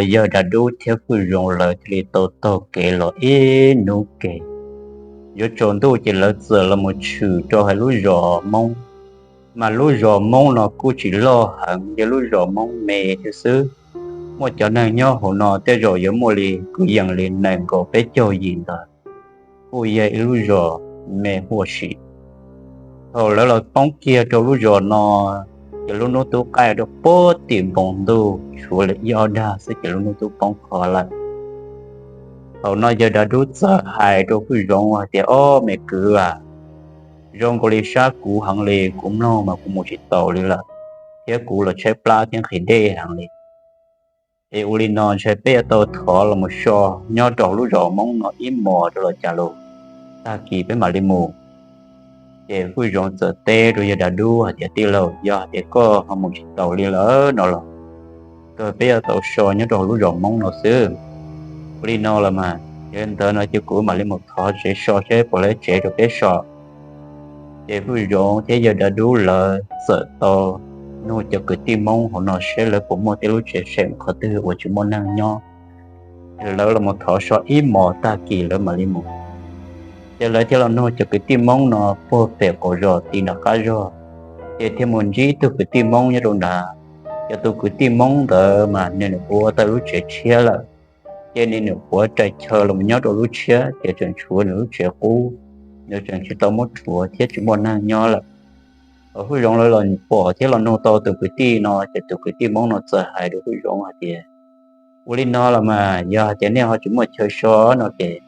Yawg Dav Dub thiab Hwj Zoov lawv thiaj li tau taug kev los ib hnub ke. Yuav tsaus ntuj ces lawv txawm los mus tshwm rau hauv lub zos Hmoob, mas lub zos Hmoob no kuj tsis loj heev, yog lub zos Hmoob me thiab xwb. Muaj cov neeg nyob hauv no tej zaum yuav muaj li kwv yees li nees nkaum peb caug yim ntawd, kuj yog ib lub zos me huam sim. Thaum lawv los poob kiag rau lub zos no, ces lub hnub twb qaij rau puag tim npoo ntuj, tshuav li ib ob dag xwb ces lub hnub twb poob kho lawm. Thaum no yawg Dav Dub txawm hais rau Hwj Zoov hais tias, Ob me kwv a, zoo nkaus li sab kuv heev li, kuv mloog mas kuv mus tsis taus li lawm, thiab kuv los tshaib plab thiab nqhis dej heev li. Es ua li no ntshai peb yuav tau thov los mus so nyob rau lub zos Hmoob no ib hmos rau los cas los, tag kis peb mam li mus. Ces Hwj Zoov txawm teb rau yawg Dav Dub hais tias, Tij laug, yog hais tias koj ho mus tsis taus li lawm no los, kawg peb yuav tau so nyob rau lub zos Hmoob no xwb. Ua li no los mas yog li ntawd no ces kuv mam li mus thov tsev so seb puas lab tsev rau peb so. Ces Hwj Zoov thiab yawg Dav Dub lawv txawm tau nug cov kwv tij Hmoob hauv no seb lawv puas muaj tej lub tsev seem qhov twg uas tsis muaj neeg nyob. Lawv los mus thov so ib hmos tag kis lawv mam li mus. Ces lawv thiaj los nug cov kwv tij Hmoob no puag pem qaum zos ti nram qab zog, ces thiaj mus ntsib ib tug kwv tij Hmoob nyob rau nrad. Ces tus kwv tij Hmoob ntawd mas nws nyuam qhuav ua tau lub tsev tshiab lawm, ces nws nyuam qhuav rais chaw los nyob rau lub tshiab ces tseem tshuav nws lub tsev qub, nws tseem tsis tau muab rhuav thiab tsis muaj neeg nyob lawm. Thaum Hwj Zoov lawv los pom thiab los nug tau tus kwv tij no ces tus kwv tij Hmoob no txawm hais rau Hwj Zoov hais tias, Ua li no los mas yog hais tias nej ho tsis muaj chaw so no ces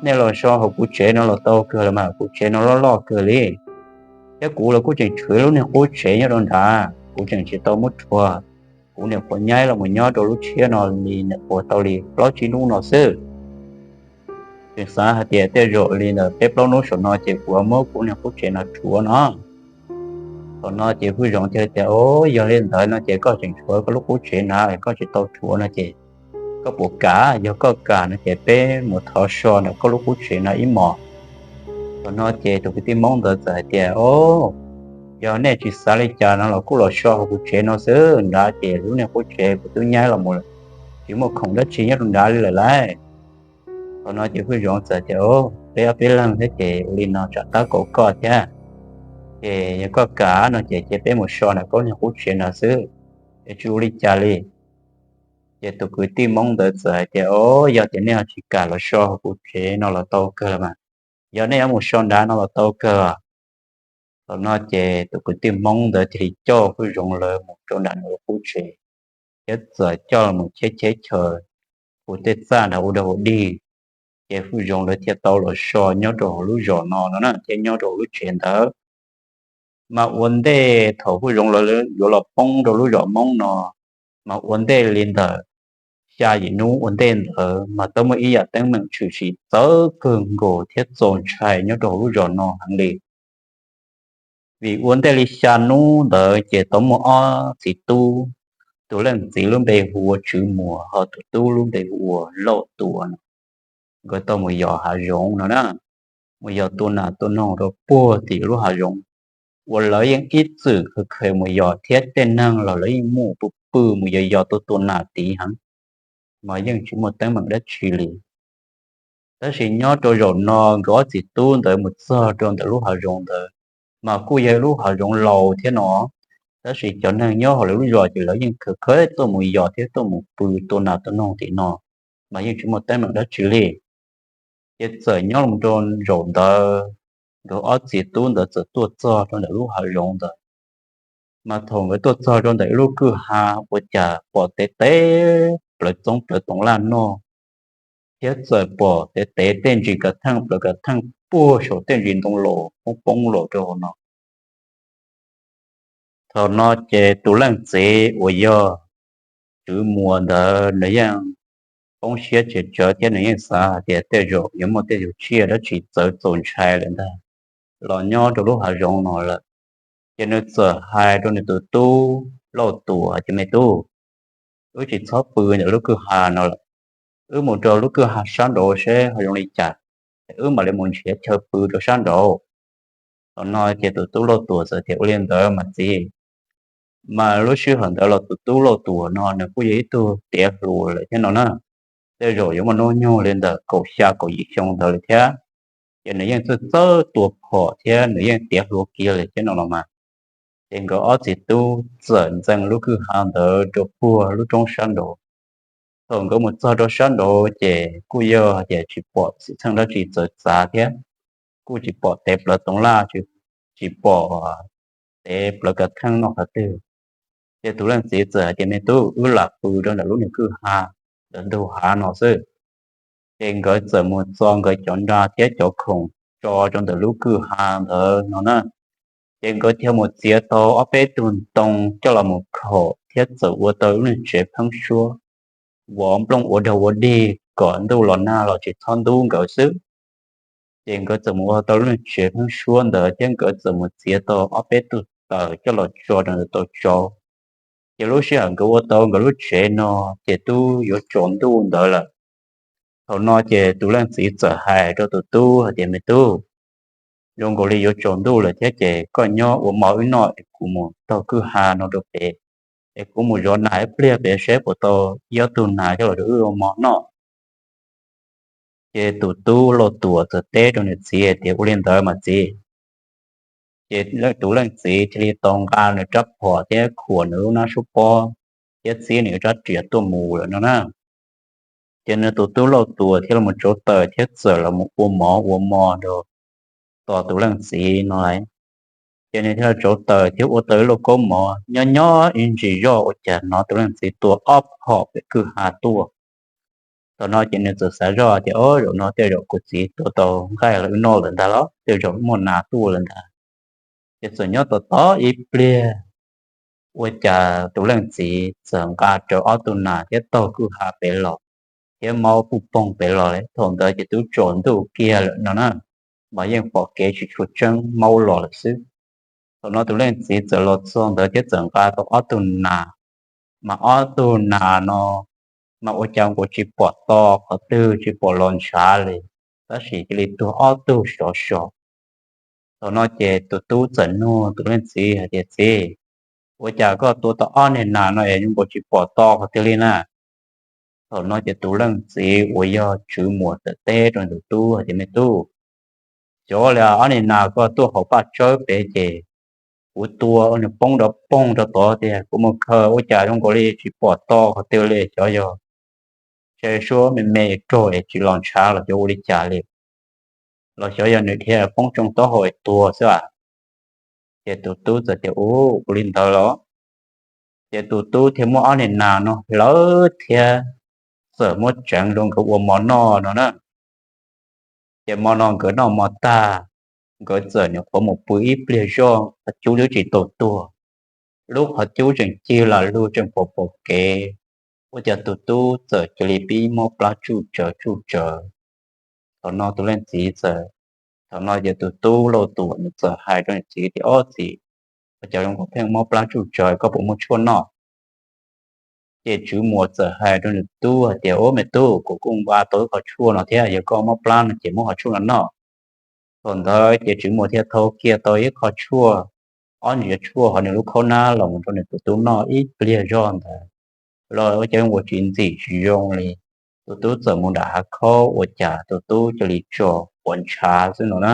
nej los so hauv kuv tsev no los tau kawg los mas, kuv tsev no loj loj kawg li. Thiab kuv los kuj tseem tshuav lub niag qub tsev nyob rau nrad, kuv tseem tsis tau muab rhuav. Kuv nyuam qhuav nyaib los mus nyob rau lub tshiab no li nyuam qhuav tau li plaub tsib hnub no xwb. Tseem xav hais tias tej zaum li ntawm peb plaub hnub saum no ces kuv muab kuv niag qub tsev no rhuav no. Thaum no ces Hwj Zoov thiaj tias, O, yog li ntawd no ces koj tseem tshuav koj lub qub tsev na, koj tsis tau rhuav no ces koj puas kam? Yog koj kam no ces peb mus thov so ntawm koj lub qub tsev no ib hmos. Thaum no ces tus kwv tij Hmoob ntawd txawm hais tias, O, yog nej tsis xav li cas no los kuj los so hauv kuv tsev no xwb, nrad ces lub niag qub tsev kuv twb nyaib los mus lawm, tsis muaj khoom dab tsi nyob rau nrad li lawm lauj. Thaum no ces Hwj Zoov txawm tias, O, peb ob peb leeg thiab ces ua li no tsam tab kaum koj thiab. Ces yog koj kam no ces cia peb mus so ntawm koj niag qub tsev no xwb, es tsis ua li cas li. Ces tus kwv tij Hmoob ntawd txawm hais tias, O, yog tias nej ho tsis kam los so hauv kuv tsev no los tau kawg los mas, yog nej yuav mus so nrad no los tau kawg. Thaum no ces tus kwv tij Hmoob ntawd thiaj li coj Hwj Zoov lawv mus rau nram nws lub qub tsev, thiab txawm coj los cheb cheb chaw, hu tej txaj nrad ua dog ua dig. Ces Hwj Zoov lawv thiaj tau los so nyob rau hauv lub zos no no na, thiab nyob rau hauv lub tsev ntawd. Mas ua ntej thaum Hwj Zoov lawv yuav los poob rau lub zos Hmoob no, mas ua ntej li ntawm xya yim hnub ua ntej ntawd mas tau muaj ib yam teeb meem tshwm sim txawv kawg nkaus thiab txaus ntshai nyob rau hauv lub zos no heev li. Vim ua ntej li xya hnub ntawd ces tau muaj ob txiv tub, tus leej txiv lub npe hu ua Tswv Muas, ho tus tub lub npe hu ua Lauj Tuam no, nkawd tau mus yos hav zoov no na, mus yos tua nas tua noog rau puag tim lub hav zoov, uas lawv yeej ib txwm khaws khaws mus yos thiab tej neeg los lawv yeej muaj pw pw mus yos yos tua tua nas tid heev, mas yeej tsis muaj teeb meem dab tsi li. Tab sis nyob rau zaum no nkawd ob txiv tub ntawd mus txog rau ntawm lub hav zoov ntawd, mas kuj yog lub hav zoov laus thiab no, tab sis cov neeg nyob hauv lawv lub zos ces lawv yeej khaws khaws tuaj mus yos thiab tuaj mus pw tua nas tua noog tim no, mas yeej tsis muaj teeb meem dab tsi li. Ces txawm nyob los rau zaum ntawd, nkawd ob txiv tub ntawd txawm tuaj txog rau ntawm lub hav zoov ntawd, mas thaum nkawd tuaj txog rau ntawm ib lub kwj ha ua cas pom tev tev plawv txoob plawv toov laj noj, thiab txawm pom tev tev tej ntsis kav theej plawv kav theej puag saum tej ntsis ntoo los poob poob los rau hauv no. Thaum no ces tus leej txiv uas yog Tswv Muas ntawd nws yeej poob siab tsis tsawv thiab nws yeej xav hais tias tej zaum yuav muaj tej yam tsiaj dab tsi txawv txaus ntshai lawm ntag los nyob rau lub hav zoov no lawm. Ces nws txawm hais rau nws tus tub Lauj Tuam tias, Me tub, wb tsis txhob pw ntawm lub kwj ha no lawm, wb mus rau lub kwj ha sab nraud seb ho zoo li cas, wb mam li mus nrhiav chaw pw rau sab nraud. Thaum no ces tus tub Lauj Tuam txawm tias, Ua li ntawd mas txiv, Mas lub sij hawm ntawd los tus tub Lauj Tuam no nws kuj yog ib tug tiav hluas lawm thiab no na, tej zaum yuav muaj hnub nyoog li ntawm kaum xya kaum yim xyoo ntawd lawm thiab. Ces nws yeej txawj txawj tua phom thiab nws yeej tiav hluas kiag lawm thiab no los mas. Ces nkawd ob txiv tub txawm ntxeev lub kwj ha ntawd rau puag lub roob sab nraud. Thaum nkawd mus txog rau sab nraud ces kuj yog tias tsis pom xwm txheej dab tsi txawv txav thiab, kuj tsis pom tev plawv toov laj, tsis pom tev plawv kav theej noj qhov twg. Ces tus leej txiv txawm hais tias, Me tub, wb lam pw rau ntawm lub niag kwj ha ntawm ntug hav no xwb. Ces nkawd txawm mus txo nkawd cov nra thiab cov khoom tso rau ntawm lub kwj ha ntawd no na. Ces nkawd thiaj mus txiav tau ob peb tug ntoo coj los mus khaum thiab txawm ua tau lub niag tsev pheeb suab, vov nplooj ua dog ua dig kom ntuj los nag los tsis txhob ntub nkawd xwb. Ces nkawd txawm mus ua tau lub niag tsev pheeb suab ntawd thiab nkawd txawm mus txiav tau ob peb tug taws coj los tso rau ntawd tau tsau. Ces lub sij hawm nkawd ua tau nkawd lub tsev no ces twb yuav tsaus ntuj ntawd lawm. Thaum no ces tus leej txiv txawm hais rau tus tub hais tias, Me tub, zoo nkaus li yuav tsaus ntuj lawm thiab ces koj nyob ua mov wb noj es kuv mus taug kwj ha no rau pem, es kuv mus zov nas ib pliag pem seb puas tau ib ob tug nas coj los rau wb ua mov noj. Ces tus tub Lauj Tuam txawm teb rau nws txiv hais tias, Ua li ntawd mas txiv. Ces tus leej txiv thiaj li tau nqa nws rab phom thiab khuam nws lub hnab suab pob thiab txib nws rab riam tuaj mus lawm no na. Ces nws tus tub Lauj Tuam thiaj los tsauv taws thiab txawm los mus ua mov ua mov rau tos tus leej txiv no lawm. Ces nws thiaj los tsauv taws thiab ua tau ib lauj kaub mov nyob nyob ib ntsis zoj ua cas hnov tus leej txiv tua ob phom pem kwj ha tuaj. Thaum no ces nws txawm xav zoj tias, Ob, zaum no tej zaum kuv txiv tua tau nqaij los wb noj lawm ntag los tej zaum muaj nas tuaj lawm ntag. Ces txawm nyob tos tos ib pliag, ua cas tus leej txiv txawm nqa rawv ob tug nas thiab taug kwj ha pem los, thiab maub puj poog pem los. Thaum ntawd ces twb tsaus ntuj kiag lawm no na, mas yeej pom kev tsis tshua tseeb, maub los lawm xwb. Thaum no tus leej txiv txawm los txog ntawd thiab txawm nqa tau ob tug nas, mas ob tug nas no mas ua cas nkaus tsis pom to qhov twg, tsis pom los ntshav li, tab sis cia li tuag ob tug sov so. Thaum no ces tus tub txawm nug tus leej txiv hais tias, Txiv, ua cas koj tua tau ob niag nas no es zoo nkaus tsis pom to qhov twg li na? Thaum no ces tus leej txiv uas yog Tswv Muas txawm teb rau tus tub hais tias, Me tub, xyov li ob niag nas koj tuaj hauv paj tsawb pem ces kuv tua nws poob rov poog rau tod tiag, kuv mus khaws ua cas zoo nkaus li tsis pom to qhov twg li, xyov yog ntshe suab me me raug es tsis los ntshav los xyov ua li cas li, los xyov yog nws dhia poob tsoo taub hau es tuag xwb a. Ces tus tub txawm tias, Ua li ntawd los? Ces tus tub thiaj muab ob niag nas no hlawv thiab txawm muab tseev rau nkawd ua mov noj no na. Ces hmo no nkawd noj mov tag, nkawd txawm nyuam qhuav mus pw ib pliag zoj, qhov cub twb tsis tau tuag. Lub qhov cub tseem cig lam lug tseem pom pom kev, ua cas tus tub txawm cia li pib mob plab tsuj tsawv tsuj tsawv. Thaum no tus leej txiv txawm, thaum no ces tus tub Lauj Tuam nws txawm hais rau nws txiv tias, Ob txiv, ua cas zoo nkaus pheej mob plab tsuj tsawv, koj puas muaj tshuaj noj? Ces Tswv Muas txawm hais rau nws tub hais tias, Ub, me tub, kuv kuj nqa tau ib qho tshuaj no thiab, yog koj mob plab no ces muab qhov tshuaj no noj. Thaum ntawd ces Tswv Muas thiaj thau kiag tau ib qho tshuaj, ob ntsiav tshuaj hauv nws lub khaub hnab los mus rau nws tus tub noj ib pliag zog ntawd los ua cas ua tsis ntxim tsis zoo li. Tus tub txawm mus nram hav khaub ua cas tus tub cia li tso quav ntshav xwb no na.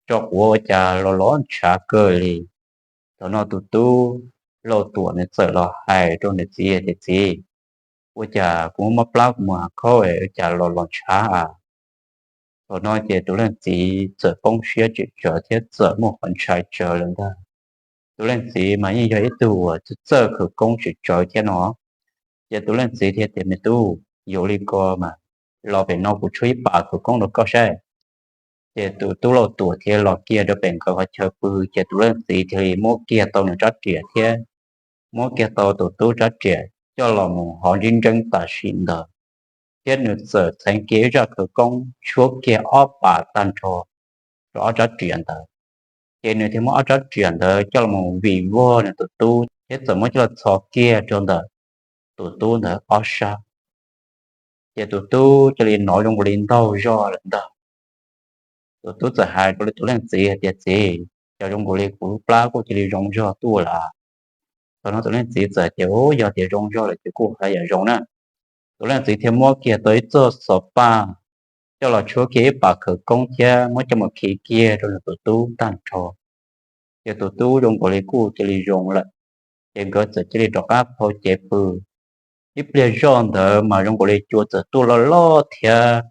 Tso quav ua cas los los ntshav kawg li. Thaum no tus tub Lauj Tuam nws txawm los hais rau nws txiv tias, Txiv, ua cas kuv mob plab kuv mus hav khaub es ua cas los los ntshav a? Thaum no ces tus leej txiv txawm poob siab tsim tsawv thiab txawm muaj qhov ntshai tsawv lawm ntag. Tus leej txiv mas yeej yog ib tug uas txawj khawv koob tsim tsawv thiab no. Ces tus leej txiv thiaj tias, Me tub, yuav li ko mas los pem no kuv tshuab ib pas khawv koob rau koj saib. Ces tus tub Lauj Tuam thiaj los kiag rau pem nkawd qhov chaw pw, ces tus leej txiv thiaj li muab kiag tau nws rab riam thiab muab kiag tau tus tub rab riam coj los mus hov ntsib nreeb tam sim ntawd, thiab nws txawm txheev kiag ib zaj khawv koob tshuab kiag ob pas tag nrho rau ob rab riam ntawd. Ces nws thiaj muab ob rab riam ntawd coj los vim vog nws tus tub thiab txawm muab coj los txhos kiag rau ntawm tus tub ntawd ob sab. Ces tus tub cia li hnov zoo nkaus li ntaug zog lawm ntag. Tus tub txawm hais rau tus leej txiv hais tias, Txiv, cas zoo nkaus li kuv lub plab kuj cia li zoo zog tuaj lawm. Thaum no tus leej txiv txawm tias, Ub, yog tias zoo zog lawm ces kuj haj yam zoo na. Tus leej txiv thiaj muab kiag tau ib txoj xov paj coj los tshuab kiag ib pas khawv koob thiab muab coj mus khi kiag rau nws tus tub tag nrho. Ces tus tub zoo nkaus li kuj cia li zoo lawm, ces nkawd txawm cia li rov qab phau cev pw. Ib pliag zoj ntawd mas zoo nkaus li cua txawm tuaj loj loj thiab,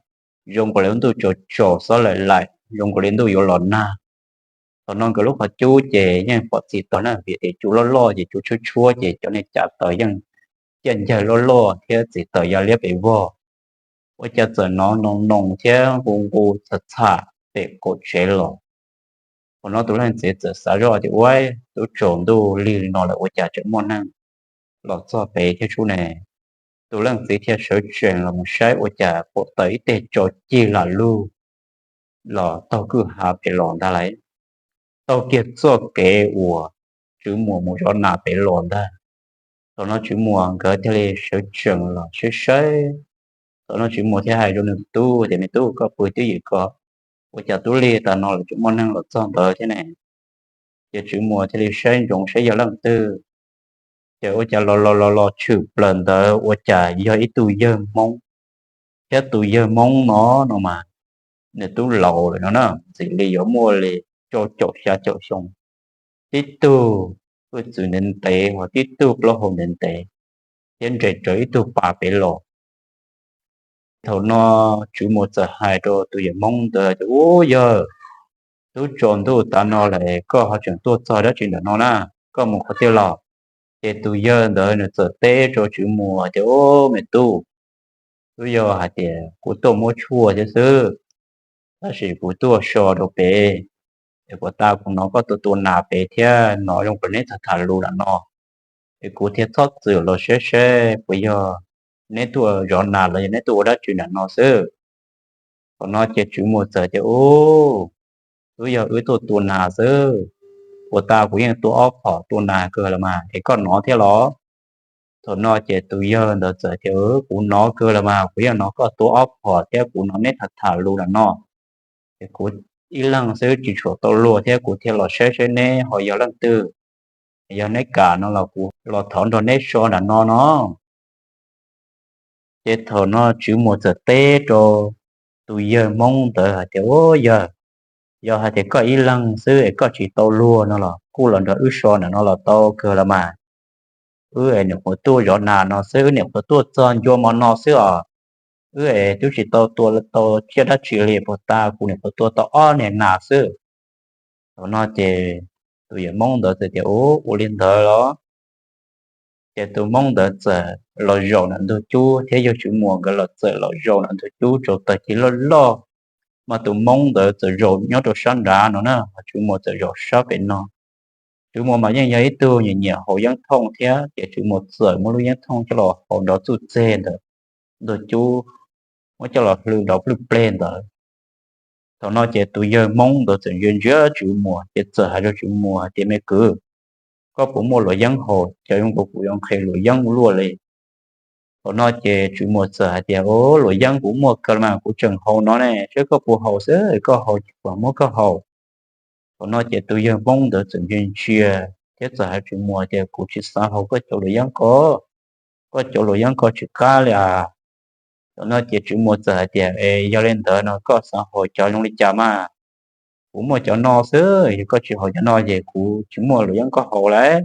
zoo nkaus li lub ntuj tsaus tsaus xob laim laim, zoo nkaus li ntuj yuav los nag. Thaum no nkawd lub qhov cub ces yeej pom txim tau na, vim tias cua loj loj ces cua tshuab tshuab ces cov niag cav taws yeej ciaj ncaig loj loj thiab txiv taws ya liab pes vog. Ua cas txawm hnov noo noo thiab nqus nqus txham txham pem qaum tsev los. Thaum no tus leej txiv txawm xav zoj tias, Ua, twb tsaus ntuj lig li no lawm ua cas tseem muaj neeg los txog pem thiab sub ne? Tus leej txiv thiaj sawv tsees los mus saib ua cas pom tawm ib teg tso cig lam lug los taug kwj ha pem los ntag lauj, taug kiag txoj kev uas Tswv Muas mus zov nas pem los ntag. Thaum no Tswv Muas nkawd thiaj li sawv tsees los saib saib. Thaum no Tswv Muas thiaj hais rau nws tub tias, Me tub, koj pw twj ywm ko, ua cas twb lig tas no lawm tseem muaj neeg los txog ntawd thiab ne? Ces Tswv Muas thiaj li saib ntsoov saib yog leej twg, ces ua cas los los los los tshwm plaws ntawd ua cas yog ib tug yawg Hmoob, thiab tus yawg Hmoob no no mas nws twb laus lawm no na, ntxim li yuav muaj li rau caum xya caum xyoo, tib tug hwj txwv ntev ntev uas tib tug plaub hau ntev ntev thiab nres rawv ib tug pas pem los. Thaum no Tswv Muas txawm hais rau tus yawg Hmoob ntawd tias, Ub yawg, twb tsaus ntuj tas no lawm koj ho tseem tuaj txog dab tsi ntawm no na? Koj mus qhov twg los? Ces tus yawg ntawd nws txawm teb rau Tswv Muas tias, Ub, me tub, twb yog hais tias kuv tuaj muab tshuaj thiab xwb, tab sis kuv tuaj so rau pem, es puas tas kuv hnov koj tua tua nas pem thiab hnov zoo nkaus neb tham tham lus lam no, es kuv thiaj txhob txwm los saib saib puas yog neb tuaj zov nas los yog neb tuaj ua dab tsi ntawm no xwb. Thaum no ces Tswv Muas txawm tias, Ub, twb yog wb tuaj tua nas xwb, puas tas kuv yeej tua ob phom tua nas kawg los mas, es koj hnov thiab los? Thaum no ces tus yawg ntawd txawm tias, Kuv hnov kawg los mas, kuv yeej hnov koj tua ob phom thiab kuv hnov neb tham tham lus lam no, es kuv ib leeg xwb tsis tshua tau luag thiab kuv thiaj los saib saib neb ho yog leej twg, yog neb kam no los kuv los thov nrog neb so ntawm no no. Ces thaum no Tswv Muas txawm teb rau tus yawg Hmoob ntawd hais tias, Ub yawg, yog hais tias koj ib leeg xwb es koj tsis tau luag no los kuj los nrog wb so ntawm no los tau kawg los mas. Wb es nyuam qhuav tuaj zov nas no xwb, wb nyuam qhuav tuaj txog ncua mov no xwb os. Wb es twb tsis tau tua tau tsiaj dab tsi li, puas tas kuv nyuam qhuav tua tau ob niag nas xwb. Thaum no ces tus yawg Hmoob ntawd txawm tias, Ub, ua li ntawd los? Ces tus Hmoob ntawd txawm los zaum ntawm ntug cub thiab yawg Tswv Muas nkawd los txawm los zaum ntawm ntug cub rau tag kis loj loj, mas tus Hmoob ntawd txawm zaum nyob rau sab nrad no na, Tswv Muas txawm zaum sab pem no. Tswv Muas mas yeej yog ib tug nyiam nyiam haus yeeb thooj thiab, ces Tswv Muas txawm muab lub yeeb thooj coj los haus nrov txuj txeg ntawm ntug cub, muab coj los hlwb nrov plwj pleg ntawd. Thaum no ces tus yawg Hmoob ntawd txawm ntsia ntsia Tswv Muas ces txawm hais rau Tswv Muas hais tias, Me kwv, koj puas muaj luam yeeb haus? Cas zoo nkaus kuv yuav nqhis luam yeeb ua luaj li. Thaum no ces Tswv Muas txawm hais tias, Ub, luam yeeb kuv muaj kawg los mas, kuv tseem haus no ne, saib koj puas haus xwb, koj haus ces kuv muab koj haus. Thaum no ces tus yawg Hmoob ntawd txawm ntsia ntsia thiab txawm hais Tswv Muas tias, Kuv tsis xav haus koj cov luam yeeb ko, koj cov luam yeeb ko tsis qab li as. Thaum no ces Tswv Muas txawm hais tias, Es yog li ntawd no koj xav haus cov zoo li cas mas? Kuv muaj cov no xwb, yog koj tsis haus cov no ces kuv tsis muaj luam yeeb koj haus lawm.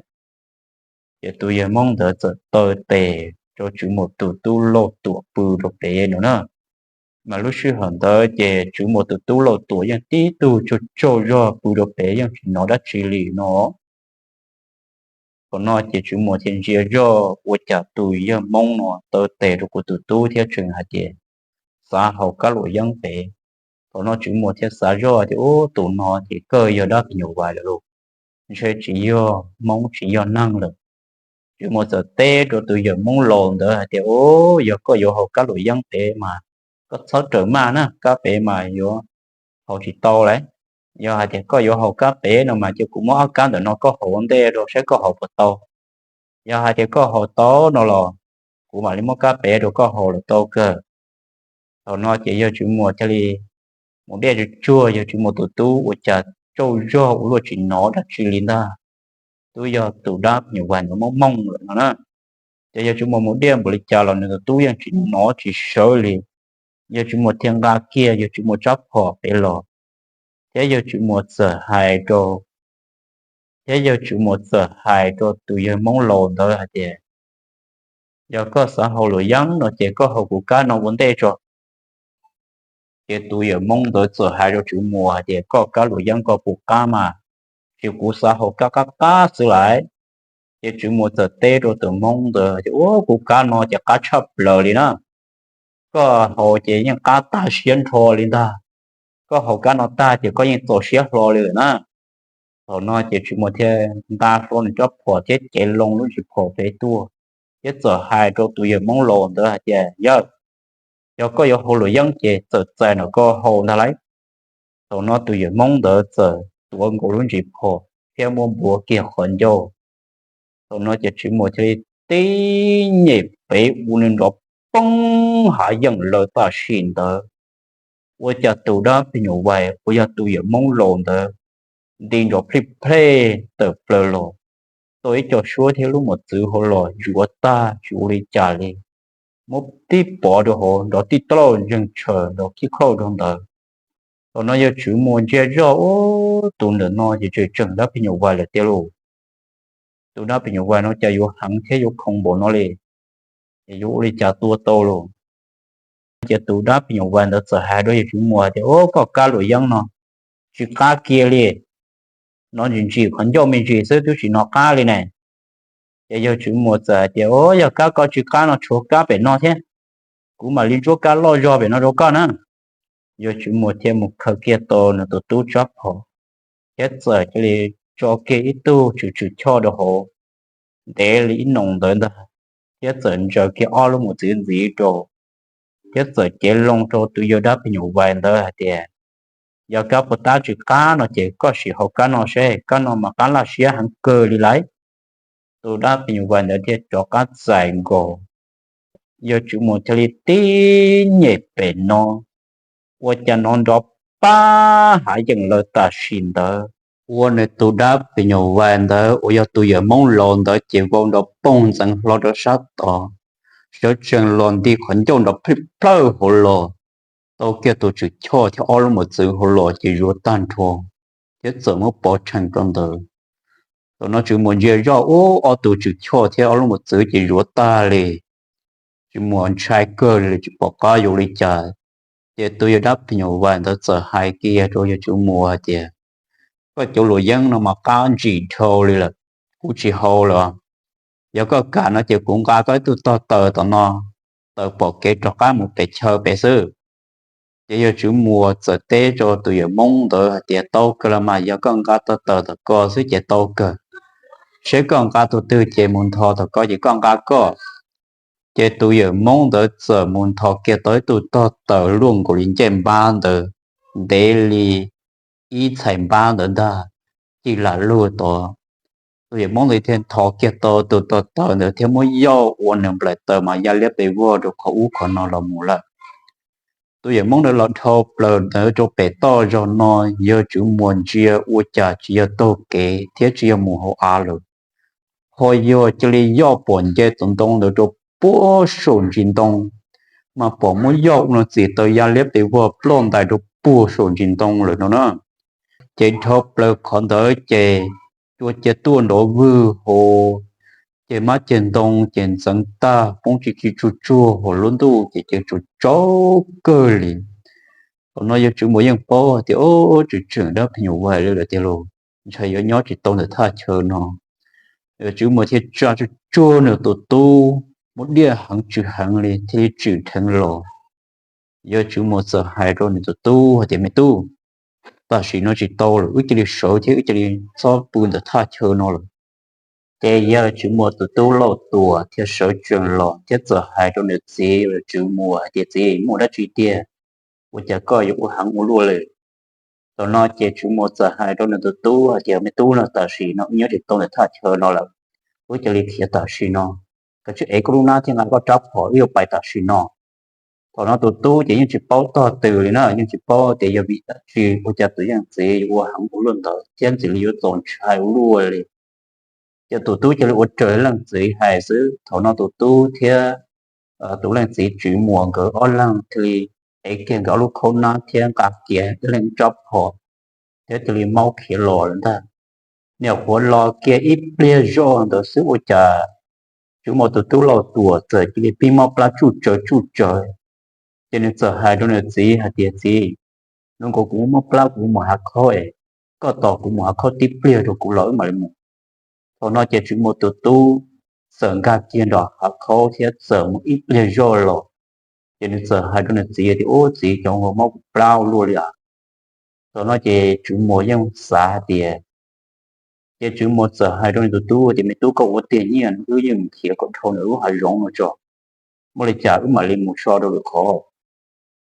Ces tus yawg Hmoob ntawd txawm taw tes rau Tswv Muas tus tub Lauj Tuam pw rau pem no na. Mas lub sij hawm ntawd ces Tswv Muas tus tub Lauj Tuam yeej tib tug tsaug tsaug zog pw rau pem yeej tsis hnov dab tsi li no. Thaum no ces Tswv Muas thiaj ntsia zoj ua cas tus yawg Hmoob no taw tes rau kuv tus tub thiab tseem hais tias xav haus kab luam yeeb pem. Thaum no Tswv Muas thiaj xav zoj tias, Ub, tus no ces kawg yog dab phim nyuj vais lawm lauj, ntshe tsis yog Hmoob tsis yog neeg lawm. Tswv Muas txawm teb rau tus yawg Hmoob laus ntawd hais tias, Ub, yog koj yuav haus kab luam yeeb pem mas koj txhob raws maj na, kab pem mas yuav haus tsis tau lawm. Yog hais tias koj yuav haus kab pem no mas cia kuv muab ob kab ntawm no koj haus ua ntej rau saib koj haus puas tau. Yog hais tias koj haus tau no los kuv mam li muab kab pem rau koj haus los tau kawg. Thaum no ces yawg Tswv Muas thiaj li mus dej tsuag tsuag yawg Tswv Muas tus tub ua cas tsaug zog ua luaj tsis hnov dab tsi li ntag. twb yog tus dab phim nyuj vais ntawd mob mooj lawm no na. Ces yawg Tswv Muas mus diaj npaum li cas los nws tus tub yeej tsis hnov tsis sawv li. Yawg Tswv Muas thiaj nqa kiag yawg Tswv Muas tsab phom pem los, thiab yawg Tswv Muas txawm hais rau, thiab yawg Tswv Muas txawm hais rau tus yawg Hmoob laus ntawd hais tias, Yog koj xav haus luam yeeb no ces koj haus kuv kab no ua ntej tso. Ces tus yawm Hmoob ntawd txawm hais rau Tswv Muas hais tias, Koj kab luam yeeb koj puas qab mas, ces kuv xav haus kab qab qab xwb lawm. Ces Tswv Muas txawm teb rau tus Hmoob ntawd tias, Ua, kuv kab no ces qab tshaj plaws li na. Koj haus ces yeej qab tag siab nrho li ntag. Koj haus kab no tag ces koj yeej txaus siab hlo li lawm na. Thaum no ces Tswv Muas thiaj nqa hlo nws rab phom thiab cev loo lub ntsis phom pem tuaj, thiab txawm hais rau tus yawm Hmoob laus ntawd hais tias, Yawg, yog koj yuav haus luam yeeb ces txawm txais ntawm koj haus ntag lauj. Thaum no tus yawm Hmoob ntawd txawm tuav nkaus lub ntsis phom thiab muab npuav kiag qhov ncauj. Thaum no ces Tswv Muas thiaj li tib nyem pem ua nws nrov poob hav yeem lawm tam sim ntawd. Ua cas tus dab phim nyuj vais uas yog tus yawm Hmoob laus ntawd nti nrov plij plej tawm plaws los, tau ib co suab thiab lub mos txwv hauv los yuav tag tsis ua li cas li. Muab tib pov rau hauv nrov tij tauj ntseeg tshaws nrov khib khauj rau ntawd. Thaum no yawg Tswv Muas ntsia zoj, Ub, tus ntawm no ces tseem tseem dab phim nyuj vais lawm tiag lauj. Tus dab phim nyuj vais no cas yuav heev thiab yuav khoom npaum no li, es yuav ua li cas tua tau lauj? Ces tus dab phim nyuj vais ntawd txawm hais rau yawg Tswv Muas tias, Ub, koj kab luam yeeb no tsis qab kiag li, nov ntsim ntsim qhov ncauj me ntsis xwb twb tsis hnov qab li ne. Ces yawg Tswv Muas txawm hais tias, Ub, yog kab koj tsis qab no tshuav kab pem no thiab, kuv mam li ntsuab kab loj zog pem no rau koj na. Yawg Tswv Muas thiaj mus khaws kiag tau nws tus tub tsab phom, thiab txawm cia li tso kiag ib tug tswm tswm choj rau hauv ntev li ib noo ntawd ntag, thiab txawm ntsaws kiag ob lub mos txwv ntxiv rau, thiab txawm cev loo rau tus yawg dab phim nyuj vais ntawd hais tias, Yog kab puas tab tsis qab no ces koj sim haus kab no seb, kab no mas qab laj siab heev kawg li lauj. Tus dab phim nyuj vais ntawd thiaj rov qab txais nkaus yawg Tswv Muas thiaj li tib nyem pem no, ua cas nov nrov pab hav yeem lawm tam sim ntawd. Ua nws tus dab phim nyuj vais ntawd uas yog tus yawm Hmoob laus ntawd ces vau nrov poog ntxeev hlo rau sab tod, sawv tsees los nti qhov ncauj nrov plij plawj hauv los, tau kiag tus tswm choj thiab ob lub mos txwv hauv los ces zuav tag nrho, thiab txawm muab pov rhees rau ntawd. Thaum no Tswv Muas ntsia zoj, Ub, ob tug tswm choj thiab ob lub mos txwv ces zuav tag li. Tswv Muas ntshai kawg li tsis pom qab yuav ua li cas. Ces tus yawg dab phim nyuj vais ntawd txawm hais kiag rau yawg Tswv Muas hais tias, Koj cov luam yeeb no mas qab ntsim dhau li lawm, kuv tsis haus lawm. Yog koj kam no ces kuv nqa koj ib tug tog taws tom no, taws pom kev rov qab mus pem chaw pem xwb. Ces yawg Tswv Muas txawm teb rau tus yawm Hmoob ntawd hais tias, Tau kawg los mas, yog koj nqa tog taws tom ko xwb ces tau kawg. Seb koj nqa tus twg ces mus nthos tom ko ces koj nqa koj. Ces tus yawm Hmoob ntawd txawm mus nthos kiag tau ib tug tog taws luaj nkaus li ncej npab ntawd, ntev li ib txhais npab ntawd ntag, ci lam lug tod. Tus yawm Hmoob ntawd thiaj nthos kiag tau tus tog taws ntawd thiab muab yoj ua nws nplaim taws mas ya liab pes vog rau qhov ub qhov no los mus lawm. Tus yawm Hmoob ntawd los dhau plaws ntawd rau pem toj zog no, yawg Tswv Muas ntsia ua cas tsis yog taug kev thiab tsis yog mus hauv av lawm, ho yog cia li yoj pom nce tus ntoo ntawd rau puag saum ntsis ntoo, mas pom muab yoj ua no txim taws ya liab pes vog ploj ntais rau puag saum ntsis ntoo lawm no na. Ces dhau plaws qhov ntawd ces cua cia tuaj nrov vwg hos, ces mab ceg ntoo ces ntxeev tag poob tsis tsis tsuag tsuag hos lub ntuj ces ces tsaus tsaus kawg li. Thaum no yawg Tswv Muas yeej paub tias, Ub, tseem tseem dab phim nyuj vais li lawm tiag lauj, ntshai yuav nyob tsis tau ntawm thaj chaw no. Yawg Tswv Muas thiaj tsa tsuag tsuag nws tus tub, muab diaj heev tsw heev li thiaj li tswm dheev los. Yawg Tswv Muas txawm hais rau nws tus tub hais tias, Me tub, tam sim no tsis tau lawm, wb cia li sawv thiab wb cia li txhob pw ntawm thaj chaw no lawm. Ces yawg Tswv Muas tus tub Lauj Tuam thiaj sawv tsees los thiab txawm hais rau nws txiv Tswv Muas hais tias, Txiv, muaj dab tsi tiag, ua cas koj yuav ua heev ua luaj li? Thaum no ces Tswv Muas txawm hais rau nws tus tub hais tias, Me tub, no tam sim no wb nyob tsis tau ntawm thaj chaw no lawm, wb cia li khiav tam sim no. Koj tsis ev koj lub hnab thiab nqa koj rab phom, wb yuav pais tam sim no. Thaum no tus tub ces yeej tsis paub tog twg li na, yeej tsis paub tias yog vim dab tsi ua cas tus yawg txiv yuav ua heev ua luaj ntawd thiab ntxim li yuav txaus ntshai ua luaj li. Ces tus tub cia li ua raws leej txiv hais xwb. Thaum no tus tub thiab tus leej txiv Tswv Muas nkawd ob leeg thiaj li ev kiag nkawd ob lub khaub nab thiab nqa kiag ib leeg tsab phom thiab cia li maub khiav los lawm ntag. Nyuam qhuav los kiag ib pliag zoj ntawd xwb ua cas Tswv Muas tus tub Lauj Tuam txawm cia li pib mob plab tsuj tsawv tsuj tsawv. Ces nws txawm hais rau nws txiv hais tias, Txiv, hnub no kuv mob plab kuv mus hav khaub es, koj tos kuv mus hav khaub tib pliag rau kuv los wb mam li mus. Thaum no ces Tswv Muas tus tub txawm nkag kiag nram hav khaub thiab txawm mus ib pliag zoj los. Ces nws txawm hais rau nws txiv tias, Ub txiv, cov uas mob kuv plab ua luaj li as. Thaum no ces Tswv Muas yeej xav hais tias, ces Tswv Muas txawm hais rau nws tus tub tias, Me tub, koj ua tiag nyiaj, wb yeej mus khiav kom dhau ntawm lub hav zoov no tso, muaj li cas wb mam li mus so rau lwm qhov.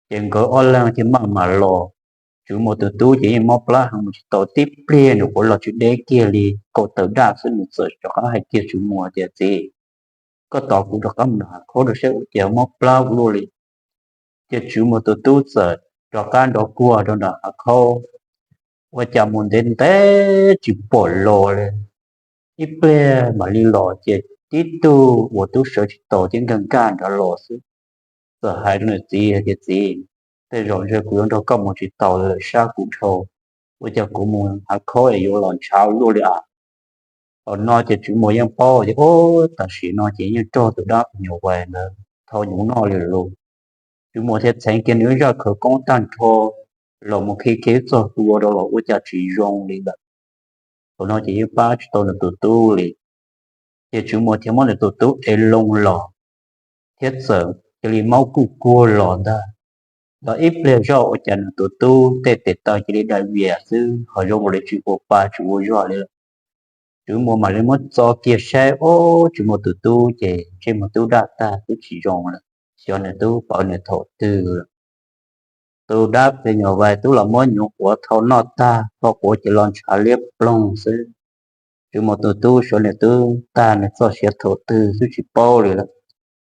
Ces nkawd ob leeg thiaj maj mam los. Tswv Muas tus tub ces yeej mob plab heev mus tsis tau, tib pliag nws quav los tsis deb kiag li, kaum tawm daj xwb nws txawm rov qab hais kiag Tswv Muas tias, Txiv, koj tos kuv rov qab mus nram hav khaub rau saib ua cas mob plab ua luaj li. Ces Tswv Muas tus tub txawm rov qab nrov kuag rau nram hav khaub, ua cas mus ntev ntev tsis pom los li. Ib pliag mam li los ces tib tug uas tub sawv tsis taus thiab nkag nkag nrad los xwb. Txawm hais rau nws txiv hais tias, Txiv, tej zaum ntshe kuv yuav nrog koj mus tsis taus lawm, sab kuv dhau, ua cas kuv mus hav khaub es yuav los ntshav ua luaj li as. Thaum no ces Tswv Muas yeej paub tias, Ub, tam sim no ces yeej raug tus dab phim nyuj vais ntawd thau nyuv noj li lawm lauj. Tswv Muas thiaj txheev kiag nws zaj khawv koob tag nrho los mus khi khi txog tua rau los ua cas tsis zoo li lawm. Thaum no ces yeej pab tsis tau nws tus tub li. Ces Tswv Muas thiaj muab nws tus tub ev loo los thiab txawm cia li maub kuj kuag los ntag. Los ib pliag zoj ua cas nws tus tub tej tes taw cia li dai vias xwb, ho zoo nkaus li tsis ua pa tsis ua zog li lawm. Tswv Muas mam li muab txo kiag saib, ob, Tswv Muas tus tub ces ntsej muag tub daj tag twb tsis zoo lawm, xyov nws tub pawv nws thaum twg lawm. Tus dab phim nyuj vais twb los muab nyuv quav thau noj tag, ho quav ces los ntshav liab ploog xwb. Tswv Muas tus tub xyov nws tub tag nws txoj sia thaum twg twb tsis paub li lawm.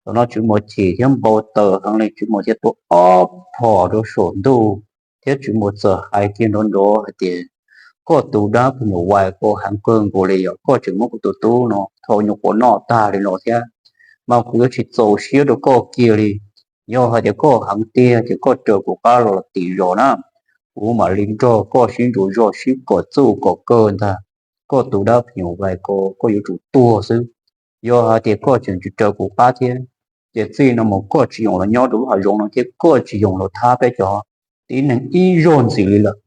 Thaum no Tswv Muas chim thiab npau taws heev li, Tswv Muas thiaj tua ob phom rau saum ntuj, thiab Tswv Muas txawm hais kiag nrov nrov hais tias, Koj tus dab phim nyuj vais, koj heev kawg nkaus li, yog koj tseem muab kuv tus tub no thau nyuv quav noj tag li no thiab, mas kuv yuav tsis txaus siab rau koj kiag li. Yog hais tias koj heev tiag ces koj raws kuv qab los tim zos na, kuv mam li nrog koj sib ntsuas zog sib kom txuj kom kawg ntag. Koj tus dab phim nyuj vais ko, koj yuav tsum tuag xwb. Yog hais tias koj tseem tsis raws kuv qab thiab, ces txij no mus koj tsis yoom los nyob rau lub hav zoov no thiab koj tsis yoom los thab peb cov tib neeg ib zaug ntxiv li lawm.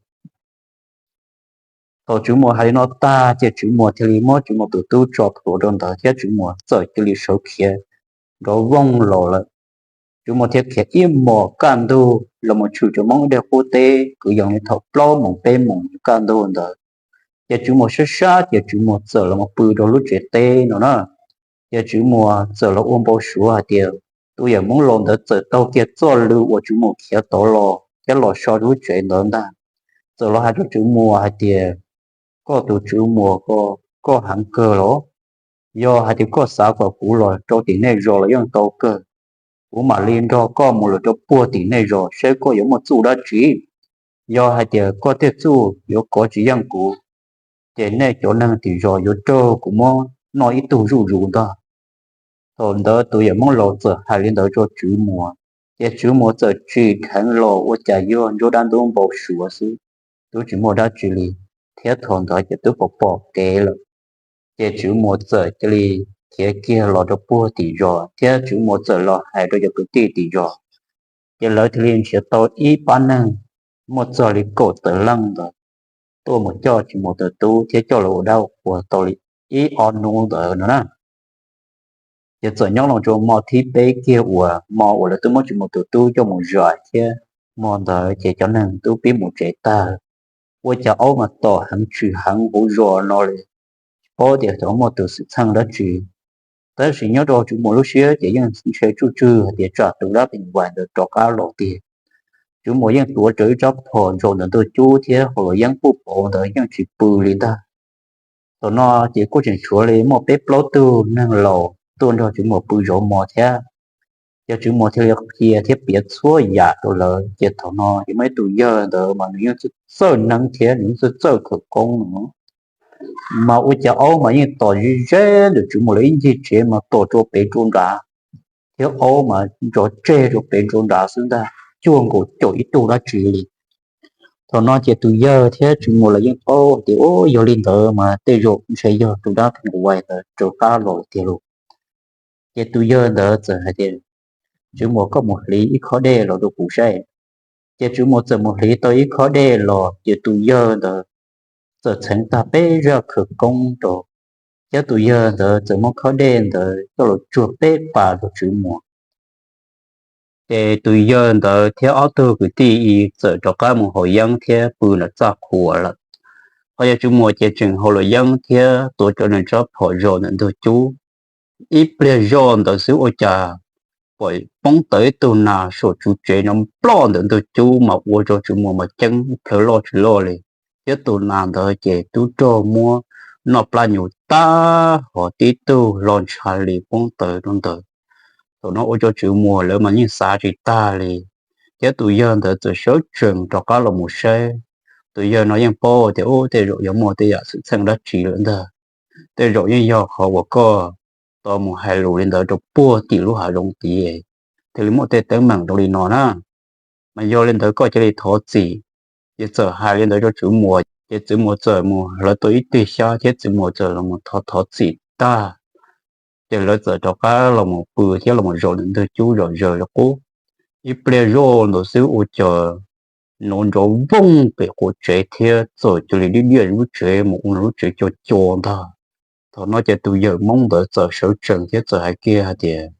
Thaum Tswv Muas hais li no tag ces Tswv Muas thiaj li muab Tswv Muas tus tub tso plhuav rau ntawd thiab Tswv Muas txawm cia li sawv khiav nrov voog los lawm. Tswv Muas thiaj khiav ib hmos kaj ntug los mus tshwm rau Hmoob dej qub teb kwv yees li thaum plaub moos peb moos kaj ntug ntawd. Ces Tswv Muas sab sab ces Tswv Muas txawm los mus pw rau lub tsev teb no na. Ces Tswv Muas txawm los ua npau suav hais tias tus yawm Hmoob laus ntawd txawm taug kiag txoj lw uas Tswv Muas khiav tod los thiab los so rau lub tsev ntawd ntag. Txawm los hais rau Tswv Muas hais tias, Koj tus Tswv Muas ko, koj heev kawg los? Yog hais tias koj xav kom kuv los rau tim nej zos los yeej tau kawg. Kuv mam li nrog koj mus lawm rau puag tim nej zos saib koj yuav muaj txuj dab tsi. Yog hais tias koj tej txuj yuav kov tsis yeej kuv, ces nej cov neeg tim zos yuav raug kuv muab noj ib tug zuj zus ntag. Thaum ntawd tus yawm Hmoob laus txawm hais li ntawd rau Tswv Muas, ces Tswv Muas txawm tsim dheev los ua cas yog ntsuab dab ntub npau suav xwb, twb tsis muaj dab tsi li, thiab thaum ntawd ces twb pom pom kev lawm. Ces Tswv Muas txawm cia li khiav kiag los rau puag tim zos thiab Tswv Muas txawm los hais rau cov kwv tij tim zos. Ces lawv thiaj li nrhiav tau ib pab neeg muaj txog li kaum tawm leej ntawd tuaj mus coj Tswv Muas tus tub thiab coj los ua dab ua qhuas tau li ib ob hnub ntawd no na. Ces txawm nyob los rau hmo thib peb kiag uas hmo uas lawv twb muab Tswv Muas tus tub coj mus zais thiab hmo ntawd ces cov neeg twb pib mus tsev tag, ua cas aub mas tom heev tshwm heev hauv zos no li, tsis paub tias xyov muaj tus xwm txheej dab tsi. Tab sis nyob rau Tswv Muas lub siab ces yeej ntshe tsuj tswg hais tias tsam tus dab phim nyuj vais ntawd rov qab los tiag. Tswv Muas yeej tuav rawv ib rab phom zaum ntawm ntug cub thiab hauv luam yeeb puj pauv ntawd yeej tsis pw li ntag. Thaum no ces kuj tseem tshuav li muaj peb plaub tug neeg laus tuaj nrog Tswv Muas pw zov hmo thiab. Ces Tswv Muas thiaj li qhia thiab piav txhua yam rau lawv, ces thaum no ces muaj ib tug yawg ntawd mas nws yeej txawj txawj neeb thiab nws yeej txawj txawj khawv koob no. Mas ua cas aub mas yeej tos ze ze ntawm Tswv Muas lawv ib ncig tsev mas tos rau pem rau nrad, thiab aub mas nrov tseg rau pem rau nrad xwb ntag, cuag nkaus caum ib tug dab tsi li. Thaum no ces tus yawg thiab Tswv Muas lawv yeej paub tias, Ub, yog li ntawd mas tej zaum ntshe yog tus dab phim nyuj vais ntawd rov qab los lawm tiag lauj. Ces tus yawg ntawd txawm hais tias, Tswv Muas, koj mus hliv ib khob dej los rau kuv saib. Ces Tswv Muas txawm mus hliv tau ib khob dej los, ces tus yawg ntawd txawm txheev tag peb zaj khawv koob rau, thiab tus yawg ntawd txawm muab khob dej ntawd coj los tsuag peb pas rau Tswv Muas. Ces tus yawg ntawd thiab ob tug kwv tij txawm rov qab mus haus yeeb thiab pw nram txaj qhua lawm. Ho yawg Tswv Muas ces tseem haus luam yeeb thiab tuav cov nees tsob phom zos ntawm ntug cub. Ib pliag zoj ntawd xwb ua cas pom poob tawm ib tug nas saum Tswv tsev no ploj ntawm ntug cub mas ua rau Tswv Muas mas ceeb plhawv loj tsis loj li. Thiab tus nas ntawd ces tub rog muab noj plab nyuv tag hos tib tug hlo ntsha li poob tawm rau ntawd. Thaum no ua rau Tswv Muas lawv mas yeej xav tsis tag li, thiab tus yawg ntawd txawm sawv tsees rov qab los mus saib. Tus yawg no yeej paub tias, Ub, tej zaum yuav muaj tej yam xwm txheej dab tsi lawm ntag. Tej zaum yeej yog qhov uas koj tau mus hais lus li ntawd rau puag tim lub hav zoov tid, thiaj li muaj tej teeb meem zoo li no na. Mas yog li ntawd koj cia li thov txim. Ces txawm hais li ntawd rau Tswv Muas, ces Tswv Muas txawm mus hlawv tau ib tig xyab thiab Tswv Muas txawm los mus thov thov txim tag. Ces lawv txawm rov qab los mus pw thiab los mus zaum ntawm ntug cub zom zaws li qub. Ib pliag zoj ntawd xwb ua cas nov nrov vooj pem quav tsev thiab txawm cia li diaj diaj lub tsev mus ua lub tsev co co ntag. Thaum no ces tus yawm Hmoob ntawd txawm sawv tsees thiab txawm hais kiag hais tias,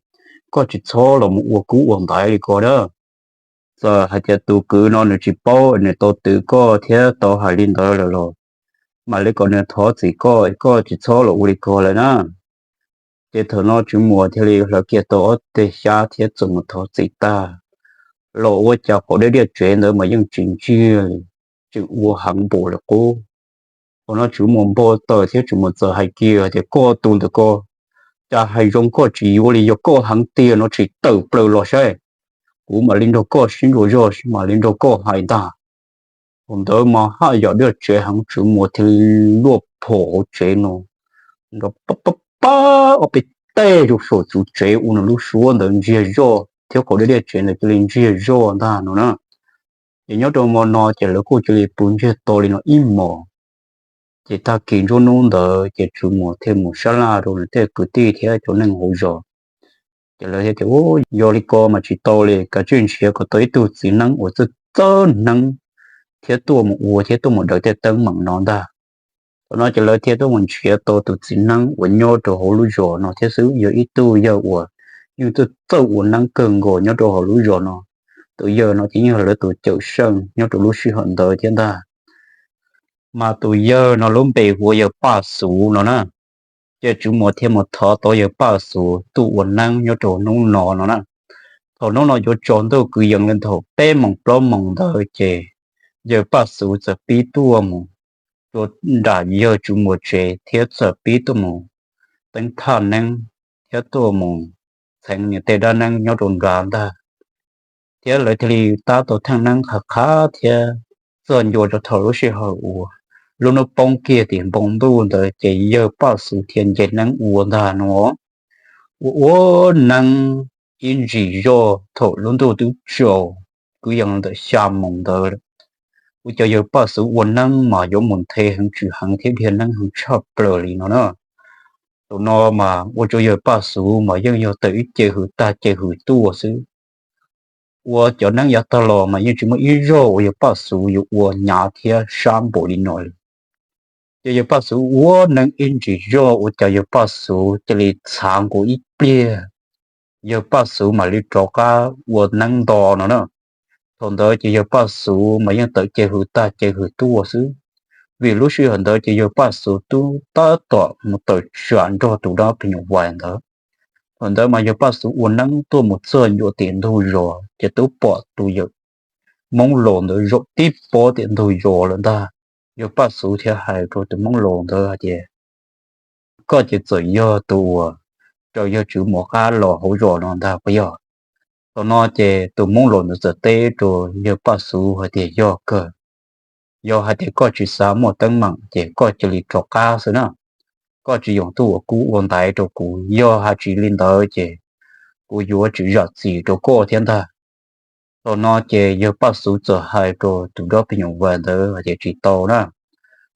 Koj tsis txhob los mus ua kub ua ntaiv li ko na. Txawm hais tias tus kwv no nws tsis paub, nws tau twv koj thiab tau hais li ntawd lawm los mam li kom nws thov txim koj, koj tsis txhob los ua li ko lawm na. Ces thaum no Tswv Muas thiaj li hlawv kiag tau ob teg xyab thiab txawm mus thov txim tag los ua cas qaum dej diaj tsev ntawd mas yeej tsis ntsiag li, tseem ua heev npaum li qub. Thaum no Tswv Muas npau taws thiab Tswv Muas txawm hais kiag tias, Koj tus ntawm ko, cas hais zoo koj tsis yuav li, yog koj heev tiag no tsis tawm plaws los saib, kuv mam li nrog koj sib ntsuas zog, mam li nrog koj hais ntag. Thaum ntawd mas haj yam diaj tsev heev, Tswv Muas thiaj li luaj phom hauv tsev no, nrov pab pab pab ob peb teg rau saum Tswv tsev ua nws lub suab ntawd ntsiag zoj thiab qaum dej diaj tsev ntawd cia li ntsiag zoj ntag no na. Ces nyob rau hmo no ces lawv kuj cia li pw ntsiag to li no ib hmos. Ces tag kis nruab hnub ntawd ces Tswv Muas thiaj mus sab laj rau nws tej kwv tij thiab cov neeg hauv zos. Ces lawv thiaj tias, Ub, yog li ko mas tsis tau li, kav tsij nrhiav kom tau ib tug txiv neeb uas txawj txawj hneeb thiab tuaj mus ua thiab tuaj mus daws tej teeb meem no ntag. Thaum no ces lawv thiaj tuaj mus nrhiav tau tus txiv neeb uas nyob rau hauv lub zos no thiab xwb, yog ib tug yawg uas yeej txawj txawj ua neeb kawg nkaus nyob rau hauv lub zos no. Tus yawg no ces yeej yog lawv tus cawm seej nyob rau lub sij hawm ntawd thiab ntag. Mas tus yawg no lub npe hu ua yawg Paj Xuv no na. Ces Tswv Muas thiaj mus thov tau yawg Paj Xuv tuaj ua neeb nyob rau hnub no no na. Thaum hnub no yuav tsaus ntuj kwv yees li thaum peb moos plaub moos ntawd ces yawg Paj Xuv txawm pib tuaj mus rau nram yawg Tswv Muas tsev thiab txawm pib tuaj mus teeb thaj neeb thiab tuaj mus txheev nws tej dab neeb nyob rau nrad ntag. Thiab lawv thiaj li tab tau theej neeb qhov qab thiab txog ncua rau thaum lub sij hawm uas lub hnub poob kiag tim npoo ntuj ntawd ces yawg Paj Xuv thiaj nce neeb ua ntag no. Ua ua neeb ib ntsis zoj thaum lub ntuj twb tsaus kwv yees ntawm xya moos ntawd, ua cov yawg Paj Xuv ua neeb mas yuav mus nthe heev tswm heev thiab dhia neeb heev tshaj plaws li no na. Thaum no mas ua rau yawg Paj Xuv mas yeej yog tawm ib ce hws tag ce hws tuaj xwb. Ua cov neeb yav tag los mas yeej tsis muaj ib zaug uas yawg Paj Xuv yuav ua hnyav thiab sab npaum li no li. Ces yawg Paj Xuv ua neeb ib ntsis zoj ua cas yawg Paj Xuv cia li txhav nkaus ib pliag. Yawg Paj Xuv mam li rov qab ua neeb nto no na. Thaum ntawd ces yawg Paj Xuv mas yeej tawm ce hws tag ce hws tuaj xwb, vim lub sij hawm ntawd ces yawg Paj Xuv twb tab tom mus tawm tsam nrog tus dab phim nyuj vais ntawd. Thaum ntawd mas yawg Paj Xuv ua neeb tuaj mus txog ncua tim ntug zos ces twb pom tus yawm Hmoob laus ntawd zaum tib pob tim ntug zos lawm ntag. Yawg Paj Xuv thiaj hais rau tus Hmoob laus ntawd hais tias, Koj ces txawm yog tus uas raws yawg Tswv Muas qab los hauv zos no ntag puas yog? Thaum no ces tus Hmoob laus ntawd txawm teb rau yawg Paj Xuv hais tias, Yog kawg. Yog hais tias koj tsis xav muaj teeb meem ces koj cia li rov qab xwb na. Koj tsis yoom tuaj ua kub ua ntaiv rau kuv, yog hais tsis li ntawd ces kuv yuav tsis zam txim rau koj thiab ntag. Thaum no ces yawg Paj Xuv txawm hais rau tus dab phim nyuj vais ntawd hais tias tsis tau na,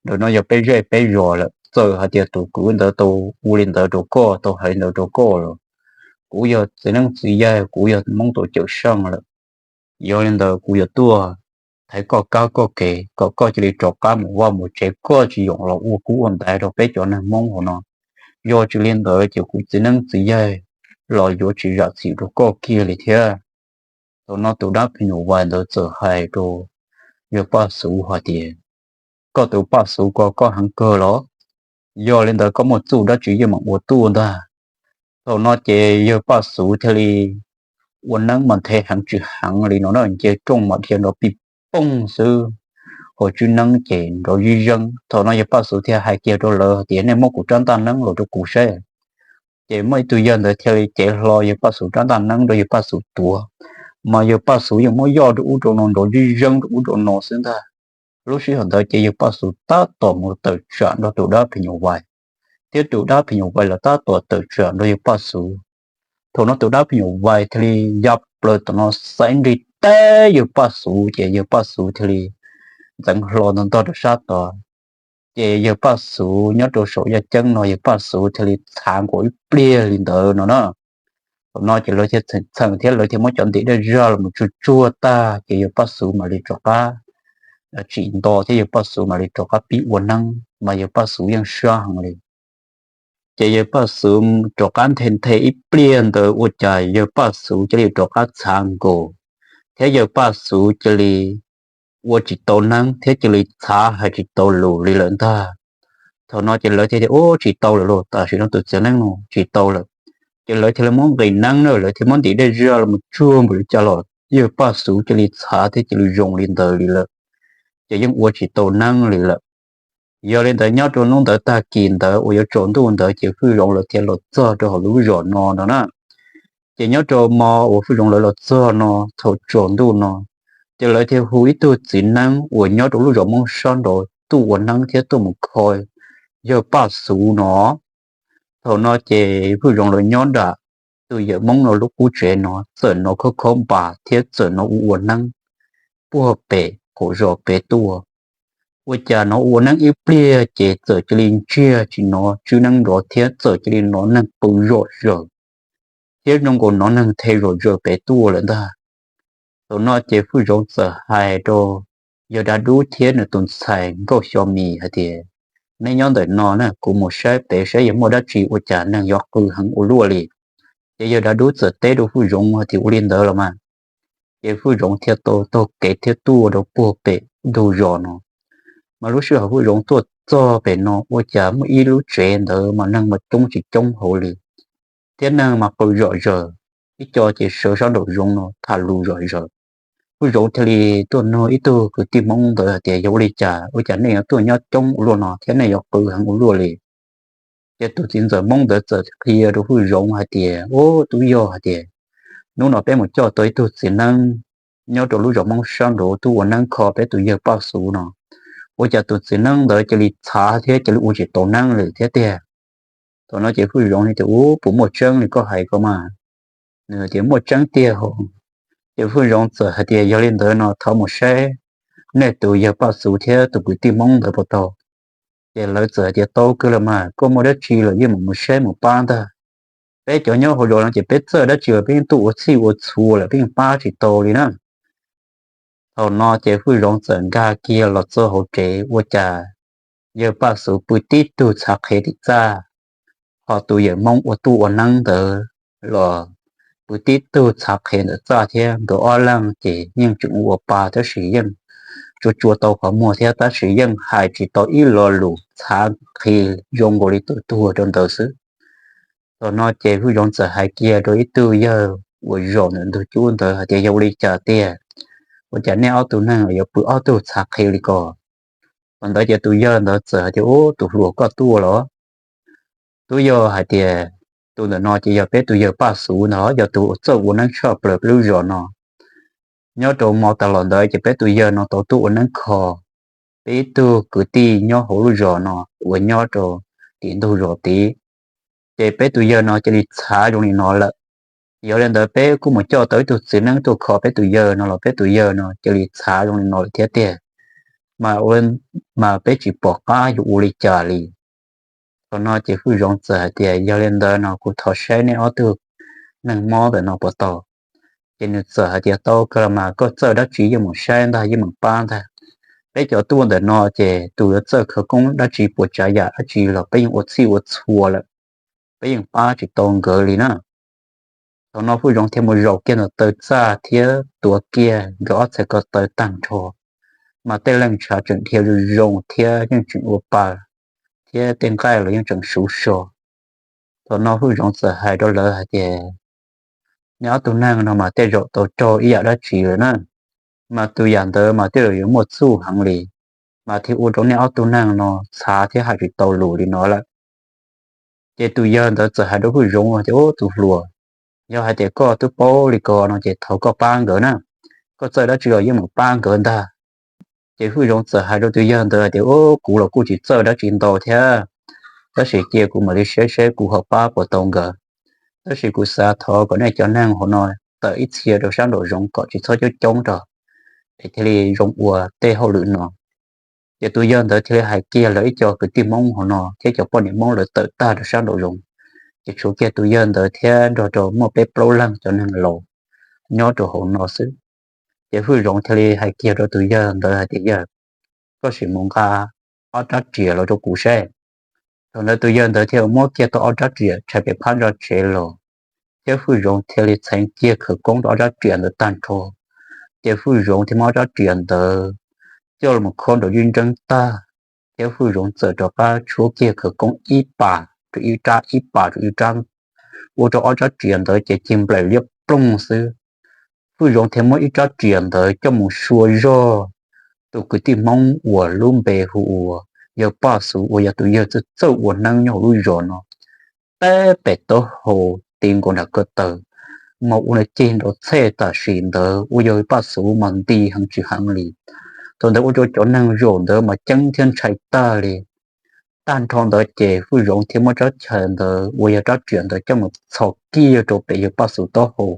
ntawm no yog peb zej peb zos lawm, txawm hais tias tus kwv ntawd tau ua li ntawd rau koj, tau hais li ntawd rau koj los kuv yog txiv neeb txiv yaig, kuv yog Hmoob tau cawm seej lawm. Yog li ntawd kuv yuav tuaj thaiv koj kab koj kev kom koj cia li rov qab mus vaj mus tsev, koj tsis yoom los ua kub ua ntaiv rau peb cov neeg Hmoob hauv no. Yog tsis li ntawd ces kuv txiv neeb txiv yaig los yuav tsis zam txim rau koj kiag li thiab. Thaum no tus dab phim nyuj vais ntawd txawm hais rau yawg Paj Xuv hais tias, koj tus Paj Xuv ko koj heev kawg los? Yog li ntawd koj muaj txuj dab tsi yeej meem ua tuaj ntag. Thaum no ces yawg Paj Xuv thiaj li ua neeb mas nthe heev tsis heev li no na, nce rooj mas dhia nrov pij pooj xwb, hos tswb neeb ces nrov zib zeeb. Thaum no yawg Paj Xuv thiaj hais kiag rau lawv hais tias nej muab kuv rab ntaj neeb los rau kuv saib. Ces muaj ib tug yawg ntawd thiaj li cev hlo yawg Paj Xuv rab ntaj neeb rau yawg Paj Xuv tuav, mas yawg Paj Xuv yeej muab yoj rau ub rau no nrov zib zeeb rau ub rau no xwb ntag. Lub sij hawm ntawd ces yawg Paj Xuv tab tom mus tawm tsam nrog tus dab phim nyuj vais, thiab tus dab phim nyuj vais los tab tom tawm tsam nrog yawg Paj Xuv. Thaum no tus dab phim nyuj vais thiaj li ya plaws tom no xaiv nrig teb yawg Paj Xuv, ces yawg Paj Xuv thiaj li ntxeev hlo ntog ntog rau sab tod. Ces yawg Paj Xuv nyob rau saum yaj ceeb no yawg Paj Xuv thiaj li txhav nkaus ib pliag li ntawd no na. Thaum no ces lawv thiaj txheem thiab lawv thiaj muab cov ntim dej zaj los mus tsuag tsuag tag ces yawg Paj Xuv mam li rov qab tsim nto thiab yawg Paj Xuv mam li rov qab pib ua neeb, mas yawg Paj Xuv yeej sab heev li. Ces yawg Paj Xuv rov qab nthe nthe ib pliag ntawd ua cas yawg Paj Xuv cia li rov qab txhav nkaus, thiab yawg Paj Xuv cia li ua tsis tau neeb thiab cia li txhav hais tsis tau lus li lawm ntag. Thaum no ces lawv thiaj tias ub tsis tau lawm los, tam sim no tus txiv neeb no tsis tau lawm. Ces lawv thiaj li muab nqis neeb na, lawv thiaj muab ntim dej zaj los mus tsuag npaum li cas los yawg Paj Xuv cia li txhav thiab cia li zoo li ntawd li lawm, ces yeej ua tsis tau neeb li lawm. Yog li ntawd nyob rau hnub ntawd tag kis ntawd uas yuav tsaus ntuj ntawd ces Fwj Zoov lawv thiaj los txog rau hauv lub zos no no na. Ces nyob rau hmo uas Fwj Zoov lawv los txog no thaum tsaus ntuj no, ces lawv thiaj hu ib tug txiv neeb uas nyob rau lub zos Hmoob sab nraud tuaj ua neeb thiab tuaj mus kho yawg Paj Xuv no. Thaum no ces Fwj Zoov lawv nyob nram tus yawm Hmoob no lub qub tsev no txawm hnov khob khob npas thiab txawm hnov ua ua neeb puag pem qaum zos pem tuaj. Ua cas hnov ua neeb ib pliag ces txawm cia li ntsiag tsis hnov tswb neeb nrov thiab txawm cia li hnov neeg qw zom zaws, thiab zoo nkaus hnov neeg the zom zaws pem tuaj lawm ntag. Thaum no ces Fwj Zoov txawm hais rau yawg Dab Dub thiab nws tus ntxhais Nkauj Xyo Mis hais tias, neb nyob ntawm no na, kuv mus saib pem saib yog muaj dab tsi ua cas neeg yuav qw heev ua luaj li. Ces yawg Dab Dub txawm teb rau Fwj Zoov hais tias ua li ntawd los mas. Ces Fwj Zoov thiaj tau taug kev thiab tuaj rau puag pem ntug zos no. Mas lub sij hawm Fwj Zoov tuaj txog pem no ua cas muaj ib lub tsev ntawd mas neeg mas coob tsis coob hauv li, thiab neeg mas qw zom zaws, ib co ces sawv sab nraum zoov no tham lus zom zaws. Fwj Zoov thiaj li tuaj nug ib tug kwv tij Hmoob ntawd hais tias yog ua li cas ua cas nej yuav tuaj nyob coob ua luaj no thiab nej yuav qw heev ua luaj li. Ces tus txiv ntxawm Hmoob ntawd txawm qhia rau Fwj Zoov hais tias, ub, twb yog hais tias hnub no peb mus coj tau ib tug txiv neeb nyob rau lub zos Hmoob sab nraud tuaj ua neeb kho peb tus yawg Paj Xuv no, ua cas tus txiv neeb ntawd cia li txhav thiab cia li ua tsis tau neeb li thiab tiag. Thaum no ces Fwj Zoov tias, ub, puas muaj tseeb li koj hais ko mas? Nws tias muaj tseeb tiag hos. Ces Fwj Zoov txawm hais tias yog li ntawd no thov mus saib nej tus yawg Paj Xuv thiab tus kwv tij Hmoob ntawd puas tau. Ces lawv txawm hais tias tau kawg los mas, koj muaj dab tsi los yeej mus saib mus pab ntag. Peb cov nyob hauv zos no ces peb txawj dab tsi los peb yeej tuaj ua txhij ua txhua lawm peb yeej pab tsis tau li na. Thaum no ces Fwj Zoov txawm nkag kiag los txog hauv tsev ua cas yawg Paj Xuv pw tib tug txhav qhev tim txaj, ho tus yawm Hmoob uas tuaj ua neeb ntawd los pw tib tug txhav qhev ntawm txaj thiab. Nkawd ob leeg ces yeej tseem ua ua pa tab sis yeej tsuas tsuas tau qhov muag thiab tab sis yeej hais tsis tau ib lo lus, txhav qhev zoo nkaus li tus tuag rau ntawd xwb. Thaum no ces Fwj Zoov txawm hais kiag rau ib tug yawg uas zaum ntawm ntug cub ntawd hais tias yog ua li cas tiag, ua cas nej ob tug neeg yuav pw ob tug txhav qhev li ko? Thaum ntawd ces tus yawg ntawd txawm hais tias, ub, tus hluas, koj tuaj los? Twb yog hais tias tus ntawm no ces yog peb tus yawg Paj Xuv ntag, yog tus uas txawj ua neeb tshaj plaws peb lub zos no. Nyob rau hmo tas los ntawd ces peb tus yawg no tau tuaj ua neeb kho peb ib tug kwv tij nyob hauv lub zos no uas nyob rau tim ntug zos tid. Ces peb tus yawg no cia li txhav zoo li no lawm. Yog li ntawd peb kuj mus coj tau ib tug txiv neeb tuaj kho peb tus yawg no los peb tus yawg no cia li txhav zoo li no lawm thiab tiag. Mas peb tsis pom qab yuav ua li cas li. Thaum no ces Hwj Zoov txawm hais tias, yog li ntawd no kuv thov saib nej ob tug neeg mob ntawm no puas tau? Ces nws txawm hais tias, tau kawg los mas, koj txawj dab tsi yeej meem saib ntag, yeej meem pab ntag. Peb cov tuaj ntawm no ces tus yuav txawj khawv koob dab tsi puas tsav yam dab tsi los peb yeej ua txhij ua txhua lawm, peb yeej pab tsis tau nkawd li na. Thaum no Hwj Zoov thiaj mus zaum kiag ntawm taw txaj thiab tuav kiag nkawd ob txhais ko taw tag nrho, mas tej leeg ntshav tseem dhia zoo zoo thiab yeej tseem ua pa, thiab tej nqaij los yeej tseem suv so. Thaum no Hwj Zoov txawm hais rau lawv hais tias, nej ob tug neeg no mas tej zaum tau raug ib yam dab tsi lawm na, mas tus yam ntawd mas tej zaum yuav muaj txuj heev li, mas thiaj ua rau nej ob tug neeg no txhav thiab hais tsis tau lus li no lawm. Ces tus yawg ntawd txawm hais rau Hwj Zoov tias, ub, tus hluas, yog hais tias koj twb paub li ko no ces thov koj pab nkawd na, koj txawj dab tsi los yeej meem pab nkawd ntag. Ces Hwj Zoov txawm hais rau tus yawg ntawd hais tias, ub, kuv los kuj tsis txawj dab tsi ntau thiab, tab sis cia kuv mam li saib saib kuv ho pab puas tau nkawd. Tab sis kuv xav thov kom nej cov neeg hauv no tawm ib txhia rau sab nraum zoov kom tsis txhob coob coob rau, es thiaj li zoo ua tej hauj lwm no. Ces tus yawg ntawd thiaj li hais kiag lawv ib co kwv tij Hmoob hauv no thiab cov poj niam Hmoob lawv tawm tag rau sab nraum zoov, ces tshuav kiag tus yawg ntawd thiab nrog rau muaj peb plaub leeg cov neeg laus nyob rau hauv no xwb. Ces Hwj Zoov thiaj li hais kiag rau tus yawg ntawd hais tias, yawg, koj sim mus nqa ob rab riam los rau kuv saib. Thaum ntawd tus yawg ntawd thiaj muab kiag tau ob rab riam tshais pem phab ntsa tsev los, thiab Hwj Zoov thiaj li txheev kiag khawv koob rau ob rab riam ntawd tag nrho. Ces Hwj Zoov thiaj muab ob rab riam ntawd coj los khob nrov ntseeb tag, thiab Hwj Zoov txawm rov qab tshuab kiag khawv koob ib pas rau ib rab, ib pas rau ib rab, ua rau ob rab riam ntawd ces cig nplaim liab ploog xwb. Hwj Zoov thiaj muab ib rab riam ntawd coj mus sua zog tus kwv tij Hmoob uas lub npe hu ua yawg Paj Xuv uas yog tus yawg txawj txawj ua hneeb nyob hauv lub zos no, teb pem taub hau ti nkaus nram ko taw, mas ua nws ceg nrov txhej tam sim ntawd ua yawg Paj Xuv mas nti heev tsis heev li. Thaum ntawd ua rau cov neeg zaum ntawd mas ceeb thiab ntshai tag li. Tag nrho ntawd ces Hwj Zoov thiaj muab rab chaw ntawd uas yog rab riam ntawd coj mus txhos kiag rau pem yawg Paj Xuv taub hau.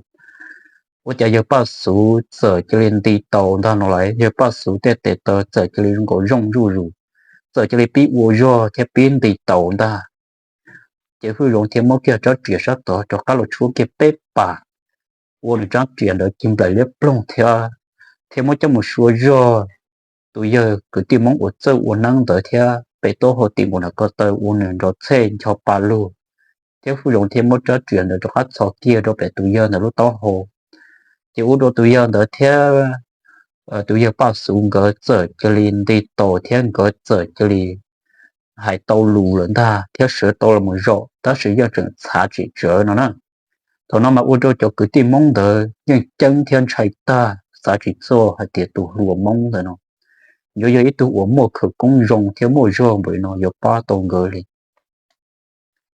Ua cas yawg Paj Xuv txawm cia li nti taus ntag no lawm, yawg Paj Xuv tej tes taw txawm cia li zoo nkaus zooj zuj zus, txawm cia li pib ua zog thiab pib nti taus ntag. Ces Hwj Zoov thiaj muab kiag rab riam sab tod rov qab los tshuab kiag peb pas, ua nws rab riam ntawd cig nplaim liab ploog thiab, thiaj muab coj mus sua zog tus yawg kwv tij Hmoob uas txawj ua hneeb ntawd thiab pem taub hau ti nkaus nram ko taw ua nws nrov txhej ncho pa lug, thiab Hwj Zoov thiaj muab rab riam ntawd rov qab txhos kiag rau pem tus yawg ntawd lub taub hau. Ces ua rau tus yawg ntawd thiab tus yawg Paj Xuv nkawd txawm cia li nti taus thiab nkawd txawm cia li hais tau lus lawm ntag thiab sawv tau los mus zaum, tab sis yeej tseem txhav tsis tsawv no na. Thaum no mas ua rau cov kwv tij Hmoob ntawd yeej ceeb thiab ntshai tag, xav tsis txog hais tias tus hluas Hmoob ntawd no yuav yog ib tug uas muaj khawv koob zoo thiab muaj zog npaum li no yuav pab tau nkawd li.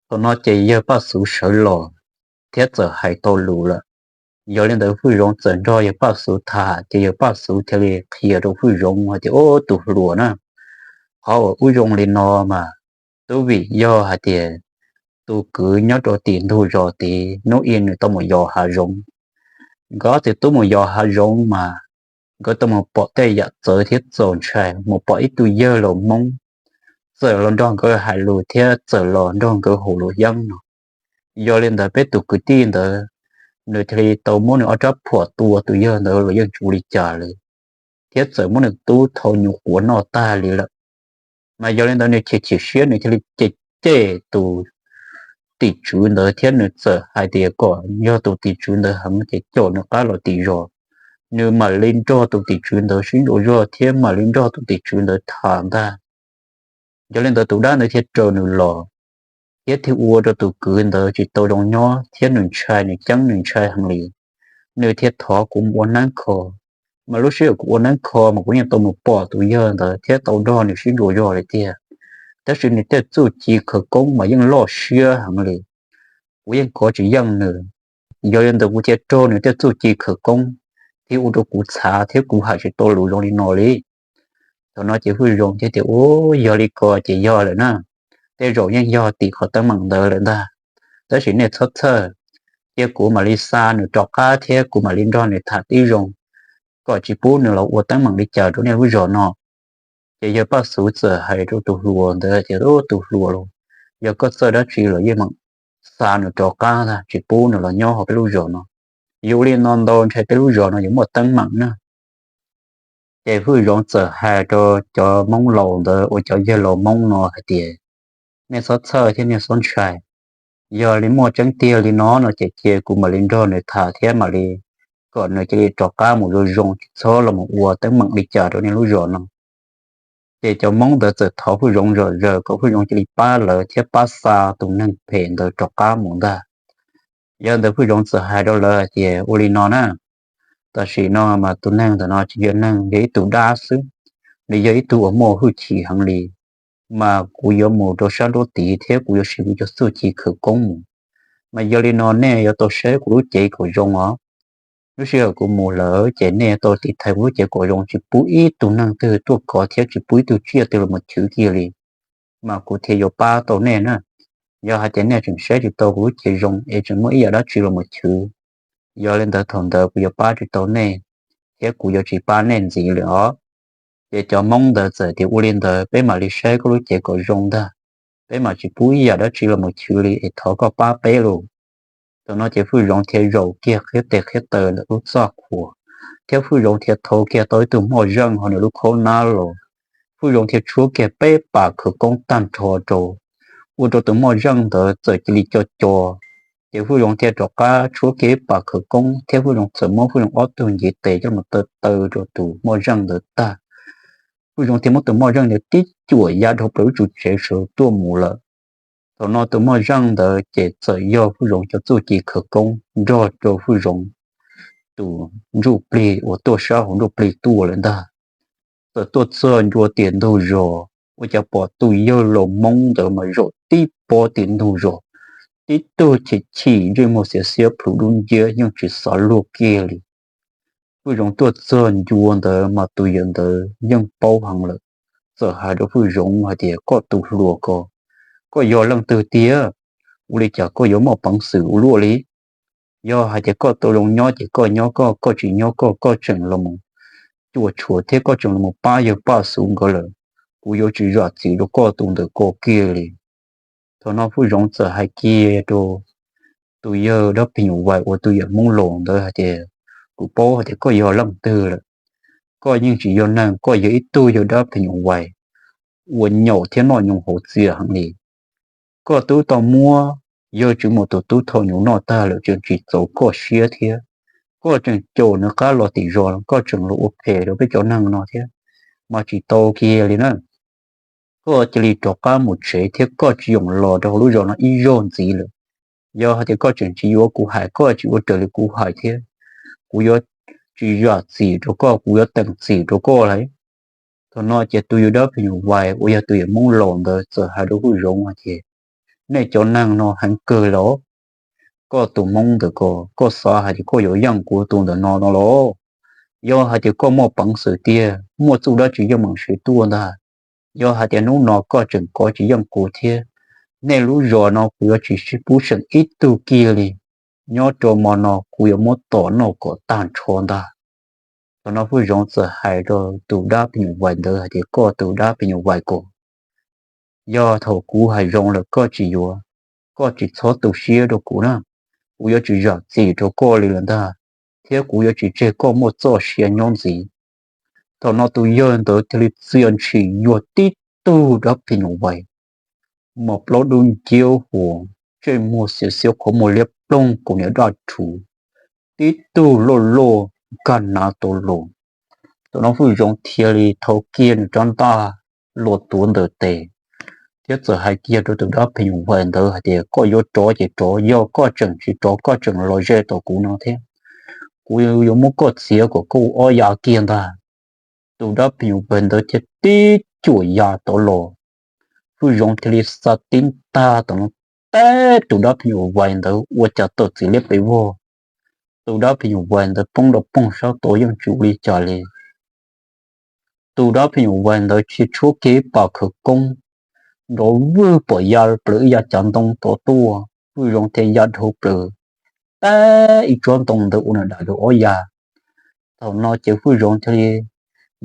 Thaum no ces yawg Paj Xuv sawv los thiab txawm hais tau lus lawm. Yog li ntawd Hwj Zoov txawm nrog yawg Paj Xuv tham, ces yawg Paj Xuv thiaj li qhia rau Hwj Zoov hais tias, ub, tus hluas na, qhov uas ub zoo li no mas twb vim yog hais tias tus kwv nyob rau tim ntug zos tid hnub ib nws tau mus yos hav zoov. Nkawd ob txiv tub mus yos hav zoov mas nkawd tau mus pom tej yam txawv thiab txaus ntshai, mus pom ib tug yawg laus Hmoob txawm los nrog nkawd hais lus thiab txawm los nrog nkawd haus luam yeeb no. Yog li ntawd peb tus kwv tij ntawd, nws thiaj li tau muab nws ob rab phom tua tus yawg ntawd los yeej tsis ua li cas li, thiab txawm muab nws tub thau nyuv quav noj tag li lawm. Mas yog li ntawd nws chim chim siab nws thiaj li cem cem tus tim tswv ntawd thiab nws txawm hais tias kom yog tus tim tswv ntawd heev ces coj nws qab los tim zos, nws mam li nrog tus tim tswv ntawd sib ntaus zog thiab mam li nrog tus tim tswv ntawd tham ntag. Yog li ntawd tus dab ntawd thiaj raws nws los, thiab thiaj ua rau tus kwv ntawd tsis tau zoo nyob thiab nws ntshai, nws ceeb nws ntshai heev li. Nws thiaj thov kuv mus ua neeb kho, mas lub sij hawm kuv ua neeb kho mas kuv yeej tau mus pom tus yawg ntawd thiab tau nrog nws sib ntaus zog li tiag, tab sis nws tej txuj ci khawv koob mas yeej loj siab heev li, kuv yeej kov tsis yeej nws. Yog li ntawd kuv thiaj raug nws tej txuj ci khawv koob, thiaj ua rau kuv txhav thiab kuv hais tsis tau lus zoo li no li. Thaum no ces Hwj Zoov thiaj tias, Ua, yog li ko ces yog lawm na, tej zaum yeej yog tim qhov teeb meem ntawd lawm ntag. Tab sis nej txhob txhawj, cia kuv mam li xa nws rov qab thiab kuv mam li nrog nws tham tib zoo, kom tsis pub nws los ua teeb meem li cas rau nej lub zos no. Ces yawg Paj Xuv txawm hais rau tus hluas ntawd tias, Tus hluas lauj, yog koj txawj dab tsi los yeej meem xa nws rov qab ntag, tsis pub nws los nyob hauv peb lub zos no. Yog ua li no ntau ntshe peb lub zos no yuav muaj teeb meem na. Ces Hwj Zoov txawm hais rau cov Hmoob laus ntawd uas cov yawg laus Hmoob no hais tias, Nej txhob txhawj thiab nej txhob ntshai. Yog li muaj tseeb tiag li no no ces cia kuv mam li nrog nws tham thiab mam li kom nws cia li rov qab mus zoo zoo, tsis txhob los mus ua teeb meem li cas rau nej lub zos no. Ces cov Hmoob ntawd txawm thov Hwj Zoov zom zaws kom Hwj Zoov cia li pab lawv thiab pab xa tus neeg phem ntawd rov qab mus ntag. Yog ntawd Hwj Zoov txawm hais rau lawv hais tias, Ua li no na, tam sim no mas tus neeg ntawm no tsis yog neeg, yog ib tug dab xwb. Nws yog ib tug uas muaj hwj chim heev li, mas kuv yuav mus rau sab nruab tid thiab kuv yuav siv kuv cov txuj ci khawv koob mus. Mas yog li no nej yuav tau saib kuv lub cev kom zoo os. Lub sij hawm kuv mus lawm ces nej tau tiv thaiv kuv lub cev kom zoo, tsis pub ib tug neeg twg tuaj kov thiab tsis pub ib tug tsiaj twg los mus chwv kiag li, mas kuv thiaj yuav pab tau nej na. Yog hais tias nej tseem saib tsis tau kuv lub cev zoo es tseem muaj ib yam dab tsi los mus chwv, yog li ntawd thaum ntawd kuv yuav pab tsis tau nej, thiab kuv yuav tsis pab nej ntxiv lawm os. Ces cov Hmoob ntawd txawm tias, Ua li ntawd peb mam li saib koj lub cev kom zoo ntag, peb mam tsis pub ib yam dab tsi los mus chwv li es thov koj pab peb lauj. Thaum no ces Hwj Zoov thiaj zaum kiag qhib tes qhib taw ntawm lub txaj qhua, thiab Hwj Zoov thiaj thau kiag tau ib tug moj zeej hauv nws lub khaub nab los. Hwj Zoov thiaj tshuab kiag peb pas khawv koob tag nrho rau, ua rau tus moj zeej ntawd txawm cia li co co. Ces Hwj Zoov thiaj rov qab tshuab kiag ib pas khawv koob thiab Hwj Zoov txawm muab Hwj Zoov ob tug ntiv tes coj mus taw taw rau tus moj zeej ntawd tag. Hwj Zoov thiaj muab tus moj zeej ntawd tib cuam ya dhau plaws lub tsum tsev sawv tuaj mus lawm. Thaum no tus moj zeej ntawd ces txawm yog Hwj Zoov cov txuj ci khawv koob nrog rau Hwj Zoov tus ntsuj plig uas tuaj sab hauv nruab plig tuaj lawm ntag. Txawm tuaj txog ncua tiam ntug zos, ua cas pom tus yawg laus Hmoob ntawd mas zaum tib pob tim ntug zos, tib tug chim chim ntsej muag xiav xiab plhus dub nciab yeej tsis xav luag kiag li. Hwj Zoov tuaj txog ncua ntawd mas tus yawg ntawd yeej paub heev lawm, txawm hais rau Hwj Zoov hais tias, Koj tus hluas ko, koj yog leej twg tiag? Ua li cas koj yuav muaj peev xwm ua luaj li? Yog hais tias koj tau zoo nyob ces koj nyob koj, koj tsis nyob koj, koj tseem los cuam tshuam thiab koj tseem los pab yawg Paj Xuv nkawd lawm, kuv yuav tsis zam txim rau koj tus ntawm ko kiag li. Thaum no Hwj Zoov txawm hais kiag rau tus yawg dab phim nyuj vais uas tus yawm Hmoob laus ntawd hais tias, Kuv paub hais tias koj yog leej twg lawm. Koj yeej tsis yog neeg, koj yog ib tug yawg dab phim nyuj vais uas nyaum thiab noj nyoos haus txias heev li. Koj twb tau muab yawg Tswv Muas tus tub thauj nyoos noj tag lawm tseem tsis txaus koj siab thiab. Koj tseem caum nws qab los tim zos, koj tseem los ua phem rau peb cov neeg no thiab, mas tsis tau kiag li na. Koj cia li rov qab mus tsev thiab koj tsis yoom los rau hauv lub zos no ib zaug ntxiv lawm. Yog hais tias koj tseem tsis yuav kuv hais, koj tsis ua raws li kuv hais thiab, kuv yuav tsis zam txim rau koj, kuv yuav teem txim rau koj lawm. Thaum no ces tus yawg dab phim nyuj vais uas yog tus yawm Hmoob laus ntawd txawm hais rau Hwj Zoov hais tias, Nej cov neeg no heev kawg los. Koj tus Hmoob ntawm ko, koj xav hais tias koj yuav yeej kuv tus ntawm no no los? Yog hais tias koj muaj peev xwm tiag, muaj txuj dab tsi yeej meem siv tuaj ntag. Yog hais tias hnub no koj tseem kov tsis yeej kuv thiab, nej lub zos no kuv yuav tsis pub seem ib tug kiag li. Nyob rau hmo no kuv yuav muab tom noj kom tag nrho ntag. Thaum no Hwj Zoov txawm hais rau tus dab phim nyuj vais ntawd hais tias, Koj tus dab phim nyuj vais ko, yog thaum kuv hais zoo lawm koj tsis yuav, koj tsis txhob tu siab rau kuv na. Kuv yuav tsis zam txim rau koj li lawm ntag, thiab kuv yuav tsis tseg koj muaj txoj sia nyob ntxiv. Thaum no tus yawg ntawd thiaj li txia ntshis yuag tib tug dab phim nyuj vais, mas plaub dub nciab huas, ntsej muag xiav xiab qhov muag liab ploog kaus hniav daj rhuv, tib tug loj loj nkag hnav tau los. Thaum no Hwj Zoov thiaj li thau kiag nws rab ntaj los tuav ntawm tes, thiab txawm hais kiag rau tus dab phim nyuj vais ntawd hais tias, Koj yuav rov ces rov, yog koj tseem tsis rov koj tseem los ze tom kuv no thiab, kuv yuav muab koj txiav kom koj ua ob ya kiag ntag. Tus dab phim nyuj vais ntawd thiaj tib cuam ya tod los. Hwj Zoov thiaj li xa tib ntag tom no, teb tus dab phim nyuj vais ntawd ua cas tawm txiv liab pes vog. Tus dab phim nyuj vais ntawd poob rau poog sab tod yeej tsis ua li cas li. Tus dab phim nyuj vais ntawd thiaj tshuab kiag ib pas khawv koob nrov vwg pom ya plaws ib yav cav ntoo tod tuaj, Hwj Zoov thiaj ya dhau plaws teb ib tsob ntoo ntawd ua nws dam rau ob yav. Thaum no ces Hwj Zoov thiaj li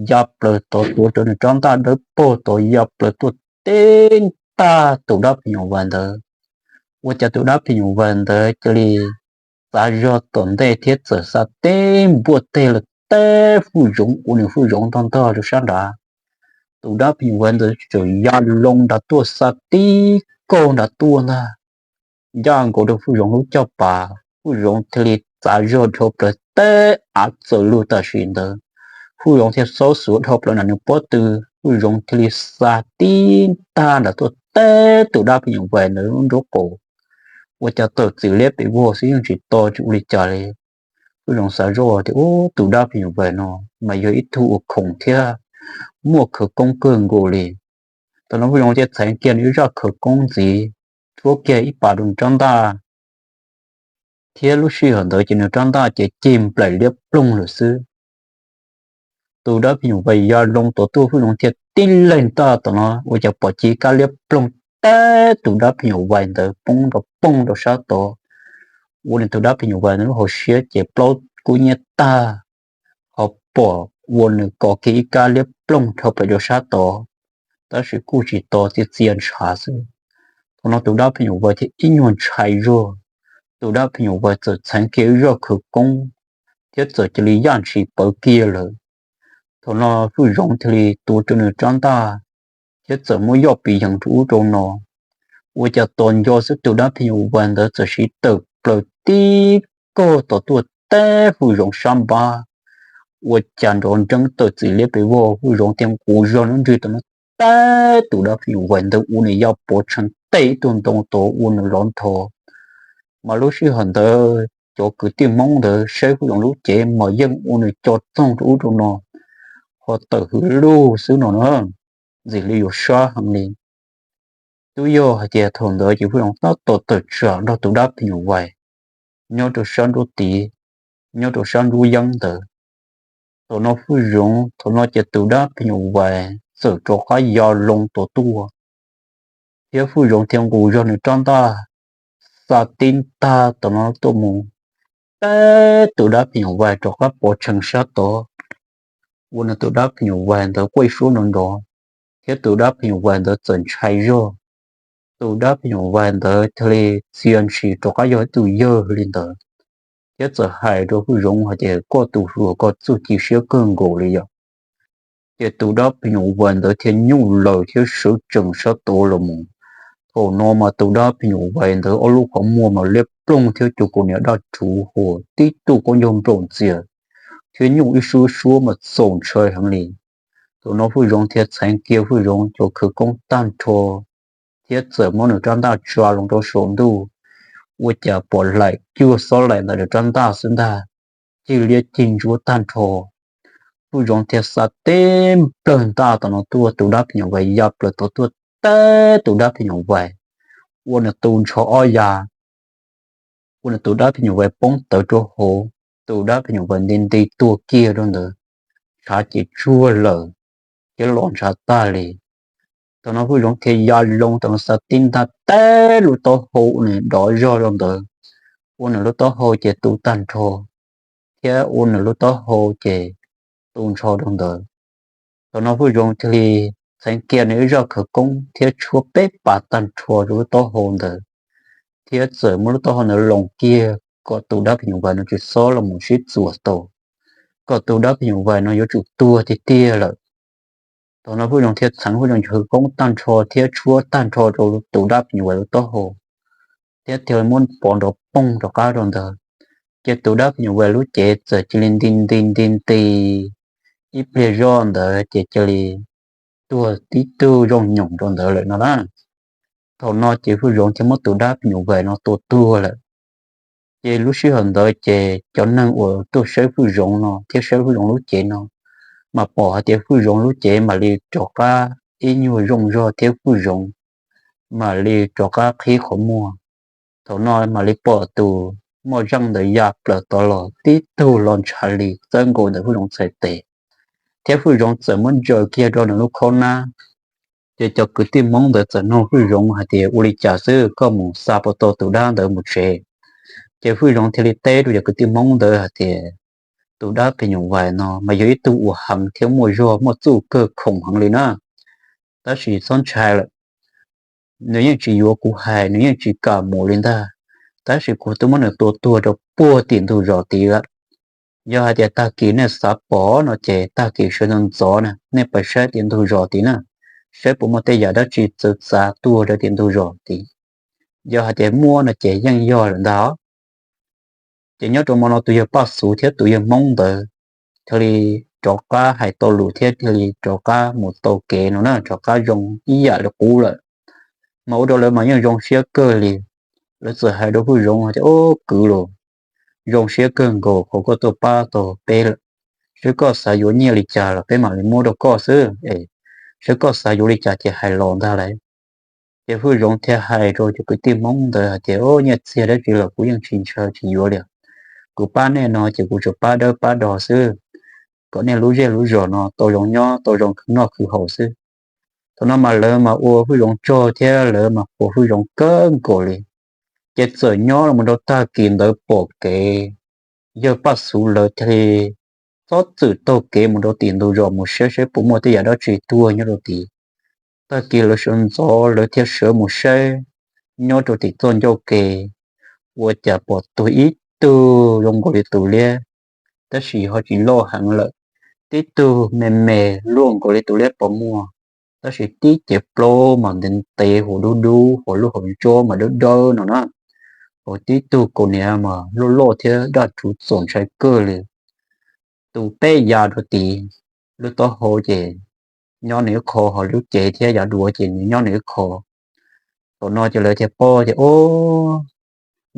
ya plaws tod tuav rawv nws rab ntaj dawb paug tod ya plaws tuaj teb ntag tus dab phim nyuj vais ntawd. Ua cas tus dab phim nyuj vais ntawd cia li txav zog tom ntej thiab txawm xa tib npuaj teg los teb Hwj Zoov ua nws Hwj Zoov ntog ntog rau sab nrad. Tus dab phim nyuj vais ntawd txawm ya loo nrad tuaj xa tib kaug nrad tuaj ntag, ncaj nkaus rau Hwj Zoov lub caj pas. Hwj Zoov thiaj li txav zog dhau plaws teb av txawm lug tam sim ntawd. Hwj Zoov thiaj xob xuav dhau plaws nram nws pob tw, Hwj Zoov thiaj li xa tib ntag nrad tuaj teb tus dab phim nyuj vais ntawd lub nraub qaum. Ua cas tawm txim liab pes vog xwb yeej tsis to tsis ua li cas li. Hwj Zoov xav zoj tias, Ub, tus dab phim nyuj vais no mas yog ib tug uas khoom thiab muaj khawv koob kawg nkaus li. Thaum no Hwj Zoov thiaj txheev kiag nws ib zaj khawv koob ntxiv, tshuab kiag ib pas rau nws rab ntaj, thiab lub sij hawm ntawd ces nws rab ntaj ces cig nplaim liab ploog lawm xwb. Tus dab phim nyuj vais ya loo tod tuaj, Hwj Zoov thiaj tib leeg ntaj tom no ua cas pom cig ib kab liab ploog teb tus dab phim nyuj vais ntawd poob rau poog rau sab tod. Ua nws tus dab phim nyuj vais ntawd lub hauv siab ces plaub kub nyiab tag, ho pom ua nws kov kiag ib kab liab ploog dhau plaws rau sab tod, tab sis kuj tsis to, txias txias ntshav xwb. Thaum no tus dab phim nyuj vais thiaj ib nyuag ntshai zog, tus dab phim nyuj vais txawm txheev kiag ib zaj khawv koob thiab txawm cia li yaj ntshis pawv kiag lawm. Thaum no Hwj Zoov thiaj li tuav rawv nws rab ntaj thiab txawm muab yoj piv yees rau ub rau no. Ua cas tos nco xwb tus dab phim nyuj vais ntawd txawm siv tawm plaws tib kaug tod tuaj teb Hwj Zoov sab npab. Ua cas nrov nreeb tawm txim liab pes vog, Hwj Zoov thiaj nqus zog nruab nrig tom no teb tus dab phim nyuj vais ntawd ua nws ya pov tshee tej ib tug ntoo tod ua nws lov nthos. Mas lub sij hawm ntawd cov kwv tij Hmoob ntawd saib Hwj Zoov lub cev mas yeej ua nws co txoog rau ub rau no, ho tawm hws lug xwb no na, ntxim li yuav sab heev li. Twb yog hais tias thaum ntawd ces Hwj Zoov tab tom tawm tsam nrog tus dab phim nyuj vais nyob rau sab nruab tiv, nyob rau sab nruab yeeb ntawd. Thaum no Hwj Zoov, thaum no ces tus dab phim nyuj vais txawm rov qab ya loo tod tuaj, thiab Hwj Zoov thiaj nqus zog nws rab ntaj xa tib ntag tom no tuaj mus teb tus dab phim nyuj vais rov qab pov tshee sab tod, ua nws tus dab phim nyuj vais ntawd quaj ib suab nrov nrov, thiab tus dab phim nyuj vais ntawd txawm ntshai zog. Tus dab phim nyuj vais ntawd thiaj li txia ntshis rov qab yog ib tug yawg li ntawd, thiab txawm hais rau Hwj Zoov hais tias, Koj tus hluas, koj txuj ci siab kawg nkaus li yom. Ces tus dab phim nyuj vais ntawd thiaj nyuj laws thiab sawv tsees sab tod los mus. Thaum no mas tus dab phim nyuj vais ntawd ob lub qhov muag mas liab ploog thiab cov kaus hniav daj rhuv huam tib tug qaub ncaug nplaum ntxias, thiab nyuj ib suab suab mas txaus ntshai heev li. Thaum no Hwj Zoov thiaj txheev kiag Hwj Zoov cov khawv koob tag nrho, thiab txawm muab nws rab ntaj tsa loo rau saum ntuj, ua cas pom laim cuag xob laim ntawm nws rab ntaj xwb ntag, cig liab cig ntsuab tag nrho. Hwj Zoov thiaj xa tib nplawg ntaj tom no tuaj, tus dab phim nyuj vais ya plaws tod tuaj teb tus dab phim nyuj vais, ua nws tu nrho ob ya, ua nws tus dab phim nyuj vais poob tawv rau hauv, tus dab phim nyuj vais nti nti tuag kiag rau ntawd, ntshav ces tsuag lawm, thiab los ntshav tag li. Thaum no Hwj Zoov thiaj ya loo tom no xa tib ntaj teb lub taub hau ua nws dov zog rau ntawd, ua nws lub taub hau ces tu tag nrho, thiab ua nws lub taub hau ces tu nrho rau ntawd. Thaum no Hwj Zoov thiaj li txheev kiag nws ib zaj khawv koob thiab tshuab peb pas tag nrho rau lub taub hau ntawd, thiab txawm muab lub taub hau ntawd loos kiag kom tus dab phim nyuj vais no tsis xob los mus sib txuas tau, kom tus dab phim nyuj vais no yuav tsum tuag tiag tiag lawm. Thaum no Hwj Zoov thiaj txheev Hwj Zoov cov khawv koob tag nrho thiab tshuab tag nrho rau tus dab phim nyuj vais lub taub hau, thiab thiaj li muab pov nrov poog rov qab rau ntawd. Ces tus dab phim nyuj vais lub cev txawm cia li nti nti nti nti, ib pliag zoj ntawd ces cia li tuag tib tug zoo nyoos rau ntawd lawm no na. Thaum no ces Hwj Zoov thiaj muab tus dab phim nyuj vais no tua tuag lawm. Ces lub sij hawm ntawd ces cov neeg uas tuaj saib Hwj Zoov no thiab saib Hwj Zoov lub cev no, mas pom hais tias Hwj Zoov lub cev mam li rov qab ib nyuag zoo zog thiab Hwj Zoov mam li rov qab qhib qhov muag. Thaum no mam li pom tus moj zeej ntawd ya plaws tod los tib tug los ntshav li txawb nkaus ntawm Hwj Zoov txhais tes, thiab Hwj Zoov txawm muab ntsaws kiag rau nws lub khob nab. Ces cov kwv tij Hmoob ntawd txawm nug Hwj Zoov hais tias, ua li cas xwb koj mus xa puas tau tus dab ntawd mus tsev? Ces Hwj Zoov thiaj li teb rau cov kwv tij Hmoob ntawd hais tias, tus dab phim nyuj vais no mas yog ib tug uas heev thiab muaj zog muaj txuj kawg khoom heev li na, tab sis txhob ntshai lawm, nws yeej tsis yuav kuv hais, nws yeej tsis kam mus li ntag, tab sis kuv twb muab nws tua tuag rau puag tim ntug zos tid lawm. Yog hais tias tag kis nej xav pom no ces tag kis sawv ntxov ntxov na nej pais saib tim ntug zos tid na, saib puas muaj tej yam dab tsi txawv txav tuag rau tim ntug zos tid. Yog hais tias muaj no ces yeej yog lawm ntag. Ces nyob rau hmo no tus yawg Paj Xuv thiab tus yawg Hmoob ntawd thiaj li rov qab hais tau lus thiab thiaj li rov qab mus tau kev no na, rov qab zoo ib yam li qub lawm. Mas ua rau lawv mas yeej zoo siab kawg li. Lawv txawm hais rau Hwj Zoov hais tias, ub kwv los, zoo siab kawg nkaus qhov koj tuaj pab tau peb lawm. Saib koj xav yuav nyiaj li cas los peb mam li muab rau koj xwb es, saib koj xav yuav li cas ces hais los ntag lauj. Ces Hwj Zoov thiaj hais rau cov kwv tij Hmoob ntawd hais tias, ub nyiaj txiag dab tsi los kuv yeej tsis ntshaw tsis yuav li. Kuv pab nej no ces kuv tsuas pab dawb pab do xwb, kom nej lub zej lub zos no tau zoo nyob tau zoo khwv noj khwv haus xwb. Thaum no mas lawv mas ua Hwj Zoov tsaug thiab lawv mas qhuas Hwj Zoov kawg nkaus li. Ces txawm nyob los rau tag kis ntawd pom kev, yawg Paj Xuv lawv thiaj li txob txwm taug kev mus rau tim ntug zos mus saib saib puas muaj tej yam dab tsi tuag nyob rau tid. Tag kis lawv sawv ntxov lawv thiaj sawv mus saib nyob rau tim txoj ncauj ke, ua cas pom tuag ib tug zoo nkaus li tus liab, tab sis ho tsis loj heev lawm, tib tug me me luaj nkaus li tus liab pos muag, tab sis tib cev plaub mas ntev ntev, hauv dub dub, hauv lub hauv ntsob mas dawb dawb no na, hauv tib tug kaus hniav mas loj loj thiab daj rhuv txaus ntshai kawg li. Tus peb ya rau tid, lub taub hau ces nyob nws ib qho, ho lub cev thiab yav duav ces nws nyob nws ib qho. Thaum no ces lawv thiaj paub tias, o,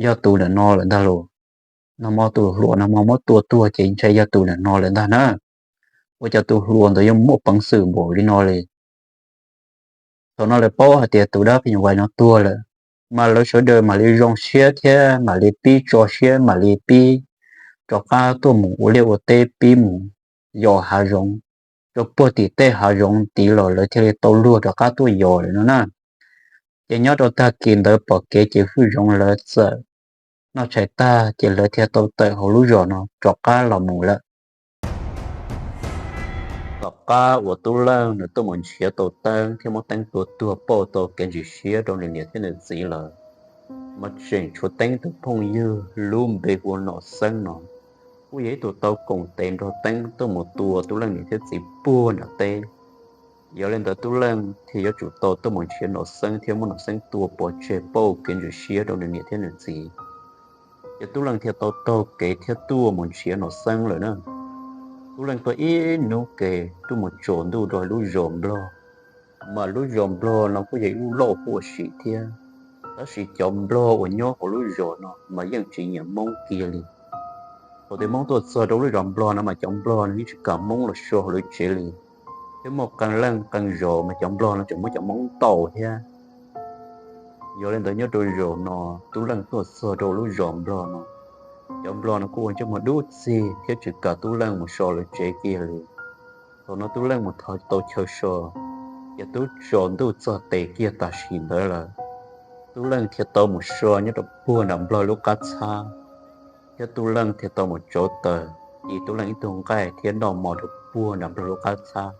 yog tus ntawm no lawm ntag los, nag hmo tus hluas nag hmo muab tua tuag ces ntshe yog tus ntawm no lawm ntag na. Ua cas tus hluas ntawd yuav muaj peev xwm npaum li no li? Thaum no lawv paub hais tias tus dab phim nyuj vais no tuag lawm, mas lawv sawv daws mam li zoo siab thiab mam li pib tso siab mam li pib rov qab tuaj mus ua liaj ua teb, pib mus yos hav zoov, rau puag tim tej hav zoov tid los lawv thiaj li tau luag rov qab tuaj yos lawm no na. Ces nyob rau tag kis ntawd pom kev ces Hwj Zoov lawv txawm noj tshais tag ces lawv thiaj tau tawm hauv lub zos no rov qab los mus lawm. Tom qab uas Tub Leej nws tuaj mus nrhiav tau Teeb thiab muab Teeb tua tuag pauj tau kev ntxhov siab rau nws niam thiab nws txiv lawm, mas tseem tshuav Teeb tus phooj ywg lub npe hu ua Nom Xeeb no, kuj yog ib tug tau koom tes nrog Teeb tuaj mus tua Tub Leej niam thiab txiv puag nram teb. Yog li ntawd Tub Leej thiaj yuav tsum tau tuaj mus nrhiav Nom Xeeb thiab muab Nom Xeeb tua pov tseg pauj kev ntxhov siab rau nws niam thiab nws txiv. Ces Tub Leej thiaj tau taug kev thiab tuaj mus nrhiav Nom Xeeb lawm na. Tub Leej tuaj ib hnub ke tuaj mus tsaus ntuj rau lub zos Nplog, mas lub zos Nplog no kuj yog ib lub loj huam sim thiab, tab sis cov Nplog uas nyob hauv lub zos no mas yeej tsis nyiam Hmoob kiag li. Thaum twg Hmoob tuaj txog rau lub zos Nplog no mas cov Nplog no yeej tsis kam Hmoob los so hauv lawv tsev li, thiab muaj qee leej qee zaus mas cov Nplog no tseem muab cov Hmoob ntaus thiab. Yog li ntawd nyob rau zaum no Tub Leej tuaj txog rau lub zos Nplog no, cov Nplog no kuj ua ntsej muag dub txig thiab tsis kam Tub Leej mus so lawv tsev kiag li. Thaum no Tub Leej mus thov tau chaw so, ces twb tsaus ntuj txog tes kiag tam sim ntawd lawm. Tub Leej thiaj tau mus so nyob rau puag nram Nplog lub qab txhab, thiab Tub Leej thiaj tau mus tsauv taws, ci Tub Leej ib tug nqaij thiab noj mov rau puag nram Nplog lub qab txhab.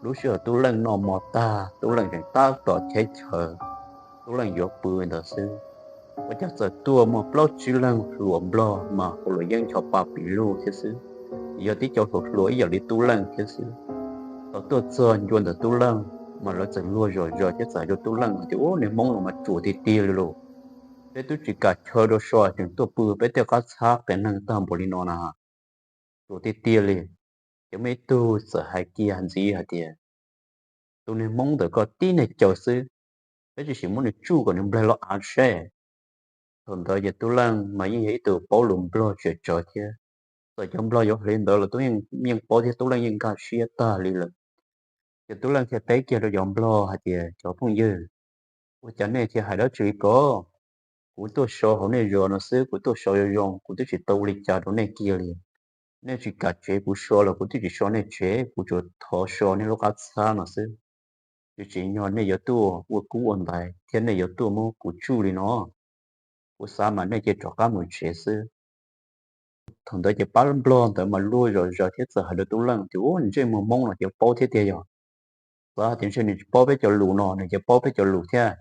Lub sij hawm Tub Leej noj mov tag, Tub Leej tseem tab tom cheb chaw, Tub Leej yuav pw ntawd xwb, ua cas txawm tuaj muaj plaub tsib leeg hluas Nplog mas ua luam yeeb ncho pa pis lug thiab xwb, yog tib co hluas hluas ib yam li Tub Leej thiab xwb. Thaum tuaj txog ncua ntawm Tub Leej, mas lawv txawm luag zom zaws thiab txawm hais rau Tub Leej hais tias, ub, niag Hmoob no mas ruam tiag tiag li lauj, peb twb tsis kam chaw rau so tseem tuaj pw peb tej qab txhab qias neeg tag npaum li no na, ruam tiag tiag li. Ces muaj ib tug txawm hais kiag ntxiv hais tias, tus niag Hmoob ntawm koj tib niag caw xwb, peb tsis sim muab nws tsuj kom nws nplaig los av seb. Thaum ntawd ces Tub Leej mas yeej yog ib tug paub lus Nplog tsiam tsawv thiab, txawm cov Nplog yuav hais li ntawd los Tub Leej yeej paub thiab Tub Leej yeej nkag siab tag li lawm. Ces Tub Leej thiaj teb kiag rau cov Nplog hais tias, cov phooj ywg, ua cas nej thiaj hais dab tsi li ko? Kuv tuaj so hauv nej zos no xwb, kuv tuaj so zoo zoo, kuv twb tsis tau ua li cas rau nej kiag li. nej tsis kam tsev kuv so los kuv twb tsis so nej tsev, kuv tsuas thov so nej lub qab txhab no xwb. Tsis tsim nyog nej yuav tuaj ua kub ua ntaiv thiab nej yuav tuaj muab kuv tsuj li no. Kuv xav mas nej cia rov qab mus tsev xwb. Thaum ntawd ces pab nplog ntawd mas luag zom zaws thiab txawm hais rau tub leej tias, Ub, ntsej muag Hmoob no ces paub thiab tiag yog. Xav hais tias ntshe nws tsis paub peb cov lus no, nws ces paub peb cov lus thiab.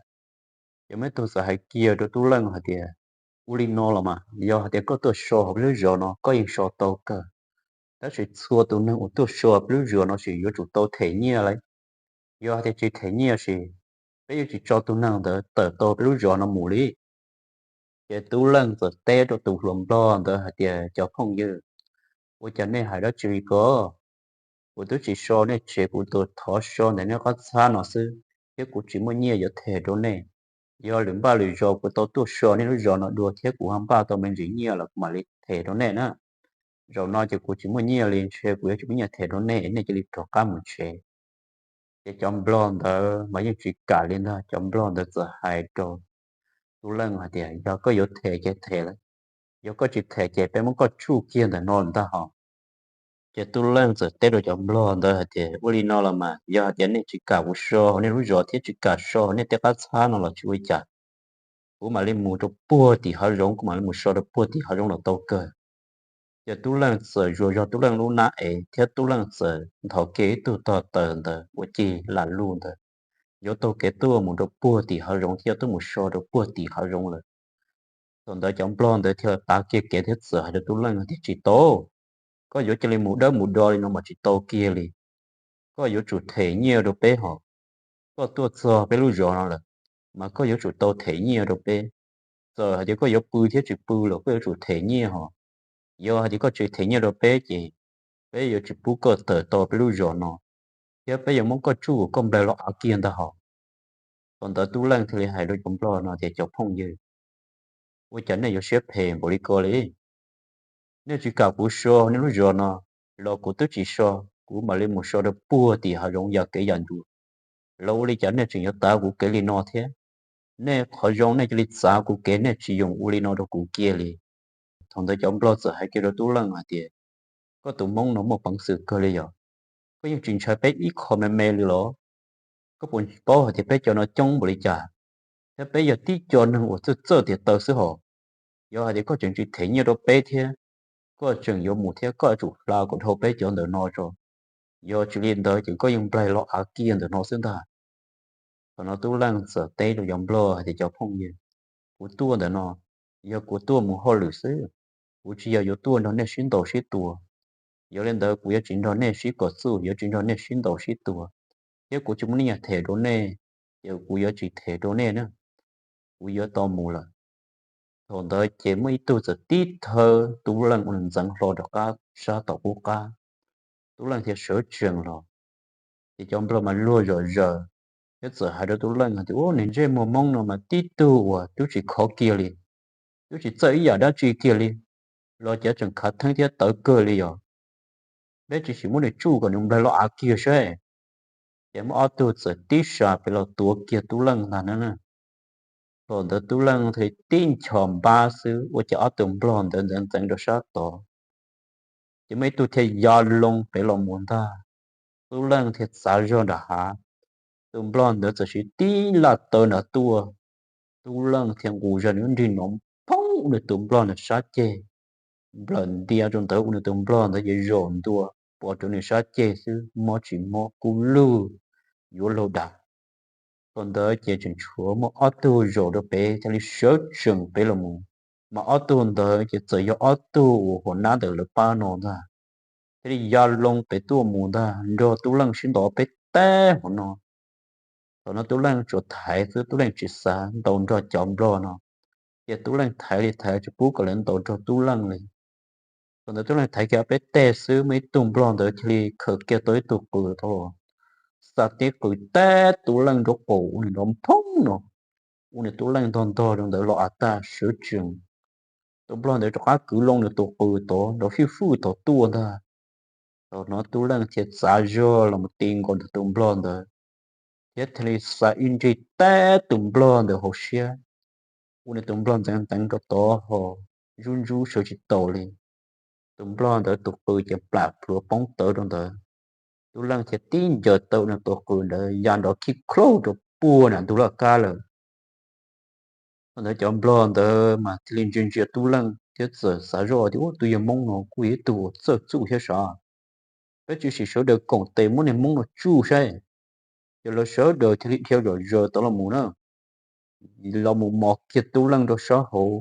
Ces muaj ib tug txawm hais kiag rau tub leej hais tias, Ua li no los mas, yog hais tias koj tuaj so hauv peb lub zos no koj yeej so tau kawg, tab sis txhua tus neeg uas tuaj so peb lub zos no ces yuav tsum tau them nyiaj lawm. Yog hais tias tsis them nyiaj ces peb yuav tsis tso tus neeg ntawd tawm tau peb lub zos no mus li. Ces tub leej txawm teb rau tus hluas nplog ntawd hais tias, Cov phooj ywg, ua cas nej hais dab tsi li ko? Kuv twb tsis so nej tsev, kuv tus thov so ntawm nej qab txhab no xwb, thiab kuv tsis muaj nyiaj yuav them rau nej. Yog lwm npaj lwm zaus kuv tau tuaj so nej lub zos no dua thiab kuv ho npaj tau me ntsis nyiaj los kuv mam li them rau nej na. Zaum no ces kuv tsis muaj nyiaj li, ntshe kuv yuav tsis muaj nyiaj them rau nej, nej cia li rov qab mus tsev. Ces cov nplog ntawd mas yeej tsis kam li ntag, cov nplog ntawd txawm hais rau tub leej hais tias, Yog koj yuav them ces them lawm, yog koj tsis them ces peb muab koj tsuj kiag ntawm no ntag hos. Ces tub leej txawm teb rau cov nplog ntawd hais tias, Ua li no los mas, yog hais tias nej tsis kam kuv so hauv nej lub zos thiab tsis kam so hauv nej tej qab txhab no los tsis ua li cas, kuv mam li mus rau puag tim hav zoov, kuv mam li mus so rau puag tim hav zoov los tau kawg. Ces tub leej txawm zuas zog tub leej lub nab ev thiab tub leej txawm nthos kiag ib tug tog taws ntawd uas cig lam lug ntawd, yuav taug kev tuaj mus rau puag tim hav zoov thiab tuaj mus so rau puag tim hav zoov lawm. Thaum ntawd cov nplog ntawd thiaj tav kiag kev thiab txawm hais rau tub leej tias, Tsis tau, koj yuav cia li mus dawb mus do li no mas tsis tau kiag li. Koj yuav tsum them nyiaj rau peb hos. Koj tuaj txog peb lub zos no lawm, mas koj yuav tsum tau them nyiaj rau peb. Txawm hais tias koj yuav pw thiab tsis pw los koj yuav tsum them nyiaj hos. Yog hais tias koj tsis them nyiaj rau peb ces peb yuav tsis pub koj tawm tau peb lub zos no, thiab peb yuav muab koj tsuj kom koj nplaig los av kiag ntag hos. Thaum ntawd tub leej thiaj li hais rau cov nplog no tias, Cov phooj ywg, ua cas nej yuav siab phem npaum li ko li? Nej tsis kam kuv so nej lub zos no los kuv twb tsis so, kuv mam li mus so rau puag tim hav zoov yam kev yam ncua. Los ua li cas nej tseem yuav tav kuv kev li no thiab? Nej qhov zoo nej cia li txav kuv kev, nej tsis yoom ua li no rau kuv kiag li. Thaum ntawd cov nplog txawm hais kiag rau tub leej hais tias, Koj tus hmoob no muaj peev xwm kawg li yog, koj yeej tsis ntshai peb ib qho me me li los? Koj puas paub hais tias peb cov no coob npaum li cas, thiab peb yog tib co neeg uas txawj txawj tiav taw xwb hos. Yog hais tias koj tseem tsis them nyiaj rau peb thiab, koj tseem yuav mus thiab koj yuav tsum hla kom dhau peb cov ntawm no tso. Yog tsis li ntawd ces koj yeej nplaig los av kiag ntawm no xwb ntag. Thaum no tub leej txawm teb rau cov nplog hais tias, Cov phooj ywg, kuv tuaj ntawm no yog kuv tuaj mus hauj lwm xwb, kuv tsis yog yuav tuaj nrog nej sib ntaus sib tua. Yog li ntawd kuv yuav tsis nrog nej sib kom txuj, yuav tsis nrog nej sib ntaus sib tua, thiab kuv tsis muaj nyiaj them rau nej, ces kuv yuav tsis them rau nej na, kuv yuav tau mus lawm. Thaum ntawd ces muaj ib tug txawm tib thawb tub leej ua nws ntxeev hlo rov qab sab tom qub qab, tub leej thiaj sawv tsees los. Ces cov nplog mas luag zom zaws thiab txawm hais rau tub leej hais tias, Ub, niag ntsej muag hmoob no mas tib tug uas twb tsis khov kiag li, twb tsis txawj ib yam dab tsi kiag li, los cas tseem khav theeb thiab tawv kawg li yog. Peb tsis sim muab nws tsuj kom nws nplaig los av kiag saib. Ces muaj ob tug txawm tib sab pem los tuav kiag tub leej ntag na. Thaum ntawd tub leej thiaj li tib ncho npab xwb ua cas ob tug nplog ntawd ntxeev ntxeev rau sab tod. Ces muaj ib tug thiaj ya loo pem los mus ntag. Tub leej thiaj txav zog nram hav, tus nplog ntawd txawm siv tib laj taw nram tuaj. Tub leej thiaj nqus zog nws lub nrig no phoob nws tus nplog ntawd sab ceg, nplawm ntia rau ntawd ua nws tus nplog ntawd ces zaum ntua pov rau nws sab ceg xwb, mob tsis mob kub lug yuav luag dag. Thaum ntawd ces tseem tshuav muaj ob tug zaum rau pem thiaj li sawv tsees pem los mus, mas ob tug ntawd ces txawm yog ob tug uas hauv nab ntawm lawv pab no ntag, thiaj li ya loo pem tuaj mus ntag nrog tub leej sib ntaus peb tag hauv no. Thaum no tub leej tsuas thaiv xwb, tub leej tsis xav ntaus nrog cov nplog no, ces tub leej thaiv li thaiv tsis pub kom lawv ntaus nrog tub leej li. Thaum ntawd tub leej thaiv kiag peb teg xwb muaj ib tug nplog ntawd thiaj li khaws kiag tau ib tug qws tau los, xa tib qws teb tub leej nraub qaum ua nws nrov nphoob no, ua nws tub leej ntog ntog rau ntawd los av tag sawv tsees. Tus nplog ntawd rov qab kwv loo nws tus qws tod nrov fwj fwj tod tuaj ntag. Thaum no tub leej thiaj txav zog los mus ti nkaus nrog tus nplog ntawd, thiab thiaj li xa ib nrig teb tus nplog ntawd hauv siab, ua nws tus nplog ntxeev ntxeev rau tod ho zub ntsub sawv tsis taus li. tus nplog ntawd tus qws ces plam plhuav poob tawv rau ntawd. Tub Leej thiaj tib ncaws tau nws tus qws ntawd ya nrov khib khlaub rau puag nram ntug laj kab lawm. Thaum ntawd cov nplog ntawd mas thiaj li ntsia ntsia Tub Leej thiab txawm xav zoj tias, Ub, tus yawg Hmoob no kuj yog ib tug uas txawj txuj thiab sav. Peb tsis sim sawv daws koom tes muab niag Hmoob no tsuj saib. Ces lawv sawv daws thiaj li dhia zom zaws tod los mus na, los mus mos kiag Tub Leej rau sab hauv.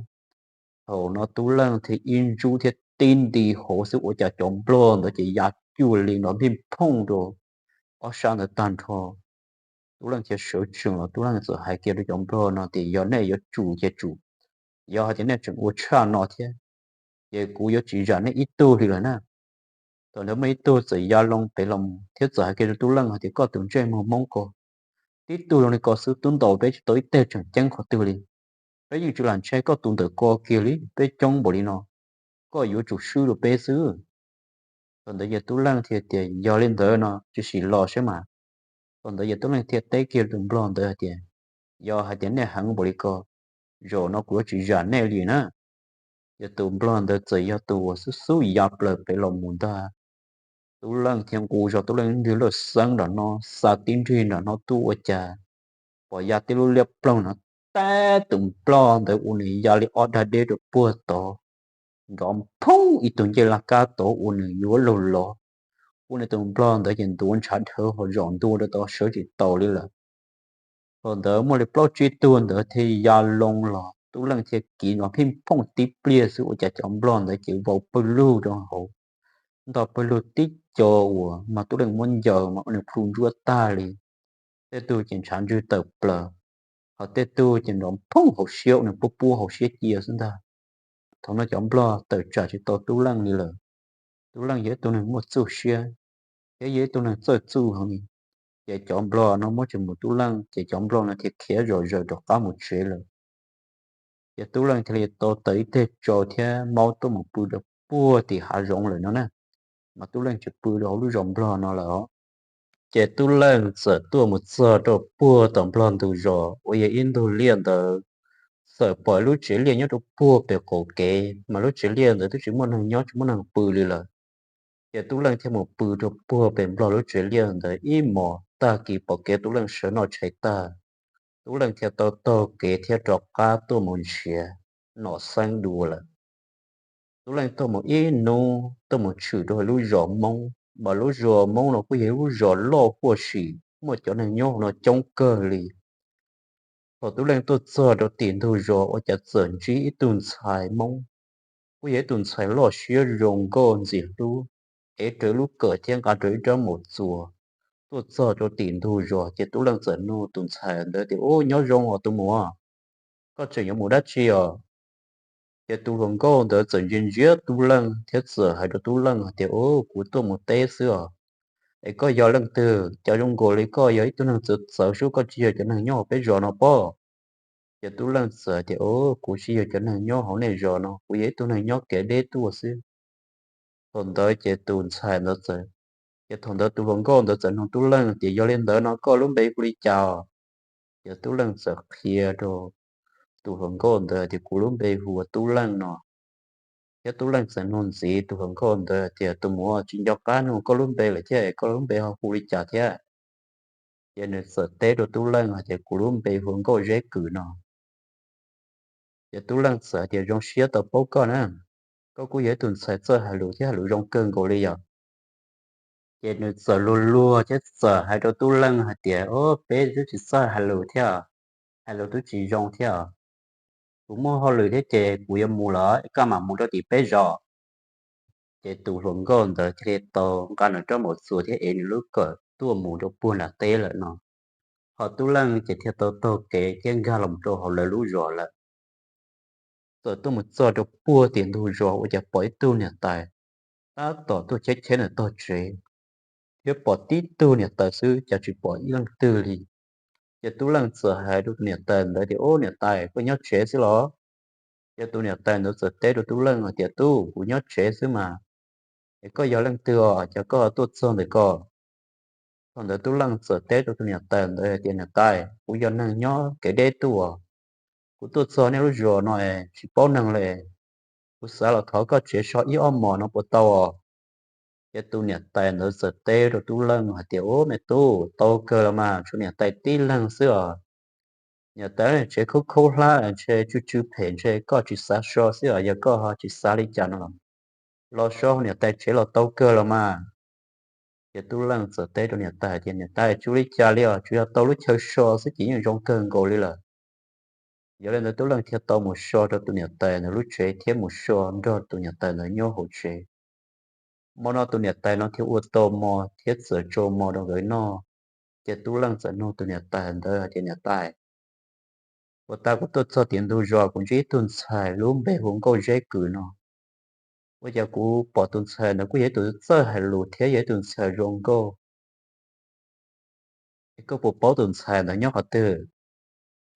Thaum no Tub Leej thiaj ib ntsub thiab tib nti hauv xwb ua cas cov nplog ntawd ces ya cuag li nrov npij phooj rau ob sab ntawd tag nrho. Tub Leej thiaj sawv tsees los Tub Leej txawm hais kiag rau cov nplog no tias, Yog nej yuav tsum ces tsum, yog hais tias nej tseem ua tshaj no thiab ces kuv yuav tsis zam nej ib tug li lawm na. Thaum ntawd muaj ib tug txawm ya loo pem los thiab txawm hais kiag rau Tub Leej hais tias, Koj tus ntsej muag Hmoob ko, tib tug zoo li ko xwb twb ntaus peb tsis tau ib teg tseem ceeb qhov twg li. Peb yeej tsis lam ntshe koj tus ntawm ko kiag li, peb coob npaum li no, koj yuav tsum swb rau peb xwb. Thaum ntawd ces Tub Leej thiaj tias, Yog li ntawd no tsis sim los saib mas. Thaum ntawd ces Tub Leej thiaj teb kiag tus nplog ntawd hais tias, Yog hais tias nej heev npaum li ko, zaum no kuv yuav tsis zam nej li na. Ces tus nplog ntawd txawm yog tus uas xub xub ya plaws pem los mus ntag. Tub Leej thiaj nqus zog Tub Leej ib nthwv laj xeeb nram no, xa tib nrig nram no tuaj ua cas pom ya tib lub liab ploog no, tab tus nplog ntawd ua nws ya li ob dag deb rau puag tod, nrov phoob ib tug ncej laj kab tod ua nws yuav luag los, ua nws tus nplog ntawd ces ntuav ntshav dhawv ho zom ntua rau tod sawv tsis taus li lawm. Thaum ntawd muaj li plaub tsib tug ntawd thiaj ya loo los, Tub Leej thiaj kiv nrov phij phooj tib pliag xwb ua cas cov nplog ntawd ces vau pawg lug rau hauv, ntog pawg lug tib co uas mas Tub Leej muab ncaws mas ua nws plhu ntsuab tag li. Tej tug ces ntshav ntswg tawm plaws, ho tej tug ces nrov phoob hauv siab ua nws puab puab hauv siab cia xwb ntag. Thaum no cov nplog tawm tsam tsis tau Tub Leej li lawm. Tub Leej yog ib tug neeg muaj txuj siab thiab yog ib tug neeg txawj txuj heev li, ces cov nplog no muab tsis mus Tub Leej ces cov nplog no thiaj khiav zom zaws rov qab mus tsev lawm. Ces Tub Leej thiaj li tau taws ib teg tsau thiab maub tuaj mus pw rau puag tim hav zoov lawm no na, mas Tub Leej tsis pw rau hauv lub zos nplog no lawm os. Ces Tub Leej txawm tuaj mus txog rau puag tom nplog ntug zos uas yog ib ntug liaj ntawd, txawm pom lub tsev liaj nyob rau puag pem qaum kev, mas lub tsev liaj ntawd twb tsis muaj neeg nyob tsis muaj neeg pw li lawm. Ces Tub Leej thiaj mus pw rau puag pem nplog lub tsev liaj ntawd ib hmos, tag kis pom kev Tub Leej sawv noj tshais tag, Tub Leej thiaj tau taug kev thiab rov qab tuaj mus nrhiav Nom Xeeb dua lawm. Tub Leej tuaj mus ib hnub tuaj mus tshwm rau lub zos Hmoob, mas lub zos Hmoob no kuj yog lub zos loj huaj sim, muaj cov neeg nyob hauv no coob kawg li. Thaum Tub Leej tuaj txog rau tim ntug zos ua cas txawm ntsib ib tug ntxhais Hmoob, kuj yog ib tug ntxhais loj siab zoo nkauj ntxim hlub, ev rawv lub kawm thiab nqa rawv ib rab maum txuas tuaj txog rau tim ntug zos. Ces Tub Leej txawm nug tus ntxhais ntawd tias, Ub, nyob zoo os tus muam, koj tseem yuav mus dab tsi os? Ces tus hluas nkauj ntawd txawm ntsia ntsia Tub Leej thiab txawm hais rau Tub Leej hais tias, Ub, kuv tuaj mus teb xwb os. Es koj yog leej twg? Cas zoo nkaus li koj yog ib tug neeg txawv txawv sub, koj tsis yog cov neeg nyob hauv peb zos no pob? Ces Tub Leej txawm hais tias, Ub, kuv tsis yog cov neeg nyob hauv nej zos no, kuv yog ib tug neeg nyob kev deb tuaj xwb. Thaum ntawd ces tus ntxhais ntawd txawm, ces thaum ntawd tus hluas nkauj ntawd txawm nug Tub Leej tias, Yog li ntawd no koj lub npe hu li cas os? Ces Tub Leej txawm qhia rau tus hluas nkauj ntawd tias, Kuv lub npe hu ua Tub Leej no. Thiab Tub Leej txawm nug ntxiv tus hluas nkauj ntawd tias, Tus muam, tsis nco qab nug koj lub npe lawm thiab, koj lub npe ho hu li cas thiab? Ces nws txawm teb rau Tub Leej hais tias, Kuv lub npe hu ua Nkauj Zeb Kws no. Ces Tub Leej txawm hais tias, Zoo siab tau paub koj na, koj kuj yog ib tug ntxhais txawj hais lus thiab hais lus zoo kawg nkaus li yom. Ces nws txawm luag luag thiab txawm hais rau Tub Leej hais tias, Ob, peb twb tsis txawj hais lus thiab, hais lus twb tsis zoo thiab. Kuv muaj hauj lwm thiab ces kuv yuav mus lawm, koj mam mus rau tim peb zos. Ces tus hluas nkauj ntawd thiaj li tau nqa nws rab maum txuas thiab ev nws lub kawm tuaj mus rau puag nram teb lawm no. Ho Tub Leej ces thiaj tau taug kev thiab nkag los rau hauv lawv lub zos lawm. Txawm tuaj mus txog rau puag tim ntug zos ua cas pom ib tug niam tais tab tom tuaj cheb cheb ntawm tog tsev, thiab pom tib tug niam tais xwb cas tsis pom ib leej twg li. Ces Tub Leej txawm hais rau tus niam tais ntawd tias, Ub, niam tais, koj nyob tsev xwb los? Ces tus niam tais ntawd txawm teb rau Tub Leej hais tias, Tub, kuv nyob tsev xwb mas. Es koj yog leej twg os, cas koj tuaj txog ntawm ko? Thaum ntawd Tub Leej txawm teb rau tus niam tais ntawd hais tias, Niam tais, kuv yog neeg nyob kev deb tuaj, kuv tuaj txog nej lub zos no es tsis paub neeg li. kuv xav los thov koj tsev so ib ob hmos no puas tau os? Ces tus niam tais ntawd txawm teb rau tub leej hais tias, Ub, me tub, tau kawg los mas, tshuav niam tais tib leeg xwb os. Niam tais tsev khaub khaub hlab ntshe tsw tsw phem, ntshe koj tsis xav so xwb os, yog koj ho tsis xav li cas no los, los so niam tais tsev los tau kawg los mas. Ces tub leej txawm teb rau niam tais tias, Niam tais, tsis ua li cas li os, tsuas yog tau lub chaw so xwb ces yeej zoo kawg nkaus li lawm. Yog li ntawd tub leej thiaj tau mus so rau tus niam tais ntawd lub tsev thiab mus so nrog tus niam tais ntawd nyob hauv tsev. Hmo no tus niam tais no thiaj ua tau mov thiab txawm tsau mov rau nkawd noj. Ces tub leej txawm nug tus niam tais ntawd hais tias, Niam tais, puag ta kuv tuaj txog tim ntug zos kuv ntsib ib tug ntxhais lub npe hu Nkauj Zeb Kws no. Ua cas kuv pom tus ntxhais ntawd kuj yog ib tus txawj hais lus thiab yog ib tus ntxhais zoo nkauj, es koj puas paub tus ntxhais ntawd nyob qhov twg?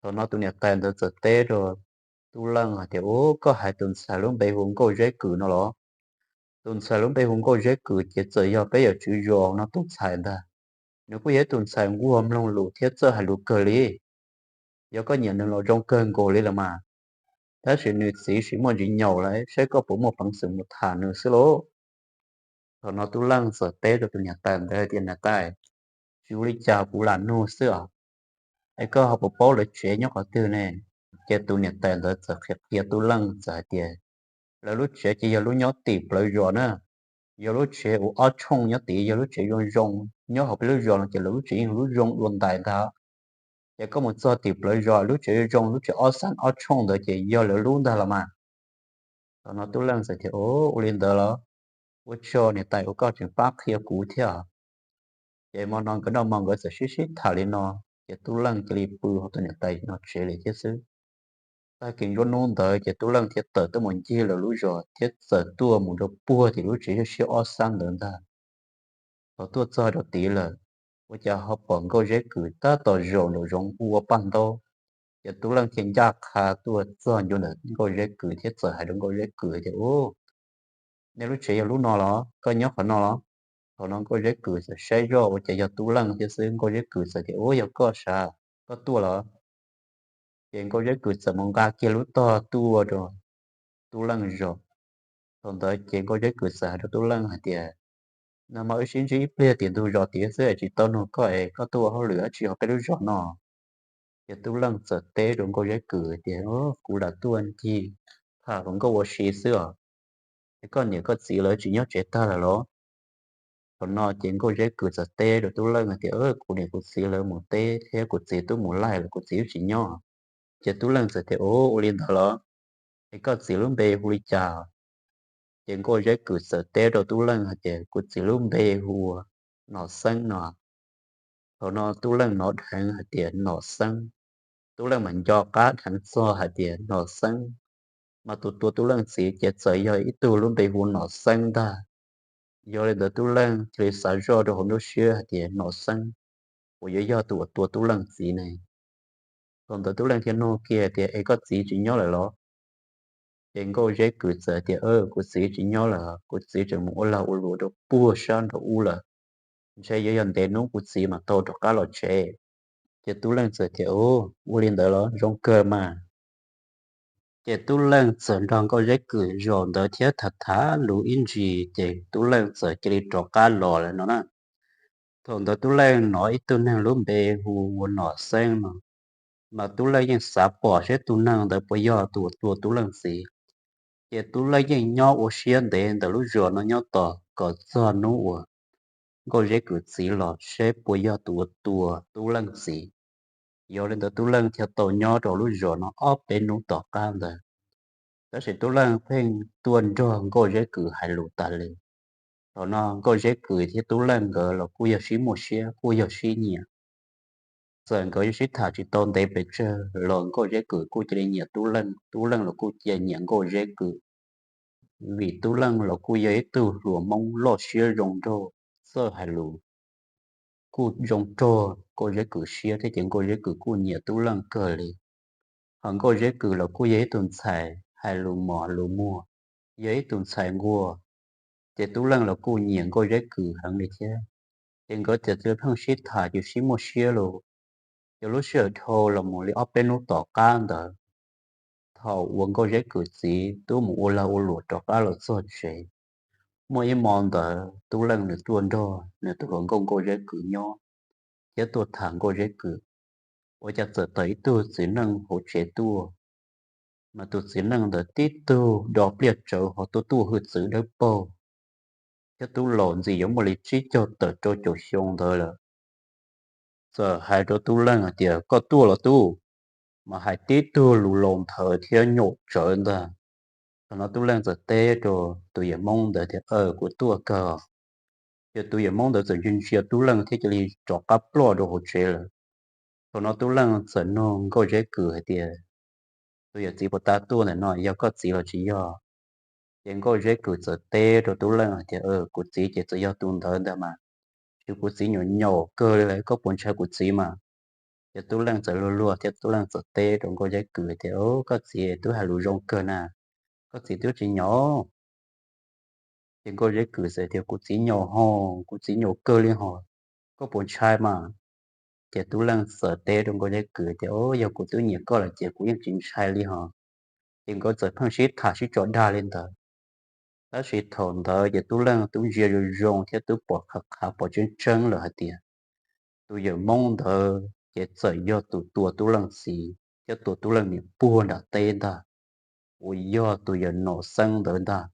Thaum no tus niam tais ntawd txawm teb rau tub leej hais tias, Ub, koj hais tus ntxhais lub npe hu Nkauj Zeb Kws no los? Tus ntxhais lub npe hu Nkauj Zeb Kws ces txawm yog peb yawm tswv zos no tus ntxhais ntag. Nws kuj yog ib tus ntxhais nquag mloog lus thiab txawj hais lus kawg li. Yog koj nyiam nws los zoo kawg nkaus li los mas. Tab sis nws txiv sim muaj ntsis nyaum lawm, saib koj puas muaj peev xwm mus tham nws xwb lauj. Thaum no tub leej txawm teb rau tus niam tais ntawd tias, Niam tais, tsis ua li cas, kuv lam nug xwb os. Es koj ho puas paub lawv tsev nyob qhov twg ne? Ces tus niam tais ntawd txawm qhia qhia tub leej txawm hais tias, Lawv lub tsev ces yog lub nyob tim plawv zos na, yog lub tsev uas ob tshooj nyob tid, yog lub tsev zoo zoo nyob hauv peb lub zos no ces lawv lub tsev yeej lub zoo dua ntais ntag. Ces koj mus txog tim plawv zos lub tsev zoo zoo, lub tsev ob xab ob tshooj ntawd ces yog lawv lub ntag los mas. Thaum no tub leej txawm tias, Ua li ntawd los? Ua tsaug niam tais uas koj tseem pab qhia kuv thiab. Ces hmo no nkawd noj mov nkawd txawm sib sib tham li no, ces tub leej cia li pw hauv tus niam tais no tsev li thiab xwb. Tag kis nruab hnub ntawd ces tub leej thiaj tawm tuaj mus ncig lawv lub zos thiab txawm tuaj mus rau puag tim lub tsev siab siab ob xab ntawd ntag. Thaum tuaj txog rau tid lawm, ua cas ho pom Nkauj Zeb Kws tab tom zaum nraum zoov ua paj ntaub. Ces tub leej thiaj ncaj qha tuaj txog ncua ntawm Nkauj Zeb Kws thiab txawm hais rau Nkauj Zeb Kws tias, Ub, nej lub tsev yog lub no los? Koj nyob qhov no los? Thaum no Nkauj Zeb Kws txawm saib zoj ua cas yog tub leej thiab xwb. Nkauj Zeb Kws txawm tias, Ub, yog koj sav, koj tuaj los? Ces Nkauj Zeb Kws txawm mus nqa kiag lub tog tuaj rau tub leej zos. Thaum ntawd ces Nkauj Zeb Kws txawm hais rau tub leej hais tias, Nag hmo wb sib ntsib ib pliag tim ntug zos tid xwb es tsis tau nug koj es koj tuaj ua hauj lwm dab tsi hauv peb lub zos no? Ces tub leej txawm teb rau Nkauj Zeb Kws tias, Kuv lam tuaj ncig tham hluas nkauj ua si xwb os. Es koj niam koj txiv lawv tsis nyob tsev tag lawm los? Thaum no ces Nkauj Zeb Kws txawm teb rau tub leej hais tias, Kuv niam kuv txiv lawv mus teb thiab kuv txiv twb mus laij lawm, kuv txiv twb tsis nyob. Ces tub leej txawm tias, Ua li ntawd los? Es koj txiv lub npe hu li cas? Ces Nkauj Zeb Kws txawm teb rau tub leej hais tias, Kuv txiv lub npe hu ua Nom Xeeb no. Thaum no tub leej hnov dheev hais tias Nom Xeeb, tub leej mam nco qab dheev txog hais tias Nom Xeeb, mas tus tua tub leej txiv ces txawm yog ib tug lub npe hu Nom Xeeb ntag. Yog li ntawd tub leej cia li xav zoj rau hauv nruab siab hais tias Nom Xeeb puas yuav yog tus uas tua tub leej txiv ne. Thaum ntawd tub leej thiaj nug kiag tias, Es koj txiv tsis nyob lawm los? Ces Nkauj Zeb Kws txawm tias, Kuv txiv tsis nyob lawm, kuv txiv tseem mus ua lag ua luam rau puag sab nraum ub lawm. Ntshe yuav yog ntev hnub kuv txiv mam tau rov qab los tsev. Ces tub leej txawm tias, Ua li ntawd los? Zoo kawg mas. Ces tub leej txawm nrog Nkauj Zeb Kws zaum ntawd thiab tham tham lus ib ntsis ces tub leej txawm cia li rov qab los lawm no na. Thaum ntawd tub leej hnov ib tug neeg lub npe hu ua Nom Xeeb no, mas tub leej yeej xav pom seb tus neeg ntawd puas yog tus uas tua tub leej txiv. Ces tub leej yeej nyob ua siab ntev ntawm lub zos no nyob tos kom txog hnub uas Nkauj Zeb Kws txiv los seb puas yog tus uas tua tub leej txiv. Yog li ntawd tub leej thiaj tau nyob rau lub zos no ob peb hnub tom qab ntawd. Tab sis tub leej pheej tuaj nrog Nkauj Zeb Kws hais lus tas li. Thaum no Nkauj Zeb Kws thiab tub leej nkawd los kuj yog sib muaj siab kuj yog sib nyiam. Txawm nkawd yuav sib tham tsis tau ntev pes tsawg los Nkauj Zeb Kws kuj cia li nyiam tub leej, tub leej los kuj cia nyiam Nkauj Zeb Kws, vim tub leej los kuj yog ib tug hluas Hmoob loj siab zoo nraug, txawj hais lus, kuj zoo nraug Nkauj Zeb Kws siab thiab ces Nkauj Zeb Kws kuj nyiam tub leej kawg li. Hos Nkauj Zeb Kws los kuj yog ib tug ntxhais hais lus mos lus muag, yog ib tug ntxhais nquag, ces tub leej los kuj nyiam Nkauj Zeb Kws heev li thiab. Ces nkawd thiaj li pheej sib tham ces sib muaj siab lus. Ces lub sij hawm dhau los mus li ob peb hnub tom qab ntawd, Thaum uas Nkauj Zeb Kwm txiv twb mus ua lag ua luam rov qab los txog tsev, muaj ib hmo ntawd Tub Leej nws tuaj nrog nws tus hluas nkauj Nkauj Zeb Kwm nyob, thiab tuaj tham Nkauj Zeb Kwm, ua cas txawm tawm ib tug txiv neej hauv tsev tuaj, mas tus txiv neej ntawd tib tug do pliaj tsawv ho tuaj tuaj hwj txwv dawb paug, thiab twb laus ntxim yuav muaj li tsib caug tawm rau caum xyoo ntawd lawm. Txawm hais rau Tub Leej hais tias, Koj tuaj los tub? Mas hais tib tug lus laus nthawv thiab nyaum tsawv ntag. Thaum no Tub Leej txawm teb rau tus yawm Hmoob ntawd tias, Aw, kuv tuaj kawg. Ces tus yawm Hmoob ntawd txawm ntsia ntsia Tub Leej thiab cia li rov qab ploj rau hauv tsev lawm. Thaum no Tub Leej txawm nug Nkauj Zeb Kwm hais tias, Tus yawm txiv puas tau tuaj ntawm no, yog koj txiv los tsis yog? Ces Nkauj Zeb Kwm txawm teb rau Tub Leej hais tias, Kuv txiv ces txawm yog tus ntawd ntag mas, tsis, kuv txiv nyaum nyaum kawg li lawm, koj puas ntshai kuv txiv mas? Ces Tub Leej txawm luag luag thiab Tub Leej txawm teb rau Nkauj Zeb Kwm tias, Koj txiv twb hais lus zoo kawg na, koj txiv twb tsis nyaum. Ces Nkauj Zeb Kwm txawm tias, Kuv txiv nyaum ho, kuv txiv nyaum kawg li ho, koj puas ntshai mas? Ces Tub Leej txawm teb rau Nkauj Zeb Kwm tias, Yog kuv twb nyiam koj lawm ces kuv yeej tsis ntshai li ho. Ces nkawd txawm pheej sib tham sib tso dag li ntawd. Tab sis thaum ntawd ces Tub Leej twb ntsia zoo zoo thiab twb pom qhov qhav pom tseeb tseeb lawm hais tias tus yawm Hmoob ntawd ces txawm yog tus tua Tub Leej txiv thiab tua Tub Leej niam puag nram teb ntag, uas yog tus yawm Nom Xeeb ntawd ntag.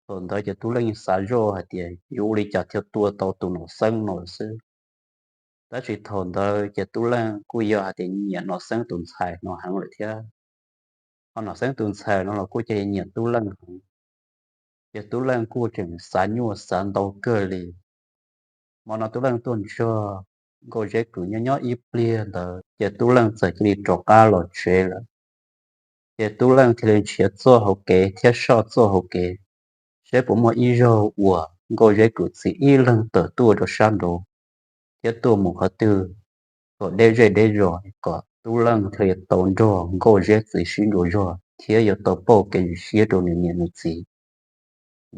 Thaum ntawd ces Tub Leej xav zoj hais tias yuav ua li cas thiaj tua tau tus Nom Xeeb no lawm xwb. Tab sis thaum ntawd ces Tub Leej kuj yog hais tias nyiam Nom Xeeb tus ntxhais no heev lawm thiab. Ho Nom Xeeb tus ntxhais no los kuj cia li nyiam Tub Leej heev. Ces Tub Leej kuj tseem xav nyuaj xav ntau kawg li. Hmo no Tub Leej tuaj nrog Nkauj Zeb Kwm nyob nyob ib pliag ntawd ces Tub Leej txawm cia li rov qab los tsev lawm. Ces Tub Leej thiaj li nrhiav txoj hauv kev thiab soj txoj hauv kev, seb puas muaj ib zaug uas Nkauj Zeb Kwm txiv ib leeg tawm tuaj rau sab nraud thiab tuaj mus qhov twg kom deb zej deb zos kom Tub Leej thiaj li tau nrog Nkauj Zeb txiv sib ntsug zog thiab yuav tau pauj kev ntseeg siab rau nws niam nws txiv.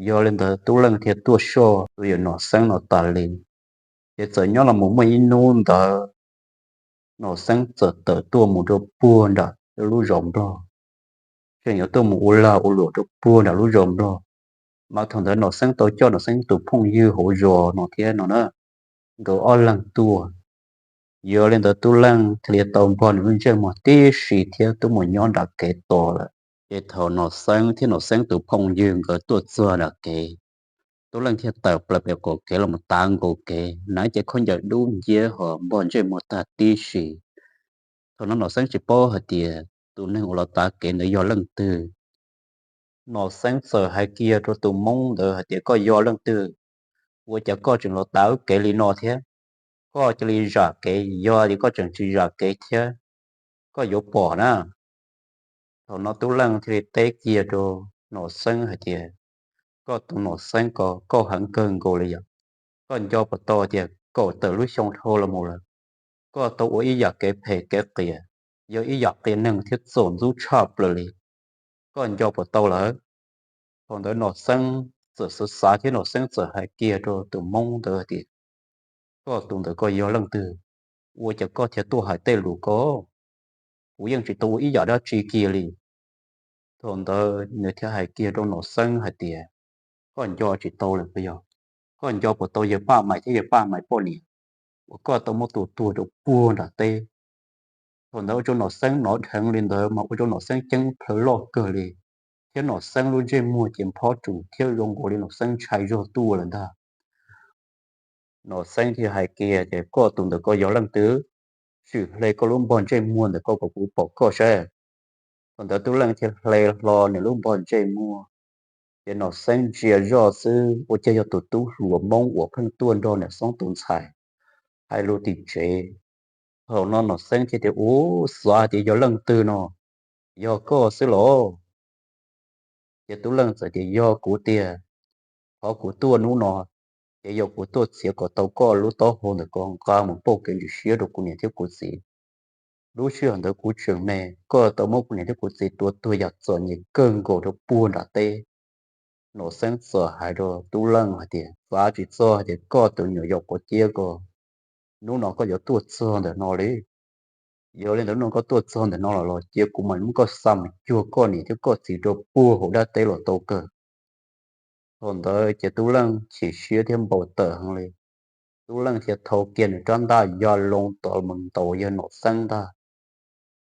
Yog li ntawd Tub Leej thiaj tuaj soj tus yawm Nom Xeeb no tas li. Ces txawm nyob los mus muaj ib hnub ntawd Nom Xeeb txawm tawm tuaj mus rau puag nram lub zos Nplog, tseem yuav tuaj mus ua lag ua luam rau puag nram lub zos Nplog. Mas thaum ntawd Nom Xeeb tau coj Nom Xeeb tus phooj ywg hauv zos no thiab no na, nkawd ob leeg tuaj. Yog li ntawd Tub Leej thiaj li tau npog nws lub ntsej muag tib si thiab twb mus nyob nram kev tos lawm. Ces thaum Nom Xeeb thiab Nom Xeeb tus phooj ywg nkawd tuaj txog nram kev, Tub Leej thiaj tawm plaws pem qaum kev los mus tav nkaus kev, hnav cev khaub ncaws dub nciab ho npog ntsej muag tag tib si. Thaum no Nom Xeeb tsis paub hais tias tus neeg uas los tav kev ntawd yog leej twg. Nom Xeeb txawm hais kiag rau tus Hmoob ntawd hais tias, Koj yog leej twg? Ua cas koj tseem los tav wb kev li no thiab? Koj cia li zam kev, yog tias koj tseem tsis zam kev thiab, koj yuav pom na. Thaum no Tub Leej thiaj li teb kiag rau Nom Xeeb hais tias, Koj tus Nom Xeeb ko, koj heev kawg nkaus li yom. Koj nco puas tau tias kaum tawm lub xyoo dhau los mus lawm, koj tau ua ib yam kev phem kev qias, yog ib yam qias neeg thiab txaus ntxub tshaj plaws li. Koj nco puas tau lawm? Thaum ntawd Nom Xeeb txawm xav xav thiab Nom Xeeb txawm hais kiag rau tus Hmoob ntawd hais tias, Koj tus ntawd koj yog leej twg? Ua cas koj thiaj tuaj hais tej lus ko? Kuv yeej tsis tau ua ib yam dab tsi kiag li. Thaum ntawd nws thiaj hais kiag rau Nom Xeeb hais tias, Koj nco tsis tau lawm puas yog? Koj nco puas tau yawg Paj Maiv thiab yawg Paj Maiv poj niam uas koj tau muab tua tuag rau puag nram teb? Thaum ntawd ua rau Nom Xeeb hnov dheev li ntawd mas ua rau Nom Xeeb ceeb plhaw loj kawg li, thiab Nom Xeeb lub ntsej muag ces phob tus thiab zoo nkaus li Nom Xeeb ntshai zog tuaj lawm ntag. Nom Xeeb thiaj hais kiag tias, Koj tus ntawd koj yog leej twg? Tsim hle koj lub npog ntsej muag ntawm koj kom kuv pom koj saib. Thaum ntawd Tub Leej thiaj hle hlo nws lub npog ntsej muag, ces Nom Xeeb ntsia zoj xwb ua cas yog tus tub hluas Hmoob uas pheej tuaj nrog Nom Xeeb tus ntxhais hais lus tim tsev. Thaum no Nom Xeeb thiaj tias, Ub, xav tias yog leej twg no, yog koj xwb los? Ces Tub Leej txawm tias, Yog kuv tiag. Qhov kuv tuaj hnub no ces yog kuv tuaj txiav kom tau koj lub taub hau ntawm ko nqa mus pauj kev ntseeg siab rau kuv niam thiab kuv txiv. Lub sij hawm ntawd kuv tseem me, koj tau muab kuv niam thiab kuv txiv tua tuag yam txom nyem kawg nkaus rau puag nram teb. Nom Xeeb txawm hais rau Tub Leej hais tias, Xav tsis txog hais tias koj tus me nyuam yaus quav ciab ko, hnub no koj yuav tuaj txog ntawm no li. Yog li ntawd no koj tuaj txog ntawm no los los cia kuv mam muab koj xa mus cuag koj niam thiab koj txiv rau puag hauv dab teb los tau kawg. Thaum ntawd ces Tub Leej chim siab thiab npau taws heev li. Tub Leej thiaj thau kiag nws rab ntaj ya loo tod mus ntaus yawg Nom Xeeb ntag.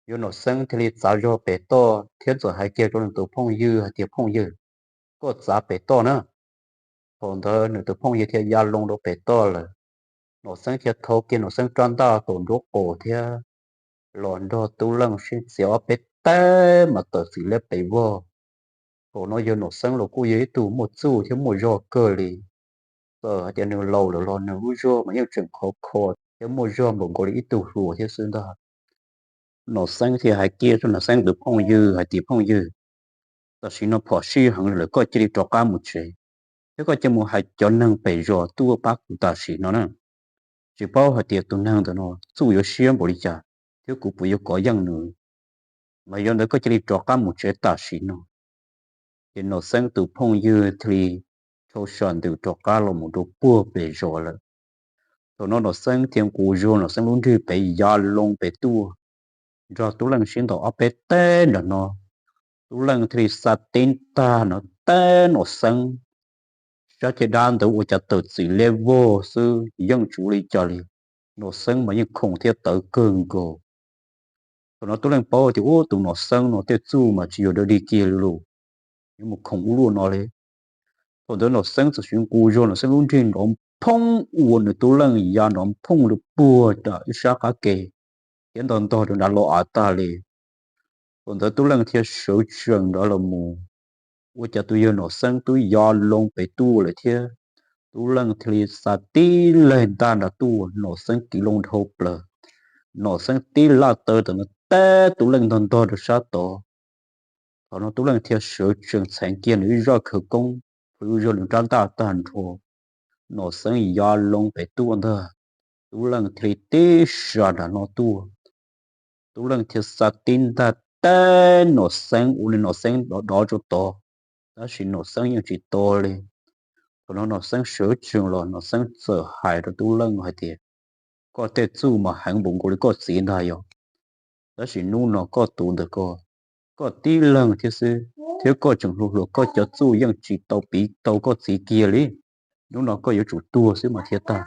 Yawg Nom Xeeb thiaj li txav zog pem toj thiab txawm hais kiag rau nws tus phooj ywg hais tias, Phooj ywg, koj txav pem toj na. Thaum ntawd nws tus phooj ywg thiaj ya loo rau pem toj lawm. Nom Xeeb thiaj thau kiag Nom Xeeb rab ntaj kaum nruab qaum thiab los nrog Tub Leej sib txiav ob peb teg mas tawm txim liab pes vog. Thaum no yawg Nom Xeeb los kuj yog ib tug muaj txuj thiab muaj zog kawg li. Txawm hais tias nws laus lawm los nws lub zog mas yeej tseem khov kho thiab muaj zog npaum nkaus li ib tug hluas thiab xwb ntag. Nom Xeeb thiaj hais kiag rau Nom Xeeb tus phooj ywg hais tias, Phooj ywg, tam sim no phom sij heev lawm, koj cia li rov qab mus tsev, thiab koj cia mus hais cov neeg pem zos tuaj pab kuv tam sim no na. Tsis paub hais tias tus neeg ntawm no txuj yuav siab npaum li cas thiab kuv puas yuav kov yeej nws. Mas yog ntawd koj cia li rov qab mus tsev tam sim no. Ces Nom Xeeb tus phooj ywg thiaj li rhau sam ntws rov qab los mus rau puag pem zos lawm. Thaum no Nom Xeeb thiaj nqus zog Nom Xeeb lub nrig pem ya loo pem tuaj, nrog Tub Leej sib ntaus ob peb teg nram no. Tub Leej thiaj li xa tib ntaj no teb Nom Xeeb, sab ceg dab ntawd ua cas tawm txim liab vog xwb, yeej tsis ua li cas li. Nom Xeeb mas yeej khoom thiab tawv kawg nkaus. Thaum no Tub Leej paub tias, Ub, tus Nom Xeeb no tej txuj mas tsis yog dawb dig kiag li lauj, yuav mus khoom ua luaj no li. Thaum ntawd Nom Xeeb txawm sim nqus zog Nom Xeeb lub nrig nrov phoob ua nws Tub Leej ya nrov phooj rau puag nram ib sab qab ke, thiab ntog ntog rau nram los av tag li. Thaum ntawd Tub Leej thiaj sawv tsees nrov los mus, ua cas tus yawg Nom Xeeb twb ya loo pem tuaj lawm thiab. Tub Leej thiaj li xa tib leeg ntaj nram tuaj, Nom Xeeb kiv loo dhau plaws. Nom Xeeb tib laj taw tam no teb Tub Leej ntog ntog rau sab tod. Thaum no Tub Leej thiaj sawv tsees txheev kiag nws ib zaj khawv koob, plhws zog nws rab ntaj tag nrho. Nom Xeeb ya loo pem tuaj ntag, Tub Leej thiaj li tib sa nram no tuaj. Tub Leej thiaj xa tib ntaj teb Nom Xeeb ua nws Nom Xeeb dov dov rau tod, tab sis Nom Xeeb yeej tsis to li. Thaum no Nom Xeeb sawv tsees los Nom Xeeb txawm hais rau Tub Leej hais tias, Koj tej txuj mas heev npaum nkaus li koj txiv ntag yog, tab sis hnub no koj tus ntawm ko, koj tib leeg thiab xwb, thiab koj tseem hluas hluas, koj cov txuj yeej tsis tau piv tau koj txiv kiag li. Hnub no koj yuav tsum tuag xwb mas thiaj tag.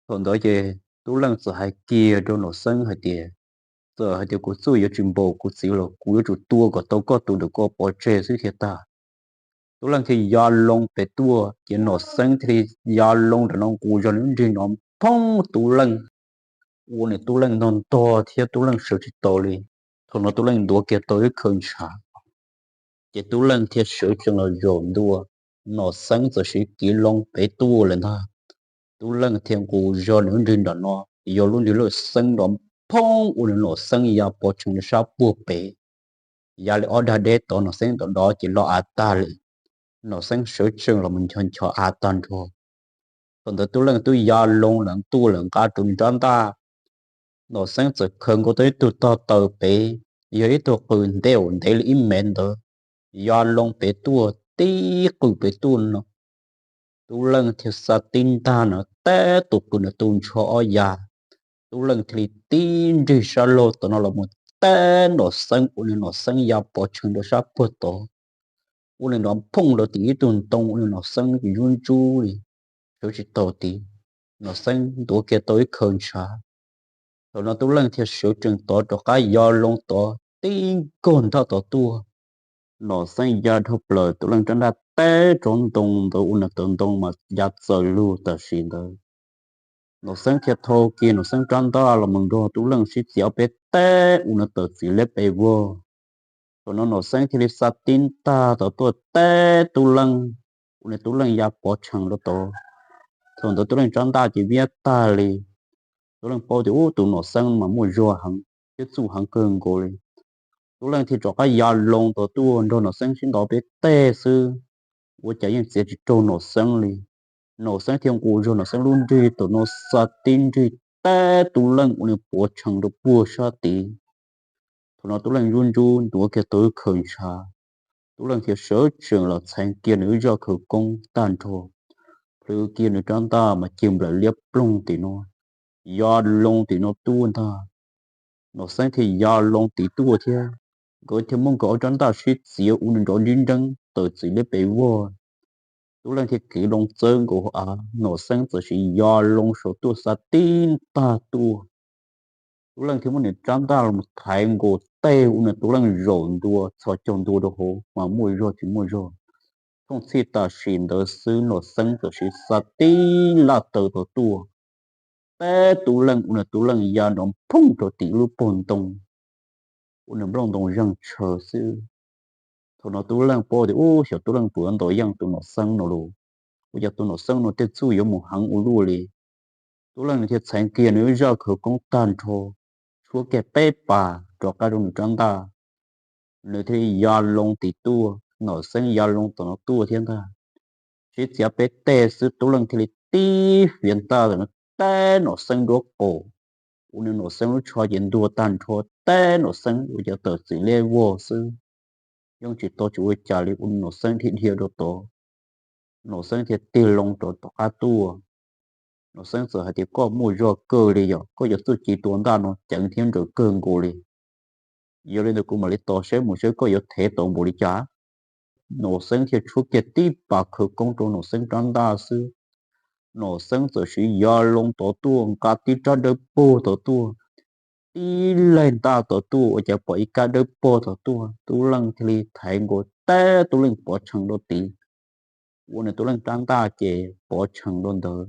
Thaum ntawd ces Tub Leej txawm hais kiag rau Nom Xeeb hais tias, Txawm hais tias kuv txuj yuav tsis npaum kuv txiv los kuv yuav tsum tua kom tau koj tus ntawm ko pov tseg xwb thiaj tag. Tub Leej thiaj ya loo pem tuaj, ces Nom Xeeb thiaj li ya loo nram no nqus zog nws lub nrig nrov phoob Tub Leej, ua nws Tub Leej ntog ntog thiab Tub Leej sawv tsis tau li. Thaum no Tub Leej ntuav kiag tau ib khaw ntshav, ces Tub Leej thiaj sawv tsees los zaum ntua. Nom Xeeb txawm sim kiv loo pem tuaj lawm ntag. Tub Leej thiaj nqus zog nws lub nrig nram no, yog lub nrig lawj xeeb nrov phoob ua nws Nom Xeeb ya pov tseg rau sab puag pem. Ya li ob dag deb tod Nom Xeeb nrov nrov ces los av tag li. Nom Xeeb sawv tsees los mus ncho ncho av tag nrho. Thaum ntawd Tub Leej twb ya loo lawm tuaj lawm nqa rau nws rab ntaj. Nom Xeeb txawm khaws nkaus tau ib tug tog taws pem, yog ib tug qws ntev ntev li ib mev ntawd, ya loo pem tuaj tib qws pem tuaj no. Tub Leej thiaj xa tib ntaj no teb tus qws ntawd tu nrho ob ya. Tub Leej thiaj li tib nrig sab laug tom no los mus teb Nom Xeeb ua nws Nom Xeeb ya pov tseg rau sab puag tod, ua nws nrov phooj rau tim ib tug ntoo ua nws Nom Xeeb ntsuab ntsuab li, sawv tsis tau tid. Nom Xeeb ntuav kiag tau ib khaw ntshav. Thaum no Tub Leej thiaj sawv tsees tod rov qab ya loo tod tib nkaug ntaj tod tuaj. Nom Xeeb ya dhau plaws Tub Leej rab ntaj teb rau ntoo ntawd ua nws tawv ntoo mas ya txawm lug tam sim ntawd. Nom Xeeb thiaj thau kiag Nom Xeeb rab ntaj los mus nrog Tub Leej sib txiav ob peb teg ua nws tawm txim liab pes vog. Thaum no Nom Xeeb thiaj li xa tib ntaj tod tuaj teb Tub Leej, ua nws Tub Leej ya pov tseg rau tod. Thaum ntawd Tub Leej rab ntaj ces viab tag li. Tub Leej paub tias ub tus Nom Xeeb mas muaj zog heev thiab txuj heev kawg nkaus li. Tub Leej thiaj rov qab ya loo tod tuaj nrog Nom Xeeb sib ntaus peb teg xwb, ua cas yeej txiav tsis raug Nom Xeeb li. Nom Xeeb thiaj nqus zog Nom Xeeb lub nrig thaum no xa tib nrig teb Tub Leej ua nws pov tseg rau puag sab tid. Thaum no Tub Leej ntsuab ntsuab ntuav kiag tau ib khaw ntshav. Tub Leej thiaj sawv tsees los txheev kiag nws ib zaj khawv koob tag nrho, plhws kiag nws rab ntaj mas cig nplaim liab ploog tim no, ya loo tim no tuaj ntag. Nom Xeeb thiaj ya loo tim tuaj thiab. Nkawd thiaj muab nkawd ob rab ntaj sib txiav ua nrov nrib nreeb tawm txim liab pes vog. Tub Leej thiaj kiv loo txawb nkaus hauv av, Nom Xeeb txawm sim ya loo saum tuaj xa tib ntag tuaj. Tub Leej thiaj muab nws rab ntaj los thaiv nkaus tej ua nws Tub Leej zaum ntua txhos caug ntua rau hauv mas muaj zog tsis muaj zog. Thooj txhij tam sim ntawd xwb Nom Xeeb txawm sim xa tib laj taw tod tuaj, teb Tub Leej ua nws Tub Leej ya nrov phooj rau tim lub pob ntoo, ua nws nplooj ntoo zeeg tshaw xwb. Thaum no Tub Leej paub tias ub, xyov Tub Leej puas ntaus yeej tus Nom Xeeb no los, ua cas tus Nom Xeeb no tej txuj yuav mus heev ua luaj li. Tub Leej nws thiaj txheev kiag nws lub zaj khawv koob tag nrho, tshuab kiag peb pas rov qab rau nws rab ntaj, nws thiaj li ya loo tim tuaj, Nom Xeeb ya loo tom no tuaj thiab ntag. Sib txiav peb teg xwb Tub Leej thiaj li tib fiav ntaj tawm no teb Nom Xeeb nruab qaum, ua nws Nom Xeeb lub tsho ces ntuag tag nrho, teb Nom Xeeb ua cas tawm txim liab vog xwb, yeej tsis tau tsis ua cas li, ua nws Nom Xeeb dhia dhia rau tod. Nom Xeeb thiaj tig loo rau tom qab tuaj. Nom Xeeb txawm hais tias koj muaj zog kawg li yom, koj cov txuj ci tua ntaj no ceev thiab nrawm kawg nkaus li. Yog li ntawd kuv mam li tos saib mus saib koj yuav thev tau npaum li cas. Nom Xeeb thiaj tshuab kiag tib pas khawv koob rau Nom Xeeb rab ntaj xwb, Nom Xeeb txawm sim ya loo tod tuaj nqa tib rab dawb paug tod tuaj, tib laig ntaj tod tuaj ua cas pom ib kab dawb paug tod tuaj, Tub Leej thiaj li thaiv nkaus teb Tub Leej pov tshee rau tid, ua nws Tub Leej rab ntaj ces pov tshee rau ntawd.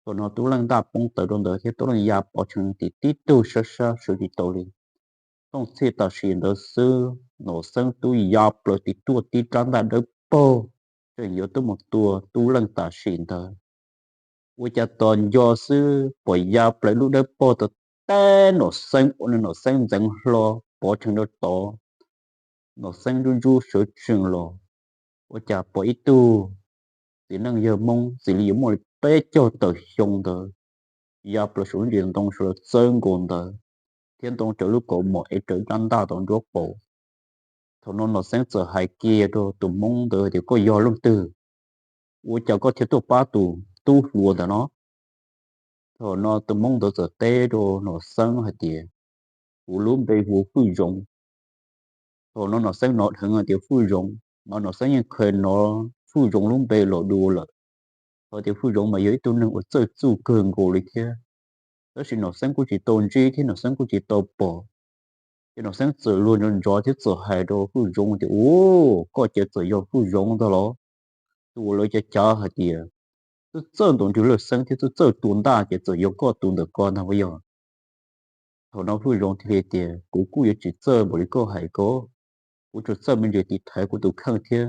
Thaum no Tub Leej ntaj poob tawm rau ntawd thiab Tub Leej ya pov tshee tim tib tug sab sab sawv tsis tau li. Thooj txhij tam sim ntawd xwb Nom Xeeb twb ya plaws tim tuaj tib rab ntaj dawb paug, tseem yuav tuaj mus tua Tub Leej tam sim ntawd. Ua cas tos nco xwb pom ya plaws lub dawb paug tod teb Nom Xeeb ua nws Nom Xeeb ntxeev hlo pov tshee rau tod. Nom Xeeb ntsub ntsub sawv tsees los, ua cas pom ib tug txiv neej yawg Hmoob txij li yuav muaj li peb caug tawm xyoo ntawd, ya plaws saum lub ntsis ntoo sawv los txawb nkaus ntawd, thiab ntoo raws lub kaus mom es raws rab ntaj tau nruab qaum. Thaum no Nom Xeeb txawm hais kiag rau tus Hmoob ntawd hais tias koj yog leej twg, ua cas koj thiaj tuaj pab tus tub hluas ntawd no? Thaum no tus Hmoob ntawd txawm teb rau Nom Xeeb hais tias kuv lub npe hu ua Hwj Zoov. Thaum no Nom Xeeb hnov dheev hais tias Hwj Zoov, mas Nom Xeeb yeej khaws hnov Hwj Zoov lub npe los dua lawm. Hais tias Hwj Zoov mas yog ib tug neeg uas txawj txuj kawg nkaus li thiab, tab sis Nom Xeeb kuj tsis tau ntsib thiab Nom Xeeb kuj tsis tau pom. Ces Nom Xeeb txawm luag ntsoov ntsoov thiab txawm hais rau Hwj Zoov tias, ub, koj ces txawm yog Hwj Zoov ntag los? Tus uas lawv cav cav hais tias txawj txawj ntaus nrig lawj xeeb thiab txawj txawj tua ntaj ces txawm yog koj tus ntawm ko ntag puas yog? Thaum no Hwj Zoov thiaj li tias, kuv kuj yuav tsis txawj npaum li koj hais ko, kuv tsuas txawj me ntsis tiv thaiv kuv tus kheej thiab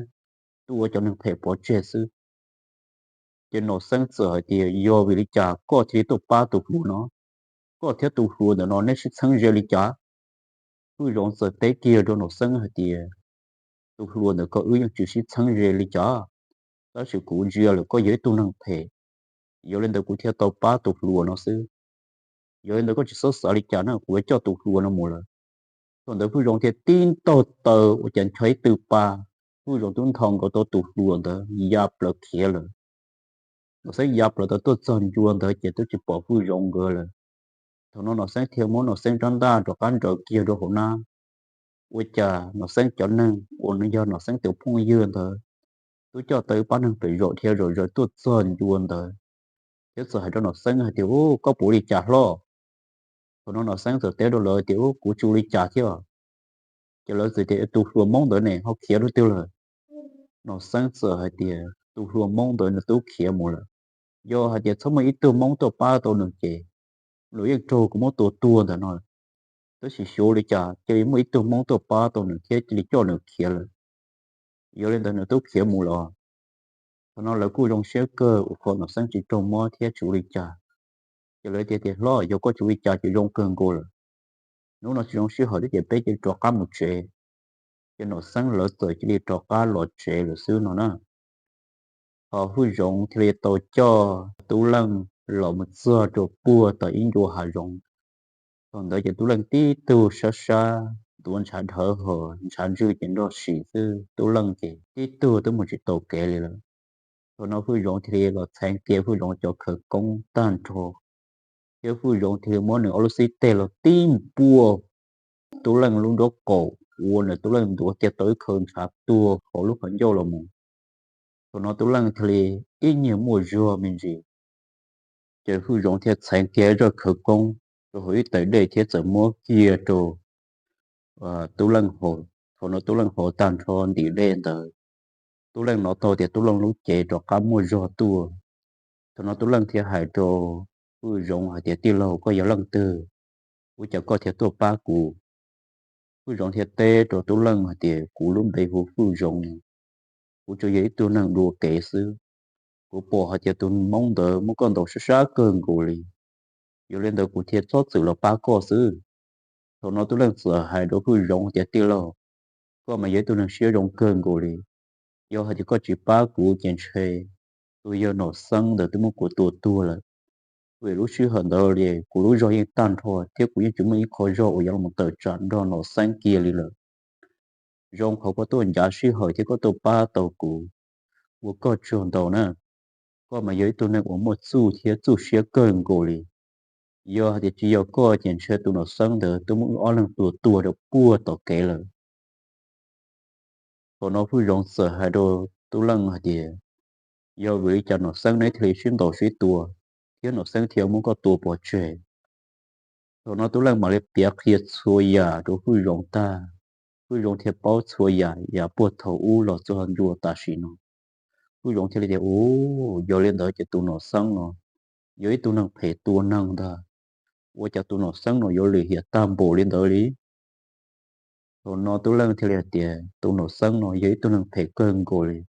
tua cov neeg phem pov tseg xwb. Ces Nom Xeeb txawm hais tias, yog vim li cas koj thiaj li tuaj pab tus hluas no? Koj thiab tus hluas ntawm no neb sib txheeb ze li cas? Hwj Zoov txawm teb kiag rau Nom Xeeb hais tias, tus hluas ntawm ko wb yeej tsis sib txheeb ze li cas, tab sis kuv ntsia lawm koj yog ib tug neeg phem, yog li ntawd kuv thiaj tau pab tus hluas no xwb. Yog li ntawd koj tsis txhob xav li cas na, kuv yuav coj tus hluas no mus lawm. Thaum ntawd Hwj Zoov thiaj tib ntaug taw ua cas ncho ib tw pa, Hwj Zoov twb nthos nkaus tau tus hluas ntawd ya plaws khiav lawm. Nom Xeeb ya plaws tau tuaj txog ncua ntawd ces twb tsis pom Hwj Zoov nkawd lawm. Thaum no Nom Xeeb thiaj muab Nom Xeeb rab ntaj rov qab nrawv kiag rau hauv nab. Ua cas Nom Xeeb cov neeg uas yog Nom Xeeb tus phooj ywg ntawd twb coj tau ib pab neeg pem zaum dhia zom zaws tuaj txog ncua ntawd, thiab txawm hais rau Nom Xeeb hais tias, ub, koj puas ua li cas hlob? Thaum no Nom Xeeb txawm teb rau lawv tias, ub, kuv tsis ua li cas thiab. Ces lawv txawm tias, tus hluas Hmoob ntawd ne ho khiav rau twg lawm? Nom Xeeb txawm hais tias tus hluas Hmoob ntawd nws twb khiav mus lawm. Yog hais tias txhob muaj ib tug Hmoob tuaj pab tau nws ces nws yeej raug kuv muab tua tuag ntawm no. Tab sis xyov li cas cia li muaj ib tug Hmoob tuaj pab tau nws thiab cia li coj nws khiav lawm. Yog li ntawd nws twb khiav mus los. Thaum no lawv kuj zoo siab kawg uas qhov Nom Xeeb tsis raug mob thiab tsis ua li cas. Ces lawv tias, tias hlob, yog koj tsis ua li cas ces zoo kawg nkaus lawm. Hnub no tsis zoo sij hawm thiab ces peb cia li rov qab mus tsev. Ces Nom Xeeb lawv txawm cia li rov qab los tsev lawm xwb no na. Ho Hwj Zoov thiaj li tau coj Tub Leej los mus txog rau puag tom ib ncua hav zoov. Thaum ntawd ces Tub Leej tib tug sab sab, ntuav ntshav dhawv hos ntshav ntswg ces nrog sim xwb, Tub Leej ces tib tug twb mus tsis tau kev li lawm. Thaum no Hwj Zoov thiaj li los txheev kiag Hwj Zoov cov khawv koob tag nrho, thiab Hwj Zoov thiaj li muab nws ob lub xib teg los tib npuaj Tub Leej lub nraub qaum, ua nws Tub Leej ntuav kiag tau ib khawv ntshav tuag hauv lub qhov ncauj los mus. Thaum no Tub Leej thiaj li ib nyiag muaj zog me ntsis, ces Hwj Zoov thiaj txheev kiag zaj khawv koob rau hauv ib tais dej thiab txawm muab kiag rau Tub Leej haus. Thaum no Tub Leej haus tag nrho ntim dej ntawd, Tub Leej hnov tau tias Tub Leej lub cev rov qab muaj zog tuaj. Thaum no Tub Leej thiaj hais rau Hwj Zoov hais tias, Tij laug, koj yog leej twg? Ua cas koj thiaj tuaj pab kuv? Hwj Zoov thiaj teb rau Tub Leej hais tias, Kuv lub npe hu Hwj Zoov, kuv tsuas yog ib tug neeg dua kev xwb. Kuv pom hais tias tus Hmoob ntawd muab koj ntaus sab sab kawg nkaus li, yog li ntawd kuv thiaj txhob txwm los pab koj xwb. Thaum no Tub Leej txawm hais rau Hwj Zoov tias, Tij laug, koj mas yog ib tug neeg siab zoo kawg nkaus li. Yog hais tias koj tsis pab kuv ces ntshe tus yawg Nom Xeeb ntawd twb muab kuv tua tuag lawm. Vim lub sij hawm ntawd li kuv lub zog yeej tag nrho thiab kuv yeej tsis muaj ib qho zog uas yuav los tawm tsam nrog Nom Xeeb kiag li lawm. Zoo qhov koj tuaj ncav sij hawm thiab koj tuaj pab tau kuv, ua koj tsaug ntau na. Koj mas yog ib tug neeg uas muaj txuj thiab txuj siab kawg nkaus li. Yog hais tias tsis yog koj ces ntshe tus Nom Xeeb ntawd twb muab wb ob leeg tua tuag rau puag tom kev lawm. Thaum no Hwj Zoov txawm hais rau Tub Leej hais tias, Yog vim li cas Nom Xeeb neb thiaj li sib ntaus sib tua, thiab Nom Xeeb thiaj muab koj tua pov tseg? Thaum no Tub Leej mam li piav qhia txhua yam rau Hwj Zoov tag, Hwj Zoov thiaj paub txhua yam yav puag thaum ub los txog ntua tam sim no. Hwj Zoov thiaj li tias, Ua, yog li ntawd ces tus Nom Xeeb no yog ib tug neeg phem tua neeg ntag. Ua cas tus Nom Xeeb no yuav lim hiam tag npaum li ntawd li? Thaum no Tub Leej thiaj li hais tias, Tus Nom Xeeb no yog ib tug neeg phem kawg nkaus li.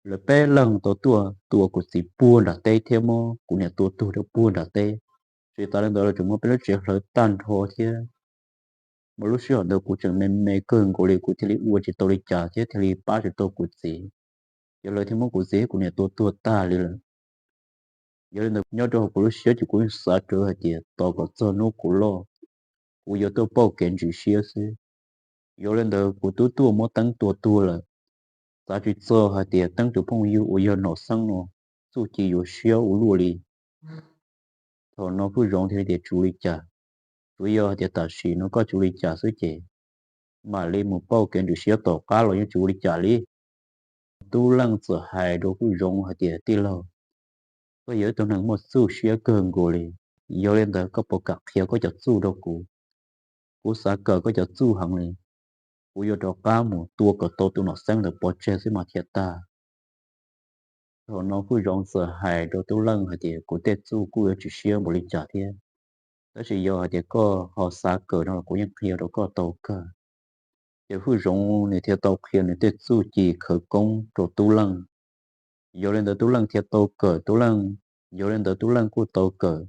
Lawv peb leeg tau tuaj tua kuv txiv puag nram teb thiab muab kuv niam tua tuag rau puag nram teb. Tsis tas li ntawd los tseem muab peb lub tsev hlawv tag nrho thiab. Mas lub sij hawm ntawd kuv tseem me me kawg nkaus li, kuv thiaj li ua tsis tau li cas thiab thiaj li pab tsis tau kuv txiv. Ces lawv thiaj muab kuv txiv thiab kuv niam tua tuag tag li lawm. Yog li ntawd nyob rau hauv kuv lub siab ces kuv yeej xav rawv hais tias tos kom txog hnub kuv loj, kuv yuav tuaj pauj kev ntsis siab xwb. Yog li ntawd kuv twb tuaj muab Teeb tua tuag lawm, xav tsis txog hais tias Teeb tus phooj ywg uas yog Nom Xeeb no txuj ci yuav siab ua luaj li. Thaum no Hwj Zoov thiaj li tias, Tsis ua li cas, tsuas yog hais tias tam sim no koj tsis ua li cas xwb ces mam li mus pauj kev ntsis siab tom qab los yeej tsis ua li cas li. Tub Leej txawm hais rau Hwj Zoov hais tias, Tij laug, koj yog ib tug neeg muaj txuj siab kawg nkaus li. Yog li ntawd koj puas kam qhia koj cov txuj rau kuv? Kuv xav kawm koj cov txuj heev li. Kuv yuav rov qab mus tua kom tau tus Nom Xeeb ntawd pov tseg xwb mas thiaj tag. Thaum no Hwj Zoov txawm hais rau Tub Leej hais tias, Kuv tej txuj kuj yuav tsis siab npaum li cas thiab, tab sis yog hais tias koj ho xav kawm no los kuv yeej qhia rau koj tau kawg. Ces Hwj Zoov nws thiaj tau qhia nws tej txuj ci khawv koob rau Tub Leej. Yog li ntawd Tub Leej thiaj tau kawm, Tub Leej, yog li ntawd Tub Leej kuj tau kawm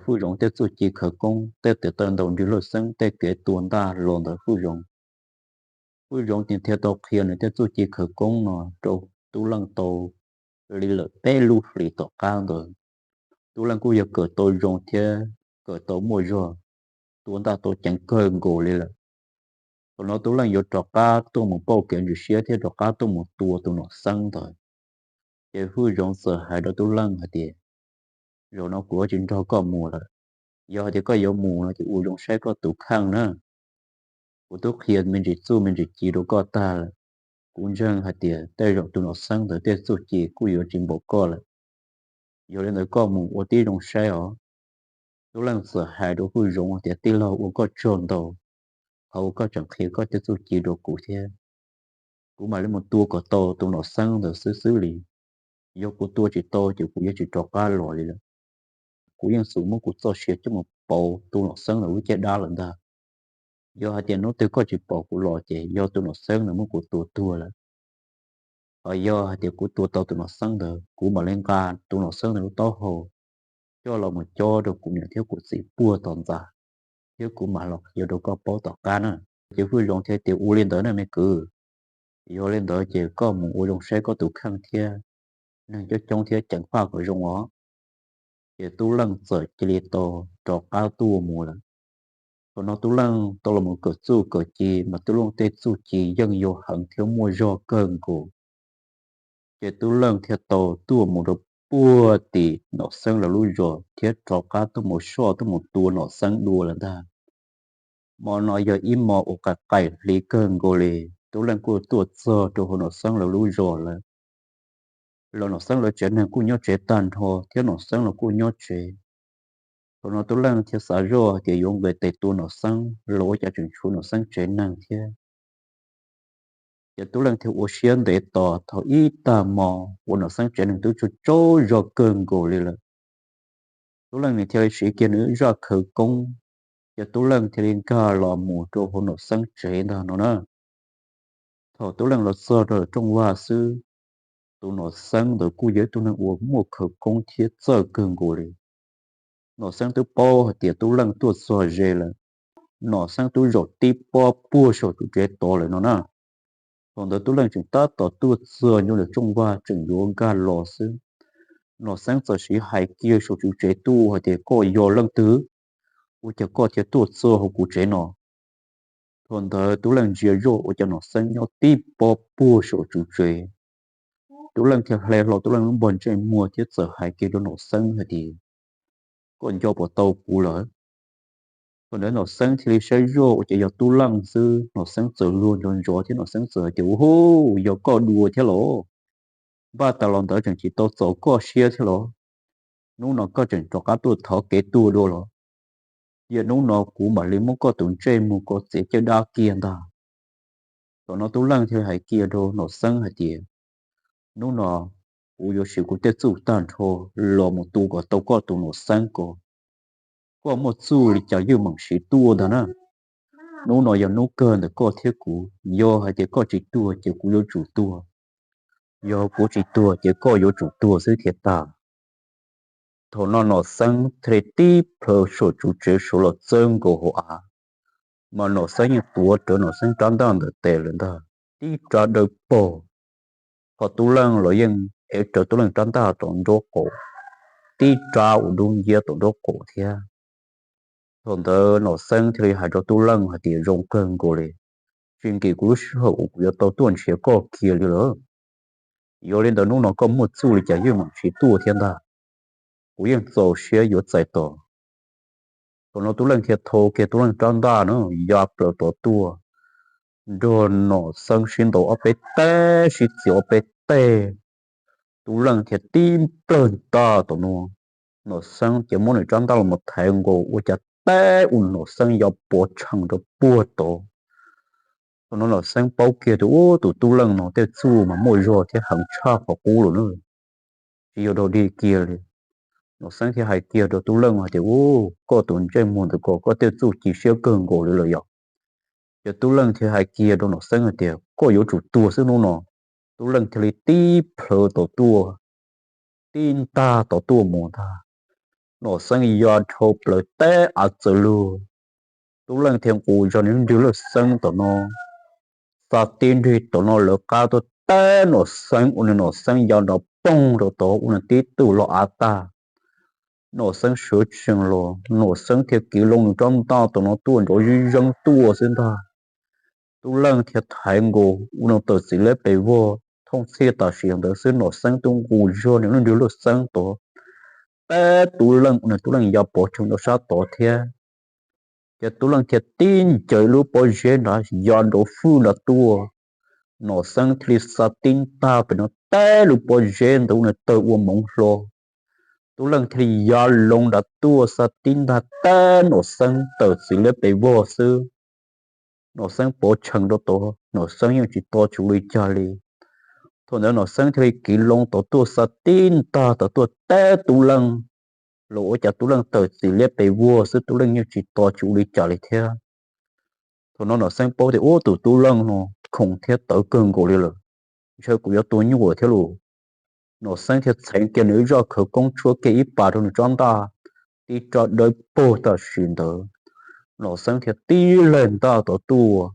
Hwj Zoov tej txuj ci khawv koob, tej tes taw ntaus nrig luj xeeb, tej kev tua ntaj los ntawd Hwj Zoov. Hwj Zoov nws thiaj tau qhia nws tej txuj ci khawv koob no rau Tub Leej tau li lawm peb lub hlis tom qab ntawd. Tub Leej kuj yog kawm tau zoo thiab kawm tau muaj zog, tua ntaj tau ceev kawg nkaus li lawm. Thaum no Tub Leej yuav rov qab tuaj mus pauj kev ntsis siab thiab rov qab tuaj mus tua tus Nom Xeeb ntawd. Ces Hwj Zoov txawm hais rau Tub Leej hais tias, Zaum no kuv yuav tsis nrog koj mus lawm. Yog hais tias koj yuav mus no ces ua zoo saib koj tus kheej na. Kuv twb qhia me ntsis txuj me ntsis ci rau koj tag lawm. Kuv ntseeg hais tias tej zaum tus Nom Xeeb ntawd tej txuj ci kuj yuav tsis npaum koj lawm. Yog li ntawd koj mus ua tib zoo saib os. Tub Leej txawm hais rau Hwj Zoov tias, Tij laug, ua koj tsaug ntau, qhov uas koj tseem qhia koj tej txuj ci rau kuv thiab. Kuv mam li mus tua kom tau tus Nom Xeeb ntawd xwb xwb li. Yog kuv tua tsis tau ces kuv yuav tsis rov qab los li lawm. Kuv yeej xav muab kuv txoj sia coj mus pauv tus Nom Xeeb ntawd lub caj dab lawm ntag. Yog hais tias hnub twg koj tsis pom kuv los ces yog tus Nom Xeeb ntawd muab kuv tua tuag lawm. Hos yog hais tias kuv tua tau tus Nom Xeeb ntawd, kuv mam li nqa tus Nom Xeeb ntawd lub taub hau coj los mus cob rau kuv niam thiab kuv txiv puag tom ntxa, thiab kuv mam los qhia rau koj paub tom qab na. Ces Hwj Zoov thiaj tias, Ua li ntawd na me kwv. Yog li ntawd ces koj mus ua zoo saib koj tus kheej thiab, neeg coob coob thiab ceev faj kom zoo os. Ces Tub Leej txawm cia li tau rov qab tuaj mus lawm. Thaum no Tub Leej tau los mus kawm txuj kawm ci mas Tub Leej tej txuj ci yeej yau heev thiab muaj zog kawg nkaus. Ces Tub Leej thiaj tau tuaj mus rau puag tim Nom Xeeb lawv lub zos thiab rov qab tuaj mus soj tuaj mus tua Nom Xeeb dua lawm ntag. Hmo no yog ib hmo uas qaim qaim hli kawg nkaus li, Tub Leej kuj tuaj txog rau hauv Nom Xeeb lawv lub zos lawm. Los Nom Xeeb lawv tsev neeg kuj nyob tsev tag nrho thiab Nom Xeeb los kuj nyob tsev. Thaum no Tub Leej thiaj xav zoj hais tias yuav nqis tes tua Nom Xeeb los ua cas tseem tshuav Nom Xeeb tsev neeg thiab. Ces Tub Leej thiaj ua siab ntev tos thaum ib tag hmo uas Nom Xeeb tsev neeg twb tsaug tsaug zog kawg nkaus li lawm. Tub Leej nws thiaj li siv kiag nws zaj khawv koob, ces Tub Leej thiaj li nkag los mus rau hauv Nom Xeeb tsev ntag no na. Thaum Tub Leej los txog rau rooj vag xwb, tus Nom Xeeb ntawd kuj yog ib tug neeg uas muaj khawv koob thiab txawj kawg nkaus li. Nom Xeeb twb paub hais tias Tub Leej tuaj txog ze lawm, Nom Xeeb twb zaum tib pob puag saum tus tsev tod lawm no na. Thaum ntawd Tub Leej tseem tab tom tuaj txog nyob ntawm rooj vag tseem yuav nkag los xwb, Nom Xeeb txawm siv hais kiag saum tus tsev tuaj hais tias, koj yog leej twg? Ua cas koj thiaj tuaj txog hauv kuv tsev no? Thaum ntawd Tub Leej ntsia zoj ua cas Nom Xeeb nyob tib pob puag saum tus tsev. Tub Leej thiaj hle hlo Tub Leej lub npog ntsej muag thiab txawm hais kiag rau Nom Xeeb hais tias, koj nco puas tau kuv lawm? Thaum ntawd Nom Xeeb thiaj li saib zoj ua cas yog Tub Leej xwb, Nom Xeeb txawm luag ntsoov ntsoov thiab Nom Xeeb txawm hais tias, ua hu, yog koj dua thiab los? Npaj tas los ntawd tseem tsis tau txaus koj siab thiab los? Hnub no koj tseem rov qab tuaj thov kev tuag dua los? Cia hnub no kuv mam li muab koj tus ntsej muag koj txiav caj dab kiag ntag. Thaum no Tub Leej thiaj li hais kiag rau Nom Xeeb hais tias, hnub no kuv yuav siv kuv tej txuj tag nrho los mus tua kom tau koj tus Nom Xeeb ko. Koj muaj txuj li cas yeej meem siv tuaj ntag na. Hnub no yog hnub kawg ntawm koj thiab kuv, yog hais tias koj tsis tuag ces kuv yuav tsum tuag, yog kuv tsis tuag ces koj yuav tsum tuag xwb thiaj tag. Thaum no Nom Xeeb thiaj li tib plhaw saum tus tsev sawv los txawb nkaus hauv av, mas Nom Xeeb yeej tuav rawv Nom Xeeb rab ntaj ntawm tes lawm ntag, tib rab dawb paug. Ho Tub Leej los yeej ev rawv Tub Leej rab ntaj tom nraub qaum, tib rab uas dub nciab tom nraub qaum thiab. Thaum ntawd Nom Xeeb thiaj li hais rau Tub Leej hais tias, zoo kawg nkaus li, tsis nkim kuv lub sij hawm uas kuv yuav tau tuaj nrhiav koj kiag li lawm. Yog li ntawd hnub no koj muaj txuj li cas yeej meem siv tuaj thiab ntag, kuv yeej txaus siab yuav txais tos. Thaum no Tub Leej thiaj thau kiag Tub Leej rab ntaj na, ya plaws tod tuaj, nrog Nom Xeeb sib ntaus ob peb teg, sib txiav ob peb teg. Tub Leej thiaj tib plhaw ntaj tom no, Nom Xeeb ces muab nws rab ntaj los mus thaiv nkaus ua cas teb ua Nom Xeeb ya pov tshee rau puag tod. Thaum no Nom Xeeb paub kiag tias, ub, tus Tub Leej no tej txuj mas muaj zog thiab heev tshaj qhov qub lawm na, tsis yog dog dig kiag li. Nom Xeeb thiaj hais kiag rau Tub Leej hais tias, ub, koj tus ntsej muag ntawm ko koj tej txuj ci siab kawg nkaus li lawm yom. Ces Tub Leej thiaj hais kiag rau Nom Xeeb hais tias, koj yuav tsum tuag xwb hnub no. Tub Leej thiaj li tib plhaw tod tuaj, tib ntaj tod tuaj mus ntag. Nom Xeeb ya dhau plaws teb av txawm lug. Tub Leej thiaj nqus zog nws lub nrig lawj xeeb tom no, xa tib nrig tom no lawv qab tuaj teb Nom Xeeb ua nws Nom Xeeb ya nrov poog rau tod ua nws tib tug los av tag. Nom Xeeb sawv tsees los, Nom Xeeb thiaj kiv loo nws rab ntaj tom no tuaj nrov zib zeeb tuaj xwb ntag. Tub Leej thiaj thaiv nkaus ua nws tawm txiv liab pes vog. Thooj txhij tam sim ntawd xwb Nom Xeeb twb nqus zog nws lub nrig lawj xeeb tod teb Tub Leej ua nws Tub Leej ya pov tshee rau sab tod thiab. Ces Tub Leej thiaj tib ncaws lub pob zeb nrad ya nrov fwj nrad tuaj. Nom Xeeb thiaj li xa tib ntaj pem no teb lub pob zeb ntawd ua nws tawg ua moov hlo. Tub Leej thiaj li ya loo nrad tuaj xa tib ntaj teb Nom Xeeb tawm txiv liab pes vog xwb. Nom Xeeb pov tshee rau tod, Nom Xeeb yeej tsis tos tsuv li cas li. Thaum ntawd Nom Xeeb thiaj li kiv loo tod tuaj xa tib ntaj tod tuaj teb Tub Leej, los ua cas Tub Leej tawm txiv liab pes vog xwb, Tub Leej yeej tsis tos tsuv li cas li thiab. Thaum no Nom Xeeb paub tias ub, tus Tub Leej no khoom thiab tawv kawg nkaus li lawm, ntshe kuv yuav tua nyuaj thiab lauj. Nom Xeeb thiaj txheev kiag nws ib zaj khawv koob tshuab kiag ib pas rau nws rab ntaj, tib rab dawb paug tam sim ntawd. Nom Xeeb thiaj tib leeg ntaj tod tuaj,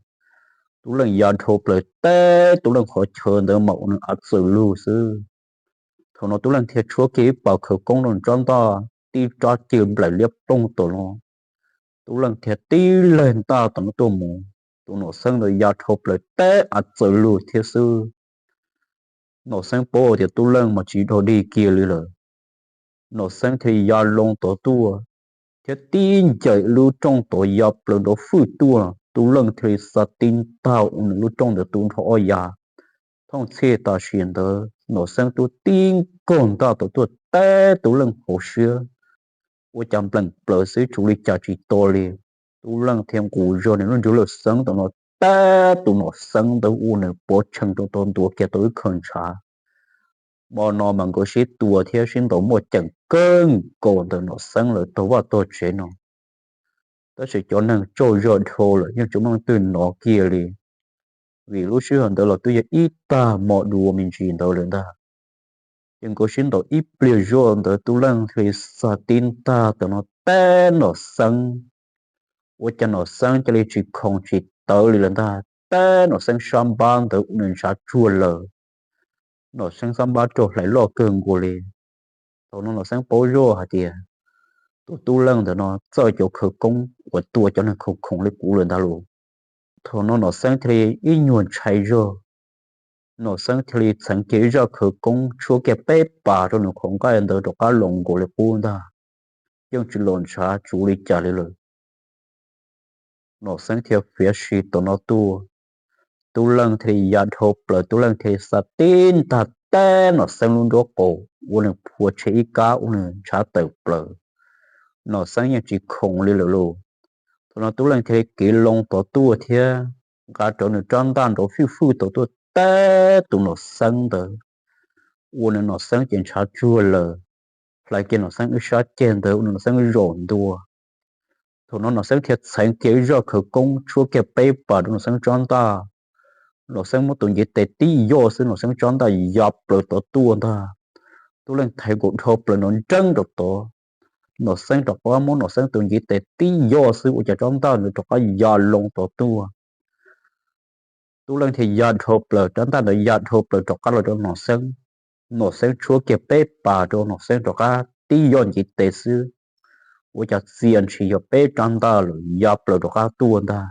Tub Leej ya dhau plaws teb Tub Leej qhov chaw ntawd mas ua nws av txawm lug xwb. Thaum no Tub Leej thiaj tshuab kiag ib pas khawv koob rau nws rab ntaj, tib rab ci nplaim liab ploog tom no. Tub Leej thiaj tib leeg ntaj tom no tuaj mus, tus Nom Xeeb ntawd ya dhau plaws teb av txawm lug thiab xwb. Nom Xeeb paub tias Tub Leej mas tsis dog dig kiag li lawm, Nom Xeeb thiaj li ya loo tod tuaj, thiab tib ncaim lub rooj tod ya plaws nrov fwj tuaj. Tub Leej thiaj li xa tib ntag ua nws lub rooj ntawd tu nrho ob yav. Thooj txhij tam sim ntawd Nom Xeeb tub tib nkaug ntaj tod tuaj teb Tub Leej hauv siab, ua cas npleem plaws xwb tsuas li cas tsis to li. Tub Leej thiaj nqus zog nws lub ntswg laj xeeb tom no teb tus Nom Xeeb ntawd ua nws pov tshee rau tod ntuav kiag tau ib khaws ntshav. Hmo no mas nkawd sib tua thiab sib ntaus muaj ceem kawg nkaus ntawm Nom Xeeb lawv tog vaj tog tsev no. Tab sis cov neeg tsaug zog dhau lawm yeej tsis muaj leej twg hnov kiag li, vim lub sij hawm ntawd los twb yog ib tag hmo dua me ntsis ntawd lawm ntag. Ces nkawd sib ntaus ib pliag zog ntawd Tub Leej thiaj li xa tib ntag tom no teb Nom Xeeb. Ua cas Nom Xeeb cia li tsis khoom tsis tawv li lawm ntag, teb Nom Xeeb sab npab ntawd ua nws ntshav tsuag lawm. Nom Xeeb sab npab raug hlais loj kawg nkaus li. Thaum no Nom Xeeb paub zoj hais tias tus Tub Leej ntawm no txawj cov khawv koob uas tua cov neeg khoom khoom li kuv lawm ntag lauj. Thaum no Nom Xeeb thiaj li ib nyuag ntshai zog, Nom Xeeb thiaj li txheev kiag ib zaj khawv koob tshuab kiag peb pas rau nws qhov nqaij ntawd rov qab los nkaus li qub ntag, yeej tsis los ntshav tsuv li cas li lawm. Nom Xeeb thiaj fiav si tom no tuaj, Tub Leej thiaj li ya dhau plaws, Tub Leej thiaj li xa tib ntag teb Nom Xeeb lub nraub qaum ua nws phua tshe ib kab ua nws ntshav tawm plaws. Nom Xeeb yeej tsis khoom li lawm lauj. Thaum no Tub Leej thiaj li kiv loo tod tuaj thiab nqa rawv nws rab ntaj nrov fwj fwj tod tuaj teb tus Nom Xeeb ntawd, ua nws Nom Xeeb ces ntshav tsuag lawm, hlais kiag Nom Xeeb ib sab ceg ntawd ua nws Nom Xeeb zaum ntua. Thaum no Nom Xeeb thiaj txheev kiag ib zaj khawv koob tshuab kiag peb pas rau Nom Xeeb rab ntaj. Nom Xeeb muab tus ntiv tes tib yoj xwb Nom Xeeb rab ntaj ya plaws tod tuaj ntag. Tub Leej thaiv nkaus dhau plaws nrov nreeb rau tod. Nom Xeeb rov qab muab Nom Xeeb tus ntiv tes tib yoj xwb ua cas rab ntaj ntawd rov qab ya loo tod tuaj. Tub Leej thiaj ya dhau plaws, rab ntaj ntawd ya dhau plaws rov qab los rau Nom Xeeb. Nom Xeeb tshuab kiag peb pas rau Nom Xeeb rov qab tib yoj ntiv tes xwb, ua cas txia ntshis yog peb rab ntaj lawm ya plaws rov qab tuaj ntag.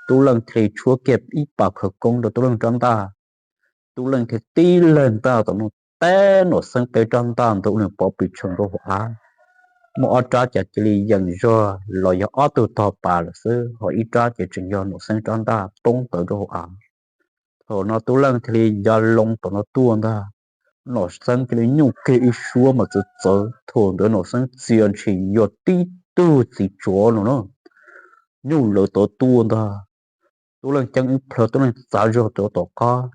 Tub Leej thiaj li tshuab kiag ib pas khawv koob rau Tub Leej rab ntaj. Tub Leej thiaj tib leeg ntaj tom no teb Nom Xeeb peb rab ntaj ntawd ua nws pov plis tshee rau hauv av. Muaj ob rab ces cia li yeem zog los yog ob tug tog pas lawm xwb, ho ib rab ces tseem yog Nom Xeeb rab ntaj poob tawm rau hauv av. Thaum no Tub Leej thiaj li ya loo tom no tuaj ntag. Nom Xeeb cia li nyuj kiag ib suab mas txawv txawv, thaum ntawd Nom Xeeb txia ntshis yog tib tug txiv tsov no na, nyuj lawv tod tuaj ntag. Tub Leej ceeb ib plhaw, Tub Leej txav zog rau tom qab.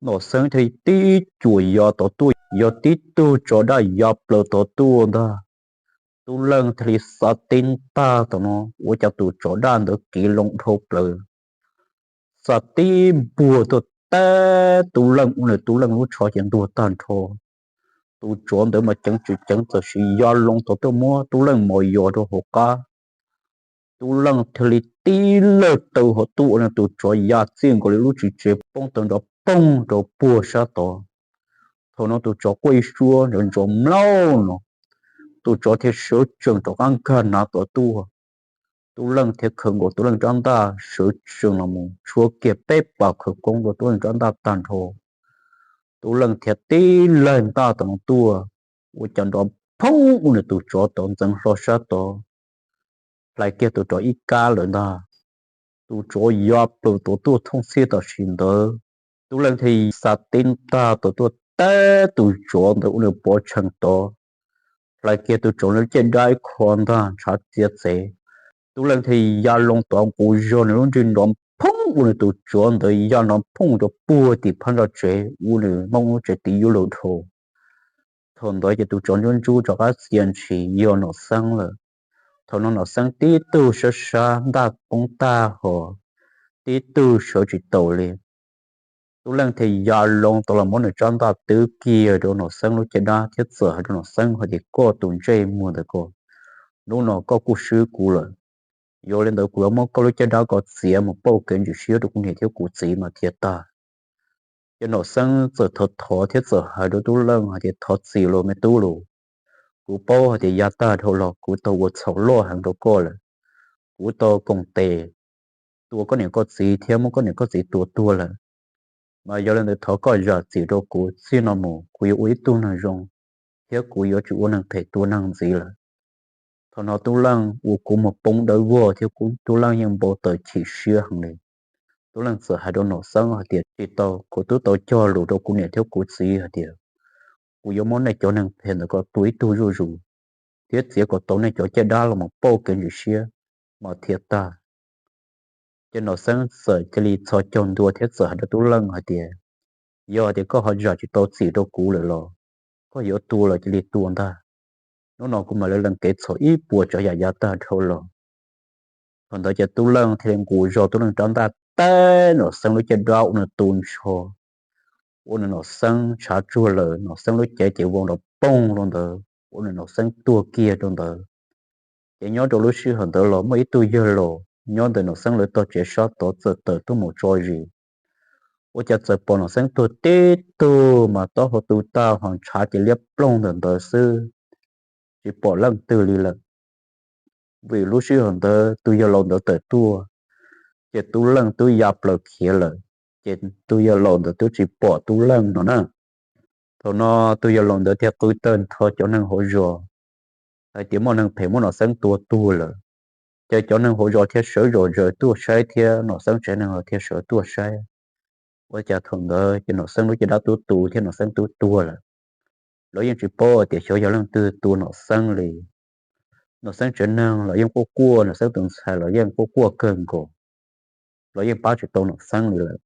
Nom Xeeb thiaj li tib cuam ya tod tuaj, yog tib tug tsov daj ya plaws tod tuaj ntag. Tub Leej thiaj li xa tib ntag tom no, ua cas tus tsov daj ntawd kiv loo dhau plaws, xa tib npuag tuaj teb Tub Leej ua nws Tub Leej lub tsho ces ntuag tag nrho. Tus tsov ntawd mas ceev tswm ceev txawm sis ya loo tod tuaj muab Tub Leej mos yos rau hauv qab. Tub Leej thiaj li tib lawg taw hov tuaj ua nws tus tsov ya txij nkaus li lub tswm tsev poob tawm nrov poog rau puag sab tod. Thaum no tus tsov quaj ib suab nrov ntsov mlaub no, tus tsov thiaj sawv tsees rov qab nkag nav tod tuaj. Tub Leej thiaj khaws nkaus Tub Leej rab ntaj sawv tsees los mus tshuab kiag peb pas khawv koob rau Tub Leej rab ntaj tag nrho. Tub Leej thiaj tib lawg ntaj tom no tuaj, ua cas nrov phoob ua nws tus tsov tod ntxeev hlo sab tod, hlais kiag tus tsov ib kab lawm ntag. Tus tsov ya plaws tod tuaj thooj txhij tam sim ntawd, Tub Leej thiaj xa tib ntag tod tuaj teb tus tsov ntawd ua nws pov tshee tod, hlais kiag tus tsov lub caj dab ib qho ntag ntshav txia txev. Tub Leej thiaj ya loo tod nqus zog nws lub nrig nrov phoob ua nws tus tsov ntawd ya nrov phoob rau puag tim phab ntsa tsev ua nws Hmoob lub tsev tiv yuav luag dhau. Thaum ntawd ces tus tsov ntsuab ntsuab rov qab txia ntshis yog Nom Xeeb lawm. Thaum no Nom Xeeb tib tug sab sab ntaj poob tag hos, tib tug sawv tsis taus li. Tub Leej thiaj ya loo tod los muab nws tsab ntaj twb kiag rau Nom Xeeb lub caj dab thiab txawm hais rau Nom Xeeb hais tias, koj tus ntsej muag ntawd ko, hnub no koj kuj swb kuv lawm. Yog li ntawd kuv yuav muab koj lub caj dab ko txiav mus pauj kev ntsim siab rau kuv niam thiab kuv txiv mas thiaj tag. Ces Nom Xeeb txawm thov thov thiab txawm hais rau Tub Leej hais tias, thov txim los me tub los, kuv paub hais tias yav tag dhau los kuv tau ua txhaum loj heev rau koj lawm. Kuv tau koom tes tua koj niam koj txiv thiab muab koj niam koj txiv tua tuag lawm. Mas yog li ntawd thov koj zam txim rau kuv, txij no mus kuv yuav ua ib tug neeg zoo thiab kuv yuav tsis ua neeg phem tua neeg ntxiv lawm. Thaum no Tub Leej ua kuv mus poob dawb vog thiab kuv, Tub Leej yeej npau taws chim siab heev li. Tub Leej txawm hais rau Nom Xeeb hais tias, tsis tau, kuv twb tau cog lus rau kuv niam thiab kuv txiv hais tias kuv yuav muab nej cov neeg phem ntawd kom tua ib tug zuj zus, thiab txiav kom tau nej cov caj dab los mus pauj kev ntxim siab mas thiaj tag. Ces Nom Xeeb txawm cia li txhos caug ntua thiab txawm hais rau Tub Leej hais tias, yog tias koj ho zam tsis tau txim rau kuv lawm los koj yuav tua los cia li tua ntag. Hnub no kuv mam li lees kev txhom ib puas tsav yam yav tag dhau los. Thaum ntawd ces Tub Leej thiaj li nqus zog Tub Leej rab ntaj teb Nom Xeeb lub caj dab ua nws tu nrho, ua nws Nom Xeeb ntshav tsuag lawm, Nom Xeeb lub cev ces vau nrov poog rau ntawd, ua nws Nom Xeeb tuag kiag rau ntawd. Ces nyob rau lub sij hawm ntawd los muaj ib tug yawg laus nyob ntawm Nom Xeeb lawv tog tsev sab tod txawm tawm tuaj mus tso zis. Ua cas txawm pom Nom Xeeb tuag tib tug mas taub hau tu tag ho ntshav ces liab ploog ntawm ntawd xwb, tsis pom leej twg li lawm. Vim lub sij hawm ntawd tus yawg laus ntawd tawm tuaj, ces Tub Leej twb ya plaws khiav lawm, ces tus yawg laus ntawd twb tsis pom Tub Leej no na. Thaum no tus yawg laus ntawd thiaj qw tawg ntho cov neeg hauv zos hais tias muaj neeg phem muab Nom Xeeb tua tuag lawm. Ces cov neeg hauv zos thiaj sawv zom zaws tuaj saib thiab Nom Xeeb tsev neeg los thiaj sawv tuaj saib. Ua cas thaum ntawd ces Nom Xeeb lub caj dab twb tu thiab Nom Xeeb twb tuag lawm. Lawv yeej tsis paub tias xyov yog leej twg tua Nom Xeeb li. Nom Xeeb tsev neeg los yeej quaj quaj, Nom Xeeb tus ntxhais los yeej quaj quaj kawg nkaus, los yeej pab tsis tau Nom Xeeb li lawm.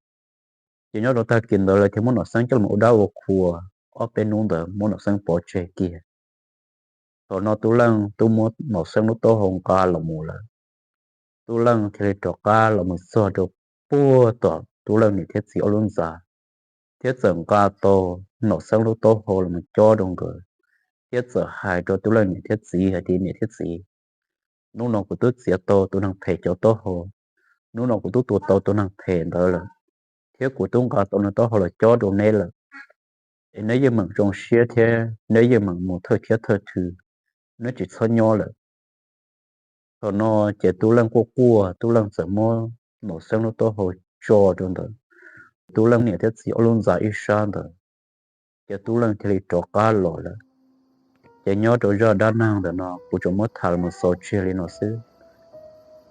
Ces nyob rau tag kis ntawd lawv thiaj muab Nom Xeeb coj los ua dab ua qhua, ob peb hnub ntawd muab Nom Xeeb pov tseg kiag. Thaum no Tub Leej twb muab Nom Xeeb lub taub hau nqa los mus lawm. Tub Leej thiaj li rov qab los mus txog rau puag tom Tub Leej niam thiab txiv ob lub ntxa, thiab txawm nqa tau Nom Xeeb lub taub hau los mus cob rau nkawd, thiab txawm hais rau Tub Leej niam thiab txiv hais tias, niam thiab txiv, hnub no kuv twb txiav tau tus neeg phem cov taub hau, hnub no kuv twb tua tau tus neeg phem ntawd lawm, thiab kuv twb nqa tau nws taub hau los cob rau neb lawm, es neb yeej meem zoo siab thiab neb yeej meem mus thawj thiab thawj thw, neb tsis txhob nyob lawm. Thaum no ces Tub Leej quaj quaj, Tub Leej txawm muab Nom Xeeb lub taub hau tso rau ntawd Tub Leej niam thiab txiv ob lub ntxa ib sab ntawd, ces Tub Leej thiaj li rov qab los lawm. Ces nyob rau zaj dab neeg ntawm no kuv tsuas muab tham los mus xaus tseg li no xwb.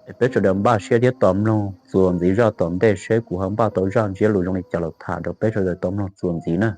Es peb sawv daws npaj siab thiab tos mloog txuas ntxiv zaj tom ntej seb kuv ho npaj tau zaj ntsiab lus zoo li cas los tham rau peb sawv daws tau mloog txuas ntxiv na.